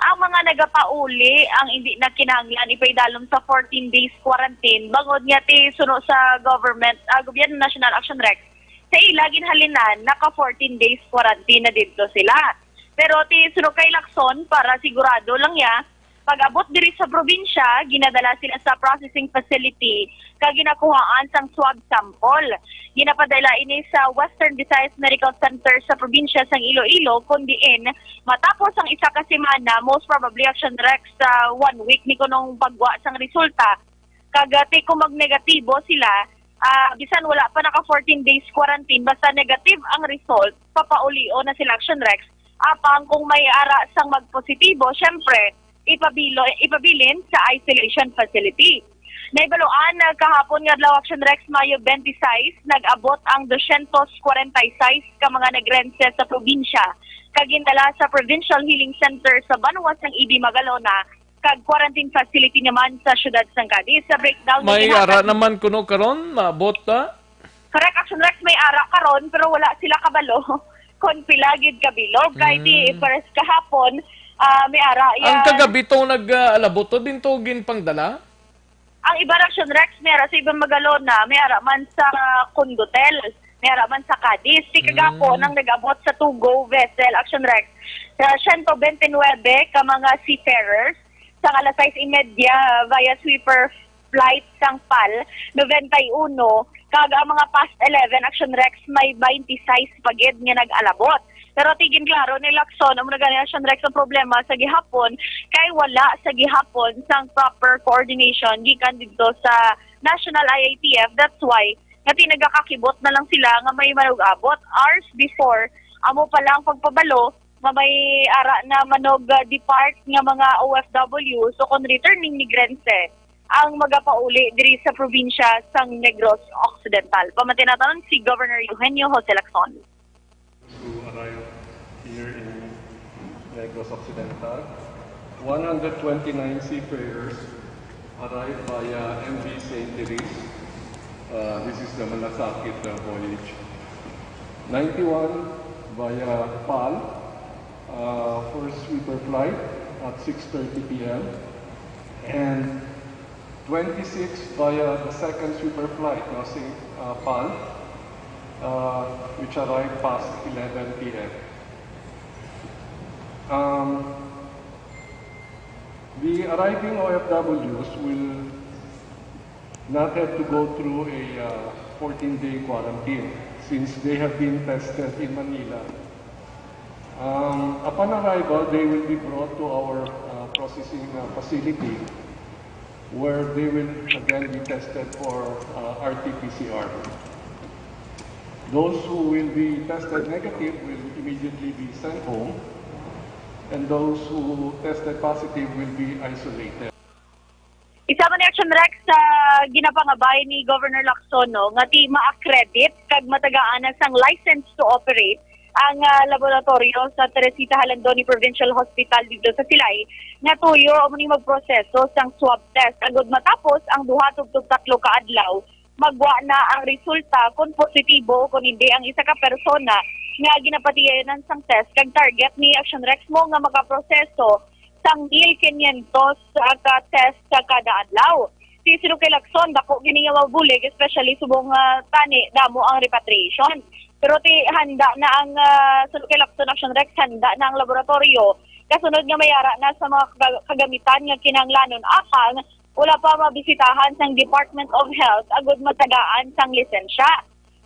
ang mga nagapauli ang hindi na kinahanglan ipaidalom sa fourteen days quarantine. Bangod nga ti suno sa government, ah, gobyerno nasyonal, Action Rex, sa ila ginhalinan, naka fourteen days quarantine na didto sila. Pero ti suno kay Lacson, para sigurado lang niya, pag-abot diri sa probinsya, ginadala sila sa processing facility kag ginakuhaan sang swab sample. Ginapadala ini sa Western Visayas Medical Center sa probinsya sang Iloilo, kun diin matapos ang isa ka semana, most probably, Action Rex, sa one week ni kunong pagwa sang resulta. Kag, ah, ti kung magnegatibo sila, ah, bisan wala pa naka fourteen days quarantine, basta negative ang result, papaulion na sila, Action Rex. Apang kung may ara sang magpositibo, syempre, ipabilo, ipabilin sa isolation facility. Naibaluan na kahapon nga adlaw, Action Rex, Mayo twenty-six, nag-abot ang dosyentos kwarenta y seis ka mga Negrense sa probinsya kag gindala sa Provincial Healing Center sa banwa sang Ibis, Magalona, kag quarantine facility naman sa siyudad sang Cadiz. Sa breakdown nga May ginahatag ara naman kuno karon, maabot ta? Correct, Action Rex, may ara karon, pero wala sila kabalo kon pila gid ka bilog. Kay ti Mm. pares kahapon, ah, may ara Ang iya. Kagabi to nag, ah, alabot to din to ginpangdala? Ang iba, Action Rex, may ara sa Ibis, Magalona, may ara man sa Condotel, may ara man sa Cadiz. Si kagapon Mm. ang nag-abot sa two-go vessel, Action Rex, sa siyento bente nuwebe ka mga seafarers, sang alas sais y media via sweeper flight sang pal, nobenta y uno, kag ang mga past eleven, Action Rex, may twenty-six pa gid nga nag-alabot. Pero ti ginklaro ni Lacson, amo na gani, Action Rex, ang problema sa gihapon kay wala sa gihapon sang proper coordination gikan didto sa National I A T F. That's why nga ti nagakakibot na lang sila nga may manug-abot. Hours before, amo pa lang pagpabalo nga may ara na manog, ah, depart nga mga O F W, so kon returning migrantes ang magapauli diri sa probinsya sang Negros Occidental. Pamati naton si Governor Eugenio Jose Lacson. Who arrived here in Negros Occidental. One hundred twenty-nine seafarers arrived via M V Saint Therese. Uh, this is the Malasakit, uh, voyage. Ninety-one via pal, uh, first sweeper flight at six thirty P M. And twenty-six via the second sweeper flight, no, si, uh, pal, uh, which arrived past eleven P M. Um, the arriving O F Ws will not have to go through a, uh, fourteen-day quarantine since they have been tested in Manila. Um, upon arrival, they will be brought to our, uh, processing, uh, facility where they will again be tested for, uh, R T P C R. Those who will be tested negative will immediately be sent home, and those who tested positive will be isolated. Isa man ni Action Rex sa ginapangabay ni Governor Lacson, no, nga ti ma-accredit kag matagaan na sang license to operate ang, ah, laboratorio sa Teresita Jalandoni Provincial Hospital didto sa Silay, nga tuyo amo ni magproseso sang swab test agud matapos ang duha tubtob tatlo ka adlaw, magwa na ang resulta kon positibo o kon hindi ang isa ka persona nga ginapatigayonan sang test. Kag target ni Action Rex mo nga makaproseso sang mil quinientos ka test sa kada adlaw. Ti suno kay Lacson, dako gini nga mabulig, especially subong, ah, tani damo ang repatriation. Pero ti handa na ang, ah, suno kay Lacson, Action Rex, handa na ang laboratorio kasunod nga may ara na sa mga kaga-, kagamitan nga kinahanglanon apang wala pa mabisitahan sang Department of Health agud magtagaan sang lisensya.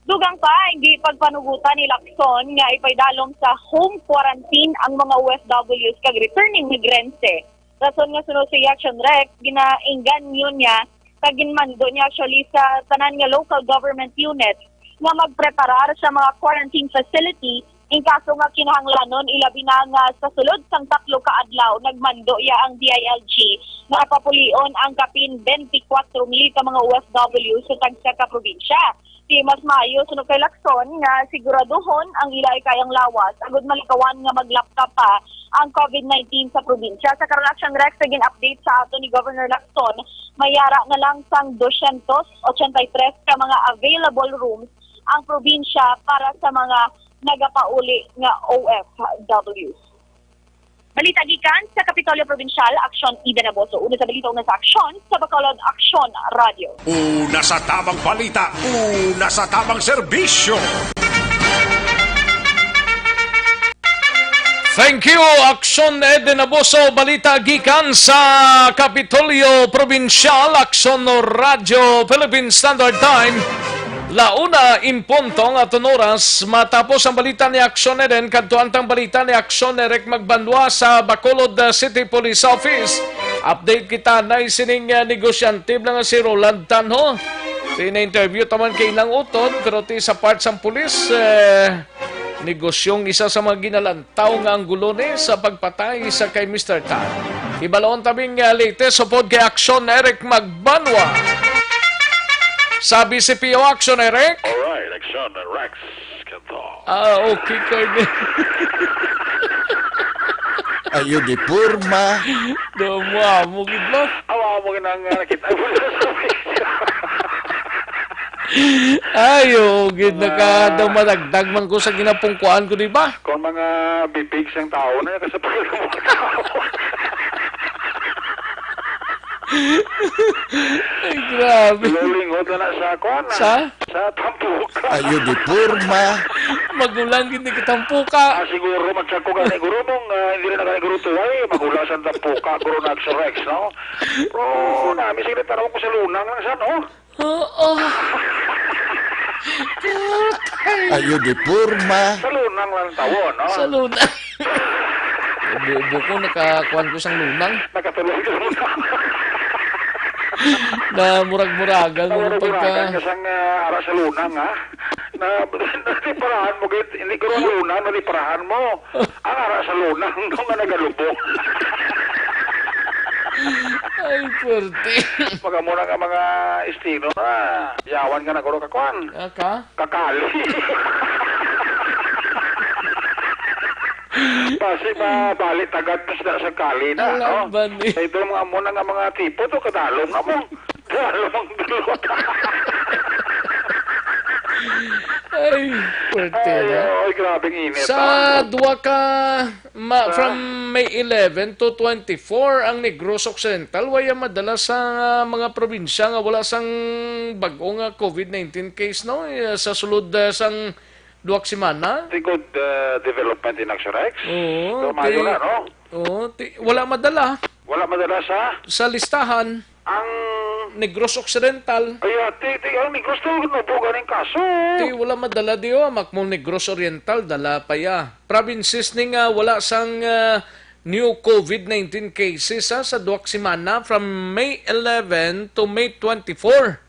Dugang pa ang gipagpanugutan ni Lacson nga ipaidalom sa home quarantine ang mga O F Ws kag returning migrante. Rason nga suno sa Action Rec, ginainggan niya kag ginmando niya actually sa tanan nga local government unit nga magpreparar sa mga quarantine facility in kaso nga kinahanglanon, ilabi na nga sa sulod sang tatlo ka adlaw. Nagmando iya ang D I L G nga papulion ang kapin twenty-four mil ka mga O F W sa tagsa ka probinsya. Ti mas maayo suno kay Lacson nga siguraduhon ang ila ikayang lawas agud malikawan nga maglapta pa ang COVID nineteen sa probinsya. Sa karon, Action Rex, sa gin-update sa ato ni Governor Lacson, mayara na lang sang dosyentos ochenta y tres ka mga available rooms ang probinsya para sa mga nagapauli nga O F Ws. Balita gikan sa Kapitolyo Probinsyal, Aksyon Eden Aboso. Una sa balita, una sa aksyon, sa Bacolod Aksyon Radio. Una sa tamang balita, una sa tamang serbisyo. Thank you, Aksyon Eden Aboso. Balita gikan sa Kapitolyo Probinsyal, Aksyon Radyo Philippine Standard Time. Launa in punto nga aton oras, matapos ang balita ni Aksyon Eden, kadtuan tang balita ni Aksyon Eric Magbanwa sa Bacolod, uh, City Police Office. Update kita na sining, uh, negosyante nga si Roland Tanho. Pina-interview taman kay nang utod, pero ti sa part sang pulis, eh, negosyong isa sa mga ginalantaw nga anggulo ni sa pagpatay sa kay Mister Tan. Ibalon tabing, uh, latest upod kay Aksyon Eric Magbanwa. Sabi si P O Action, Eric? Alright, Action, Rex, kanto. Ah, okay, Carne. Ayo di porma. Damo mo gid ba? Awa mo gid ang, ah, nakita mo sa video. Ayo gid, naka daw madagdag man ko sa ginapungkuan ko, di ba? Kung mga bibig sang tao na, kasapal ng mga tao. Ay, grabe. Lulingot na na sa kuwan, ah. Sa? Sa tampuka. Ayo di porma. Magulang gid ni katampuka. Ah, siguro, magsak ko gani, guro, nung, ah, hindi na nakaliguro tuway, magulang sa tampuka, guro, nagsurex, no? Pero, nami, sige, tanaw ko sa lunang lang sa, no? Oo. Ayo di porma. Sa lunang lang tawo, no? Sa lunang. Ubo-ubo ko, nakakuan ko sang lunang. Nakatulog sa lunang. Na murag-muragan mo Murag-muragan pagka ka sang, ah, ara sa lunang, ha? Na, naliparahan mo, gid. Hindi ko ang lunang, naliparahan mo. Ang ara sa lunang, no, nga nagalubong. Ay, puwerte. Pag amo na nga mga estilo na, yawan nga naguro ka, kuan. Ah, ka? Kakali. Basi mabalik tagad pa sila sa kali na, no? Alam ba ni? Sa ito mga amo na nga mga tipo to, kadalom na mo. Dalom ang dulot. Ay, puwerte Ay, na. Ay, grabe ang init, Sa ah. Duwa ka, ma-, Sa from May eleven to twenty-four, ang Negros Occidental, waya madala sa mga probinsya nga wala sang bag-o nga COVID nineteen case, no? Eh, sa sulod, eh, sang duwak semana. The good, uh, development in Action Rex. Oo, Pero maayo ti-, na, no? Oo, ti-, wala madala. Wala madala sa? Sa listahan. Ang Negros Occidental. Ay, ati, ti, ang Negros to, nubo ganing kaso. Ti, wala madala diyo, makmo Negros Oriental, dala pa ya. Provinces ni nga wala sang, ah, new COVID nineteen cases, ah, sa duwak semana from May eleven to May twenty-four.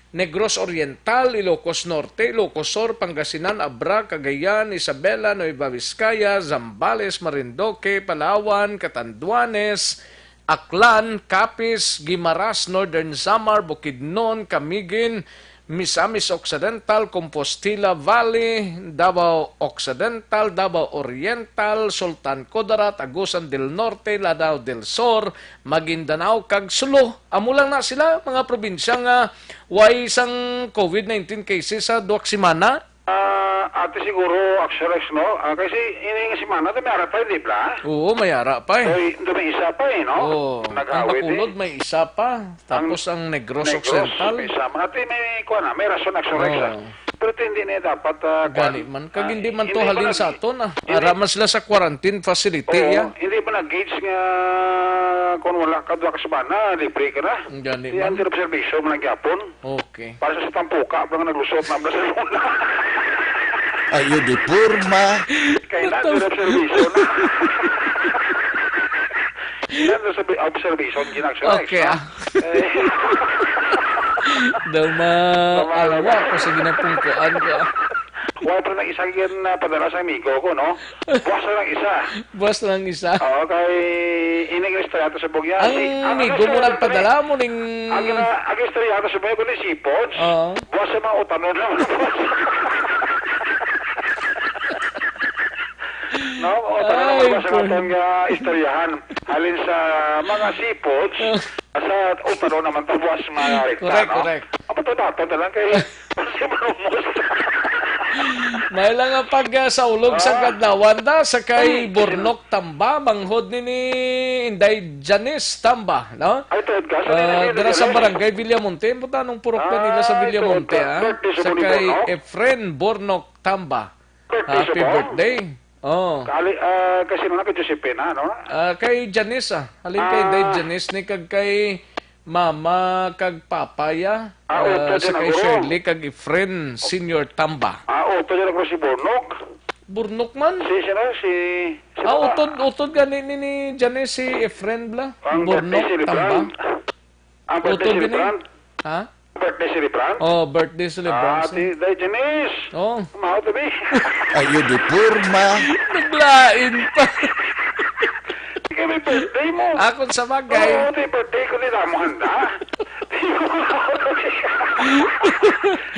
Negros Oriental, Ilocos Norte, Ilocos Sur, Pangasinan, Abra, Cagayan, Isabela, Nueva Vizcaya, Zambales, Marinduque, Palawan, Catanduanes, Aklan, Capiz, Guimaras, Northern Samar, Bukidnon, Camiguin, Misamis Occidental, Compostela Valley, Davao Occidental, Davao Oriental, Sultan Kudarat, Agusan del Norte, Lanao del Sur, Maguindanao, kag Sulu. Amo lang na sila, mga probinsya nga way sang COVID nineteen cases sa duwak semana. Ah, ati siguro, Action Rex, no? Ah, kasi ini nga semana, to may ara pa, di ba? Oo, may ara pa eh. Oy, ito may isa pa eh, no? Oo, ang Nag-awit eh. Bacolod may isa pa. Tapos ang Negros Negros, Occidental. May isa. Mga ati may, kuha na, may rason, Action Rex, ah. Oo. Pero ito hindi na dapat, ah, Gani kuwan. Man. Kag Ah, hindi man hindi to man halin sa nag-, aton, ah. Hindi. Ara man sila sa quarantine facility, Oo, ya. Hindi man nag-gauge nga kung wala ka, duha ka semana, libre ka na. Gani Hindi man. Under observation man ang gyapon. Okay. Para sa tampuka, mga naglusot na Barcelona. Ayo di porma. Kaya na, Ito. Under observation. Yan, sa bi-, observation, ginaksyon, Okay, no? Ah. Eh. Daw ma-, Tama, awa tama. Ko sa ginapungkuan ko. Wa pa na isa yan na padala sa amigo ko, no? Buwas na lang isa. Buwas na lang isa. Oo, kay inig istorya to sa bugya. Ang Si, ang amigo mo nagsulat nagpadala ni, mo ning ang gina-, ang istorya to sa bugya ko ni Sipods. Oo. Buwas sa mga utanon lang. No? O, tanan Ay, naman sa kon- atong, ah, istoryahan. Halin sa mga seafoods, sa utaro naman to, buwas mga rekta, Correct, no? Correct. Ang patunaton na lang kay, kasi marumos. May lang ang pag, ah, saulog sa Ah. Kadlawan da, sa kay Hmm, Bornok Tamba, manghod ni, ni Inday Janice Tamba, no? Ay, tuod ka? Sa Ah, nila, dira sa nila. Barangay Villamonte. Buta nung purok na nila sa Ah, Villamonte, tuod ka. Ah. Birthday sa Sa Bornok? Kay Efren Bornok Tamba. Birthday Happy sa mo? Birthday. Oh. Kali, ah, kay sino na? Kay Josephine, no? Ah, kay Janice, ah. Halin kay Ah. Day Janice ni kag kay Mama kag Papa, ya. Ah, Ah, utod sa yan kay ang guro. Shirley kag Efren Senior Tamba. Ah, utod yan ang si Bornok. Bornok man? Si, sino? Si, sino Ah, ba? Utod, utod gani ni, ni Janice si Efren bla. Ang Bornok birthday celebrant. Tamba. Ang birthday Utod gani. Celebrant? Ha? Birthday celebrant? Oh, birthday celebrant, Ah, sir. Ti Day Janice. Oh. Mao to, bi. Ayo di porma. Naglain pa. Sige, may birthday mo. Akon sa bagay. Oo, ti birthday ko ni Damuhan na.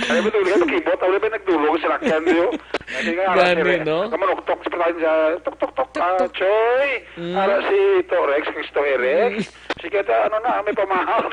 Ay, ba ito, nagkibot, ako na ba nagdulog sa lakyan, di, oh? Kasi nga, Gani, alas no? Kamanuktok sa pagkain sa tok, tok, tok, ah, Choy. Mm. Ara si Torex, Cristo Rex. Mm. Sige, ta, ano na, may pamahaw.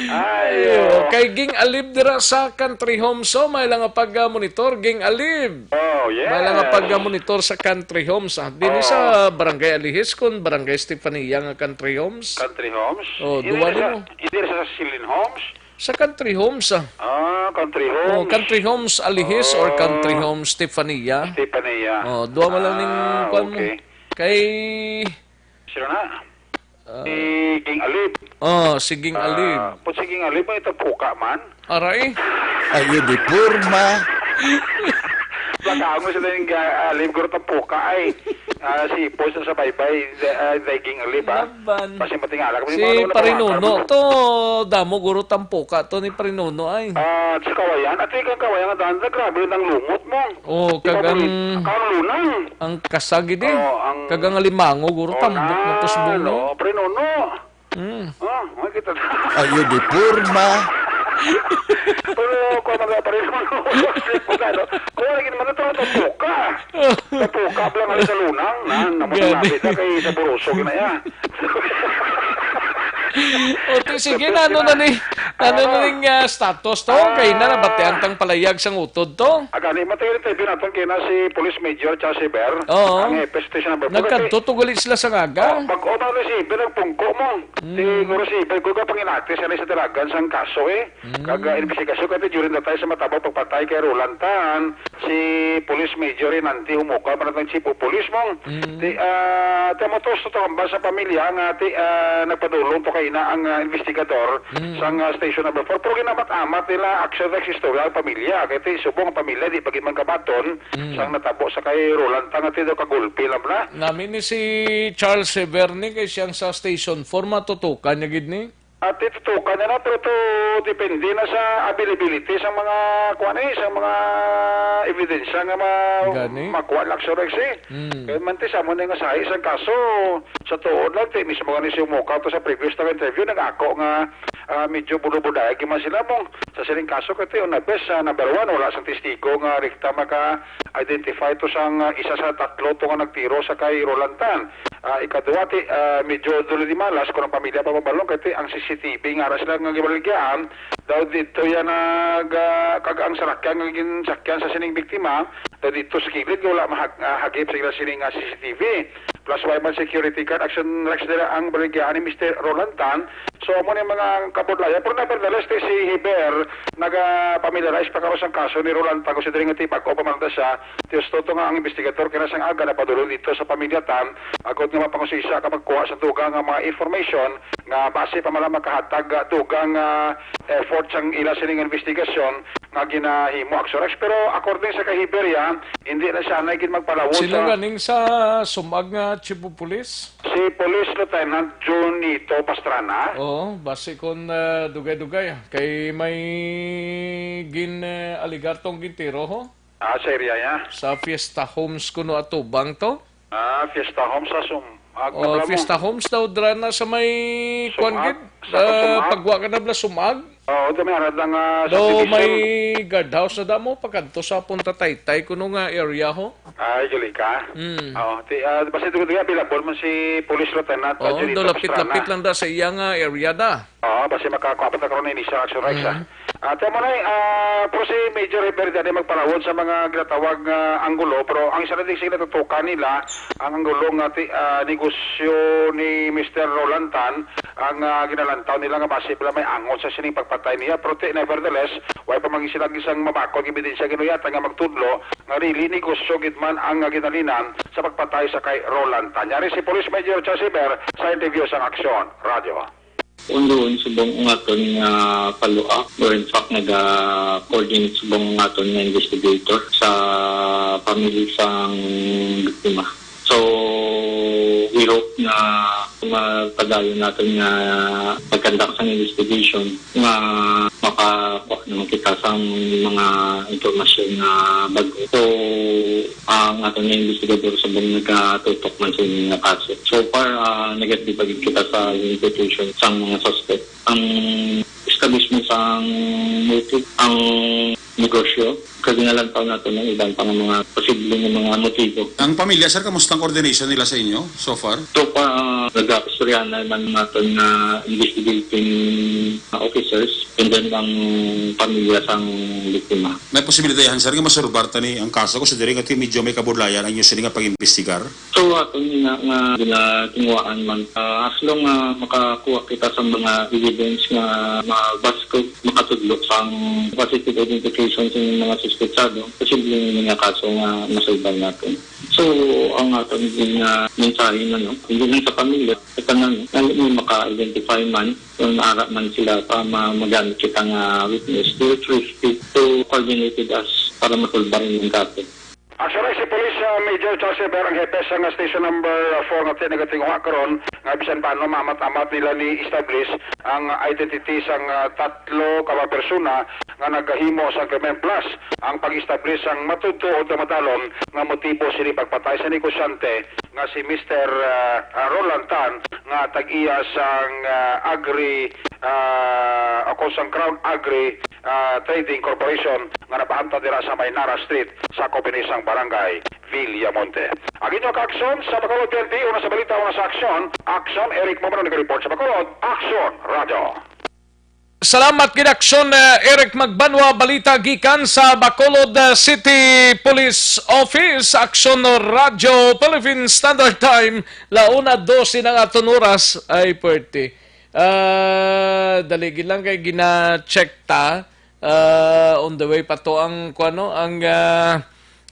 Ay, Ayo, oh. Kay Ging Alib dira sa Country Homes, so, may lang nga pag-monitor, Ging Alib. Oh, yes. May lang nga pag-monitor sa Country Homes, ah. Dili Oh. sa Barangay Alihis, kun Barangay Stefania nga Country Homes. Country Homes? Oh, Hindi duwa sa, nimo. Hindi sa Silin Homes? Sa Country Homes, ah. Ah, Country Oh, Homes. Country Homes Alihis or Oh. Country Homes Stefania? Stefania. Oh, duwa man lang ning Ah, kuwan mo. Okay. Kay Sino na? Ah. Si Ging Alib. Oh, si Ging Ah, Alib. Put si Ging Alib, may tapuka man. Aray. Ayo di porma. Baka mo sila yung ga-, Alib, guro tapuka ay. Ah, si Paul sa baybay, ah, Ging Alib, ah. Laban. Kasi matingala kami, Si mga wala Parinuno tawagan. To, damo guro tampok ka to ni Parinuno ay. Ah, sa Kawayan, at ikaw Kawayan, ang daan, grabe ang lumot mo. Oh, Di ba, kagang Pari-, kang lunang. Ang kasagid eh. Oh, ang Kagang alimango, guro Oh, tambok na, na to sa bungo. No, Parinuno. Mm. Oh, makita na. Ayo di porma. Pero kung mga Parinuno, kung ano, kung ano, ginawa na to, tapuka. Tapuka, lang, alis sa lunang, na, naman Gani. Nabi na kay sa Buroso, ginaya. O, ti, sige, na, ano na ni, ano na Ah. ning, ah, status to? Ah. Kay na, nabatian tang palayag sang utod to? Ah, gani, matay rin tayo naton kay na si Police Major Chasiber, Oo. Ang F S Station number four. Nagkadto to gali sila sa ngaga. Oh, pag-o ba ni si Iber nagpungko mo? Mm. Siguro si Iber, kung ka panginati, siya na sa dalagan sang kaso, eh. Mm. Kag, ah, investigasyon, kasi during the time sa matabo pagpatay kay Roland Tan, si Police Major Rinanti Humuka, man ang Chief of Police mo. Mm. Ti, ah, ti mo to, sa tambal sa pamilya nga, ti, ah, nagpadulong to kay na ang, ah, investigador Mm. sang, ah, Station number four. Pero ginamat-amat nila, action, istorya ang pamilya. Kaya ti, subong ang pamilya, di pa gid man kabaton, Mm. sang natabo sa kay Roland Tan, nga ti daw kagulpi lang na. Nami ni si Charles Severne, kay siyang sa Station four, matutukan niya gid ni? At itutukan na na, pero to depende na sa availability sa mga, kuwan eh, sa mga ebidensya nga ma-, Gani. Makuha lang sa Rex eh. Mm. Kaya man ti sa mo na nga sahi sa kaso, sa tuod lang, ti mismo nga ni si Umukaw to sa previous na interview, nag-ako nga, ah, medyo bulubudayag man sila mong sa sining kaso, kaya ti, una bes, ah, number one, wala sa testigo nga rekta maka-identify to sang, ah, isa sa tatlo to nga nagtiro sa kay Roland Tan. Ah, ikaduha, ti, ah, medyo dulo di malas kung ang pamilya pa mabalong, kay ti, ang C C T V nga ara sila nga gibaligyaan, daw dito yan nag, ah, kag ang sarakyan nga ginsakyan sa sining biktima, daw dito sa kilid nga wala mahag-, ah, hagip sa ila sining, ah, C C T V. Plus, wala man security guard, action Rex nila ang baligyaan ni Mister Roland Tan. So, amo ni mga kabudlayan. Pero nevertheless, ti si Heber, Pag-familiarize pa karon sang kaso ni Roland Tan, kung si diri nga ti bag-o pa man ta siya, ti husto to nga ang investigador kina sang aga napadulong dito sa pamilya Tan, agod nga mapangusisa ka magkuha sa dugang nga mga information nga base pa man lang makahatag, ah, dugang, ah, effort sang ila sining investigasyon nga ginahimo, Action Rex. Pero according sa kay Hiberia, hindi na siya na gid magpalawon Sino sa ganing sa sumag nga chief of police? Si Police Lieutenant Junito Pastrana. Oo, basi kon, ah, dugay-dugay, ah. Kay may gin, eh, aligar tong gintiro, ho? Ah, sa area niya? Sa Fiesta Homes kuno atubang to? Ah, Fiesta Homes sa Sum-, ah, Oh, problema. Fiesta Homes daw dra na sa may Sumag? kuan gid. Sa Ah, Sumag? Pagwa ka na bla Sumag? Oo, ito may arat lang, ah, Do subdivision. May guardhouse na damo, pagkadto sa Punta Taytay, kuno nga area ho. Ay, Julika. Mm. Oo, ti-, ah, basta ito, ito, available man si Police Lieutenant, ah, Oo, Junito do lapit-lapit Pastrana. Lang da sa iya nga area da. Oo, basta makakuha pa ta karon ini sa Action Rex, ah. Mm. Ah, tama na, eh, ah, pero si Major Rivera di magpalawon sa mga ginatawag nga anggulo, pero ang isa na din sila tutukan nila, ang anggulo nga ti-, ah, negosyo ni Mister Roland Tan, ang, ah, ginalantaw nila nga basi pala may angot sa sining pagpatay niya. Pero ti-, nevertheless, way pa man sila gisang mabakod nga ebidensya ginuyatan nga magtudlo nga really negosyo gid man ang, ah, ginalinan sa pagpatay sa kay Roland Tan. Yari si Police Major Charles Iber sa interview sang Aksyon Radio. Undoon subong ang aton nga follow-up, or in fact, naga-coordinate subong ang aton nga investigator sa family sang biktima. So, we hope na mapadayon naton nga pag-conduct sang investigation nga makakuha naman kita sa mga impormasyon nga bag-o. So, ang aton nga investigador subong nagatutok man sa inyo nga kaso. So far, ah, negative pa gid kita sa identification sang mga suspect. Ang establishment sang motive, ang negosyo, kag ginalantaw nato ng iban pang mga posible nga mga motibo. Ang pamilya, sir, kamusta ang coordination nila sa inyo so far? So far, ah, nag-istoryahan na man naton nga investigating officers and then ang pamilya sang biktima. May posibilidad, sir, nga masolbar ta ni ang kaso kung sa diri nga ti medyo may kabudlayan ang inyo sini nga pag-imbestigar? So, aton nga, nga ginatinguhaan man, ah, as long nga makakuha kita sa mga evidence nga mabaskog, makatudlo sang positive identification sa mga suspetsado, posible nga kaso nga masolbar natin. So, ang aton din nga mensahe na, no, hindi lang sa pamilya, sa tanan, no, nga may maka-identify man, kung naara man sila pa ma-, magamit kita nga witness, they will proceed to coordinated as para masolbar ang kaso. Actually, si Police, ah, Major Charles Ever ang hepe sa nga Station Number four nga ti-, nagatinguha karon nga bisan paano maamat-amat nila ni establish ang identity sang, ah, tatlo ka mga persona nga nagahimo sang krimen, plus ang pag-establish sang matudtuod nga madalom nga motibo sini pagpatay sa negosyante nga si Mister, ah, ah, Roland Tan nga tag-iya sang, ah, Agri, ah, o kung sang Crown Agri, ah, Trading Corporation nga napahamtang dira sa Maynara Street, sakop ini sang Barangay Villamonte. Ang inyo kaaksyon sa Bacolod P N P, una sa balita, una sa aksyon. Aksyon, Eric Mamano nag-report sa Bacolod. Aksyon, Radyo. Salamat gid, Aksyon, eh, Eric Magbanwa. Balita gikan sa Bacolod, eh, City Police Office. Aksyon, Radyo Philippine Standard Time, la una doce na nga aton oras. Ay, pwerte. Ah, dali gid lang kay gina-check ta. Ah, on the way pa to ang, kuano, ang, ah,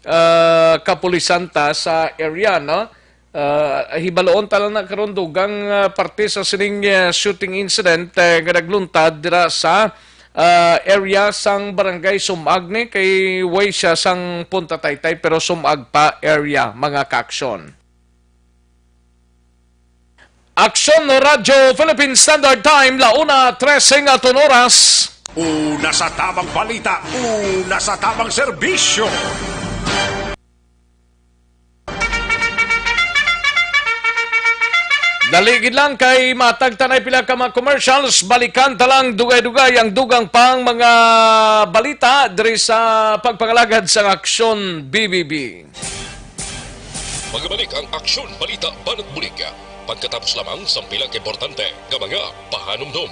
ah, kapulisan ta sa area, no? Ah, hibaloon ta lang na karon dugang, ah, parte sa sining, ah, shooting incident, eh, nga nagluntad dira sa, ah, area sang Barangay Sumag ni, kay way siya sang Punta Taytay, pero Sumag pa area, mga kaaksyon. Aksyon Radyo Philippine Standard Time, la una trese nga aton oras. Una sa tamang balita, una sa tamang serbisyo. Dali gid lang kay matag ta na pila ka mga commercials, balikan ta lang dugay-dugay ang dugang pang mga balita diri sa pagpangalagad sang Aksyon B B B. Magabalik ang Aksyon Balita Banat Bulig pagkatapos lamang sang pila ka importante nga mga pahanumdom.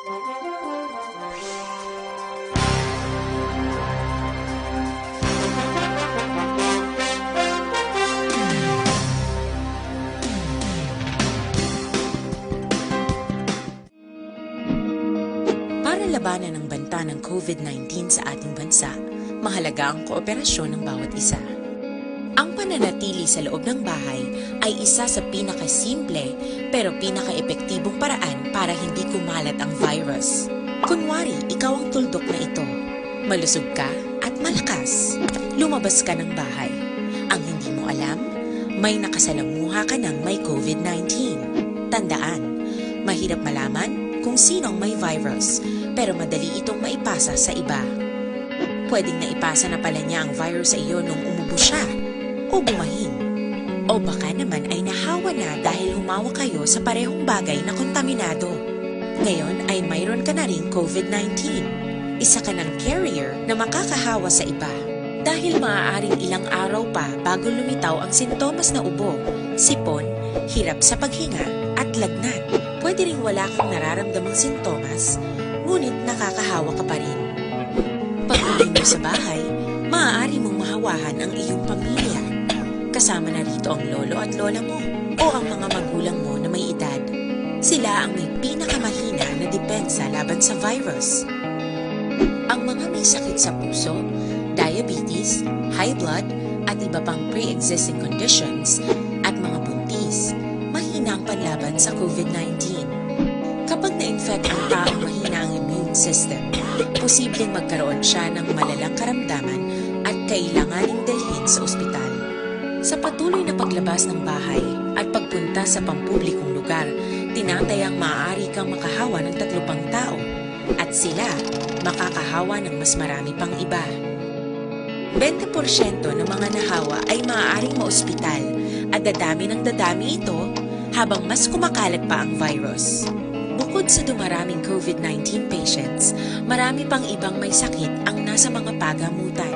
Para labanan ang banta ng COVID nineteen sa ating bansa, mahalaga ang kooperasyon ng bawat isa. Ang pananatili sa loob ng bahay ay isa sa pinakasimple pero pinakaepektibong paraan para hindi kumalat ang virus. Kunwari, ikaw ang tuldok na ito. Malusog ka at malakas. Lumabas ka ng bahay. Ang hindi mo alam, may nakasalamuha ka ng may COVID nineteen. Tandaan, mahirap malaman kung sino ang may virus, pero madali itong maipasa sa iba. Pwedeng naipasa na pala niya ang virus sa iyo nung umubo siya o bumahin. O baka naman ay nahawa na dahil humawa kayo sa parehong bagay na kontaminado. Ngayon ay mayroon ka na ring COVID nineteen. Isa ka ng carrier na makakahawa sa iba. Dahil maaaring ilang araw pa bago lumitaw ang sintomas na ubo, sipon, hirap sa paghinga, at lagnat. Pwede ring wala kang nararamdamang sintomas, ngunit nakakahawa ka pa rin. Pag-uwi mo sa bahay, maaari mong mahawahan ang iyong pamilya. Kasama na rito ang lolo at lola mo o ang mga magulang mo na may edad. Sila ang may pinakamahina na depensa laban sa virus. Ang mga may sakit sa puso, diabetes, high blood, at iba pang pre-existing conditions, at mga buntis, mahina ang panlaban sa COVID nineteen. Kapag na-infect ang taong mahina ang immune system, posibleng magkaroon siya ng malalang karamdaman at kailanganing dalhin sa ospital. Sa patuloy na paglabas ng bahay at pagpunta sa pampublikong lugar, tinatayang maaari kang makahawa ng tatlo pang tao, at sila makakahawa ng mas marami pang iba. Bente porsyento ng mga nahawa ay maaaring maospital at dadami ng dadami ito habang mas kumakalat pa ang virus. Bukod sa dumaraming COVID nineteen patients, marami pang ibang may sakit ang nasa mga pagamutan.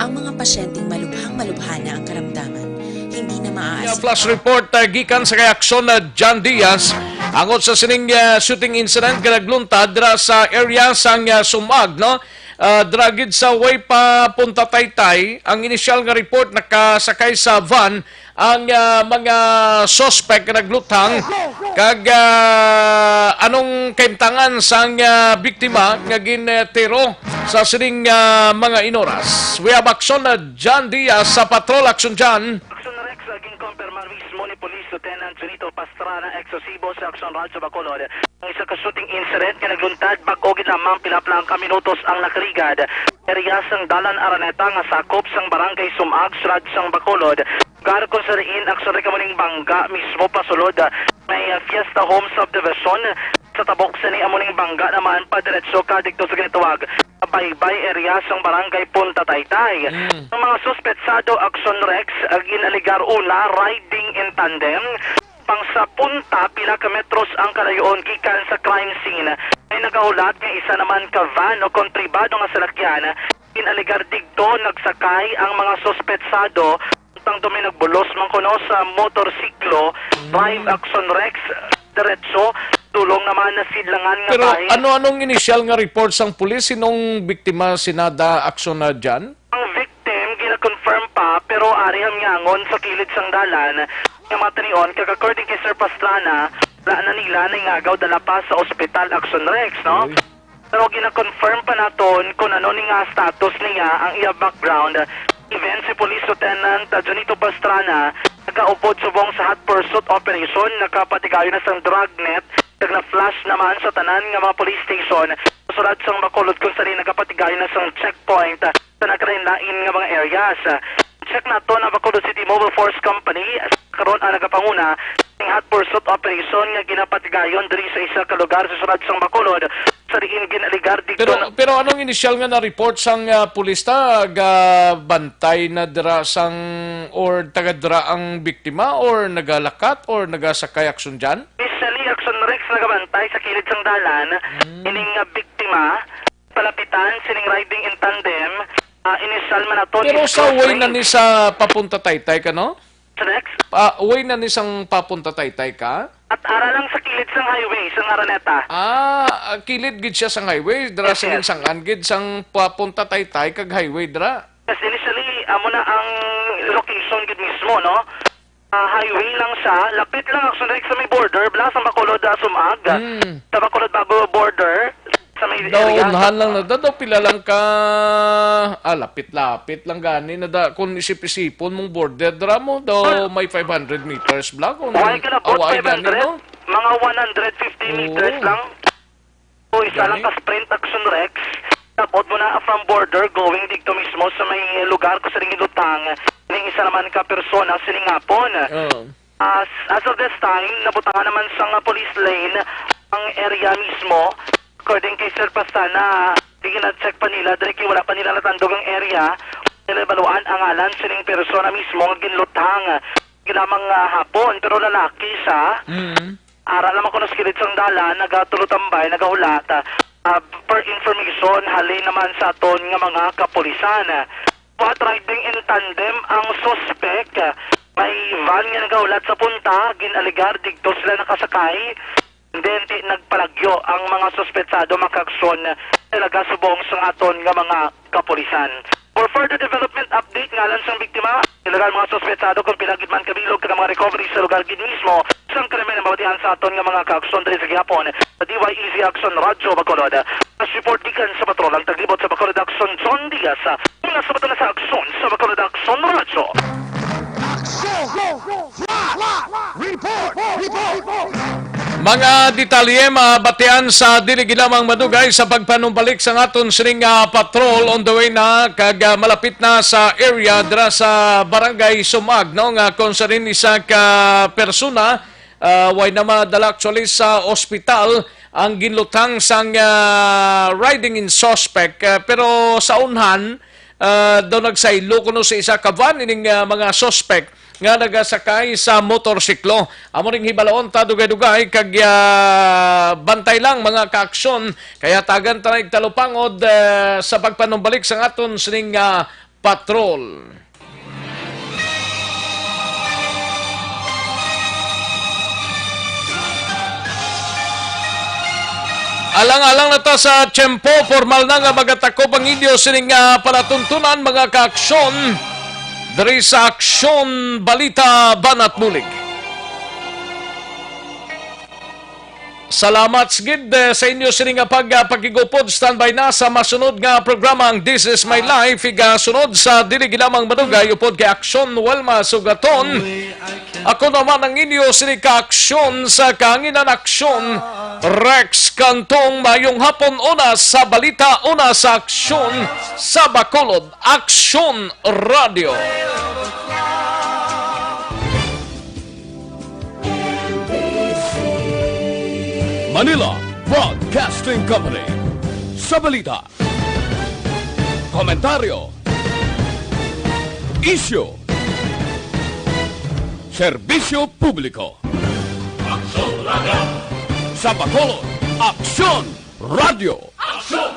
Ang mga pasyenteng malubhang-malubha na ang karamdaman, hindi na maaasikaso. Flash report, uh, gikan sa kay Aksyon na John Diaz. Angot sa sining, uh, shooting incident nga nagluntad dira sa area sang, uh, Sumag, no? Uh, dira gid sa way pa Punta Taytay, ang inisyal nga report nakasakay sa van ang, ah, mga suspect nga nagluthang, kag, ah, anong kahimtangan sang, ah, biktima nga gintiro sa sining, ah, mga inoras? We have Aksyon na John Diaz sa Patrol. Aksyon, John. Aksyon Rex, ah, ginkompirmar mismo ni Police Lieutenant Junito Pastrana, Exosibo sa Aksyon Radyo Bacolod, ang isa ka shooting incident nga nagluntad bag-o gid lamang pila lang ka minutos ang nakaligad. Area sang Dalan Araneta nga sakop sang Barangay Sumag, Siyudad sang Bacolod, lugar kung sa diin aktuwal amo ning bangga mismo pasulod may, ah, Fiesta Home Subdivision. Sa tabok sini amo ning bangga naman padiretso ka didto sa ginatawag Baybay area sang Barangay Punta Taytay. Mm. Ang mga suspetsado, Aksyon Rex, ah, ginaligar una riding in tandem. Pang sa punta, pila ka metros ang kalayoon gikan sa crime scene, ay nagahulat nga isa naman ka van o kon pribado nga salakyan ginaligar didto nagsakay ang mga suspetsado, samtang dumi nagbulos man kuno sa motorsiklo, drive Aksyon Rex, diretso, dulong naman na sidlangan nga Pero bahin. Ano-anong inisyal nga report sang pulis? Sinong biktima, sinada, Aksyon na dyan? Ang victim, gina-confirm pa, pero ari ang nyangon sa kilid sang dalan. Nga matinion, kag according kay Sir Pastrana, wala na nila na ingagaw dala pa sa ospital Aksyon Rex, no? Uy. Pero gina-confirm pa naton kung ano ni nga status niya ang iya background. Even si Police Lieutenant, ah, Junito Pastrana, nagaupod subong sa hot pursuit operation, nakapatigayon na sang drug net, kag na-flash naman sa tanan nga mga police station, sulod sang Bacolod kung saan nagapatigayon na sang checkpoint, ah, sa nagkalain-lain nga mga areas. Check naton ang Bacolod City Mobile Force Company, karon ang nagapanguna ning hot pursuit operation nga ginapatigayon diri sa isa ka lugar sa siyudad sang Bacolod, sa diin ginaligar didto Pero, na pero anong inisyal nga na-report sang, ah, pulis ta? Gabantay na dira sang, or taga dira ang biktima, or nagalakat, or nagasakay, Aksyon dyan? Initially, Aksyon Rex, nagabantay sa kilid sang dalan, Hmm. ining, ah, biktima, palapitan sining riding in tandem, ah, initial man naton Pero is sa way na ni sa papunta Taytay ka, no? Next. Ah, way na ni sang papunta Taytay ka? At ara lang sa kilid sang highway, sang Araneta. Ah, ah, kilid gid siya sang highway, dira Yes, sining yes. sang-an gid sang papunta Taytay kag highway dira. Yes, initially, amo na ang location gid mismo, no? Ah, highway lang siya, lapit lang actually sa may border, bala sa Bacolod, ah, Sumag. Mm. Sa Bacolod bago border, sa may Daw, area. Unahan lang na da, daw pila lang ka, ah, lapit-lapit lang gani na da, kung isip-isipon mong border dira mo, daw may five hundred meters bala, kung Why ka na po, away gani, five hundred? No? Mga one hundred fifty Oo. meters lang. O, isa lang Gani? ka sprint, Action Rex. Tapos mo na from border, going dito mismo sa may lugar ko sa ring lutang. Ning isa naman ka persona, sining hapon. Oo. As, as of this time, nabutangan naman sa nga police lane ang area mismo. According kay Sir Pastana, di na-check pa nila, diri kay wala pa nila natandog ang area. Nila baluan ang ngalan sining persona mismo nga ginlutang. Ginamang, ah, hapon, pero lalaki siya. Mm. Ara naman kuno sa kilid sang dalan, nagatulotambay, nagahulat. Ah, per information, halin naman sa aton nga mga kapulisan. What, riding in tandem ang suspect. May van nga nagahulat sa punta, gin-alegar didto sila nakasakay. Then, ti-, nagpalagyo ang mga suspetsado, mga kaaksyon, talaga subong sa aton nga mga kapulisan. For further development update, ngalan sang biktima, alegar mga suspetsado kung pila gid man kabilog kag mga recovery sa lugar gid mismo sang krimen ang mabatian sa aton nga mga kaaksyon diri sa gihapon sa D Y E Z Action Radyo Bacolod. As report gikan sa patrol ang taglibot sa Bacolod Action, John Diaz, mula sa Bacolod sa Action sa Bacolod Action Radyo. Action! Report! Report! Mga detalye mabatian sa dili gid lamang madugay sa pagpanumbalik sang aton sining, ah, patrol on the way na kag, ah, malapit na sa area dira sa Barangay Sumag, no, nga kung sa rin isa ka persona, ah, way na madala actually sa ospital ang ginlutang sang, ah, riding in suspect, ah, pero sa unhan, ah, daw nagsaylo kuno sa isa ka van ining, ah, mga suspect nga nagasakay sa motorsiklo. Amo ring hibalaon ta dugay-dugay kag, ah, bantay lang mga kaaksyon, kay hatagan ta na talupangod, ah, sa pagpanumbalik sang aton sining, ah, patrol. Alang-alang na ta sa tiyempo, formal na nga magatakop ang inyo sining, ah, palatuntunan, mga kaaksyon, diri sa Aksyon Balita Banat Bulig. Salamat gid, eh, sa inyo sini nga pag-, ah, pakigupod. Standby na sa masunod nga programa ang This Is My Life. Igasunod sa dili gid lamang madugay upod kay Aksyon Wilma Sugaton. Ako naman ang inyo sini ka aksyon sa kahanginan, Aksyon Rex Cantong. Mayong hapon, una sa balita, una sa aksyon sa Bacolod, Aksyon Radio. Manila Broadcasting Company. Sa balita, komentaryo, isyu, serbisyo publiko. Aksyon Radio. Sa Bacolod, Aksyon Radio. Aksyon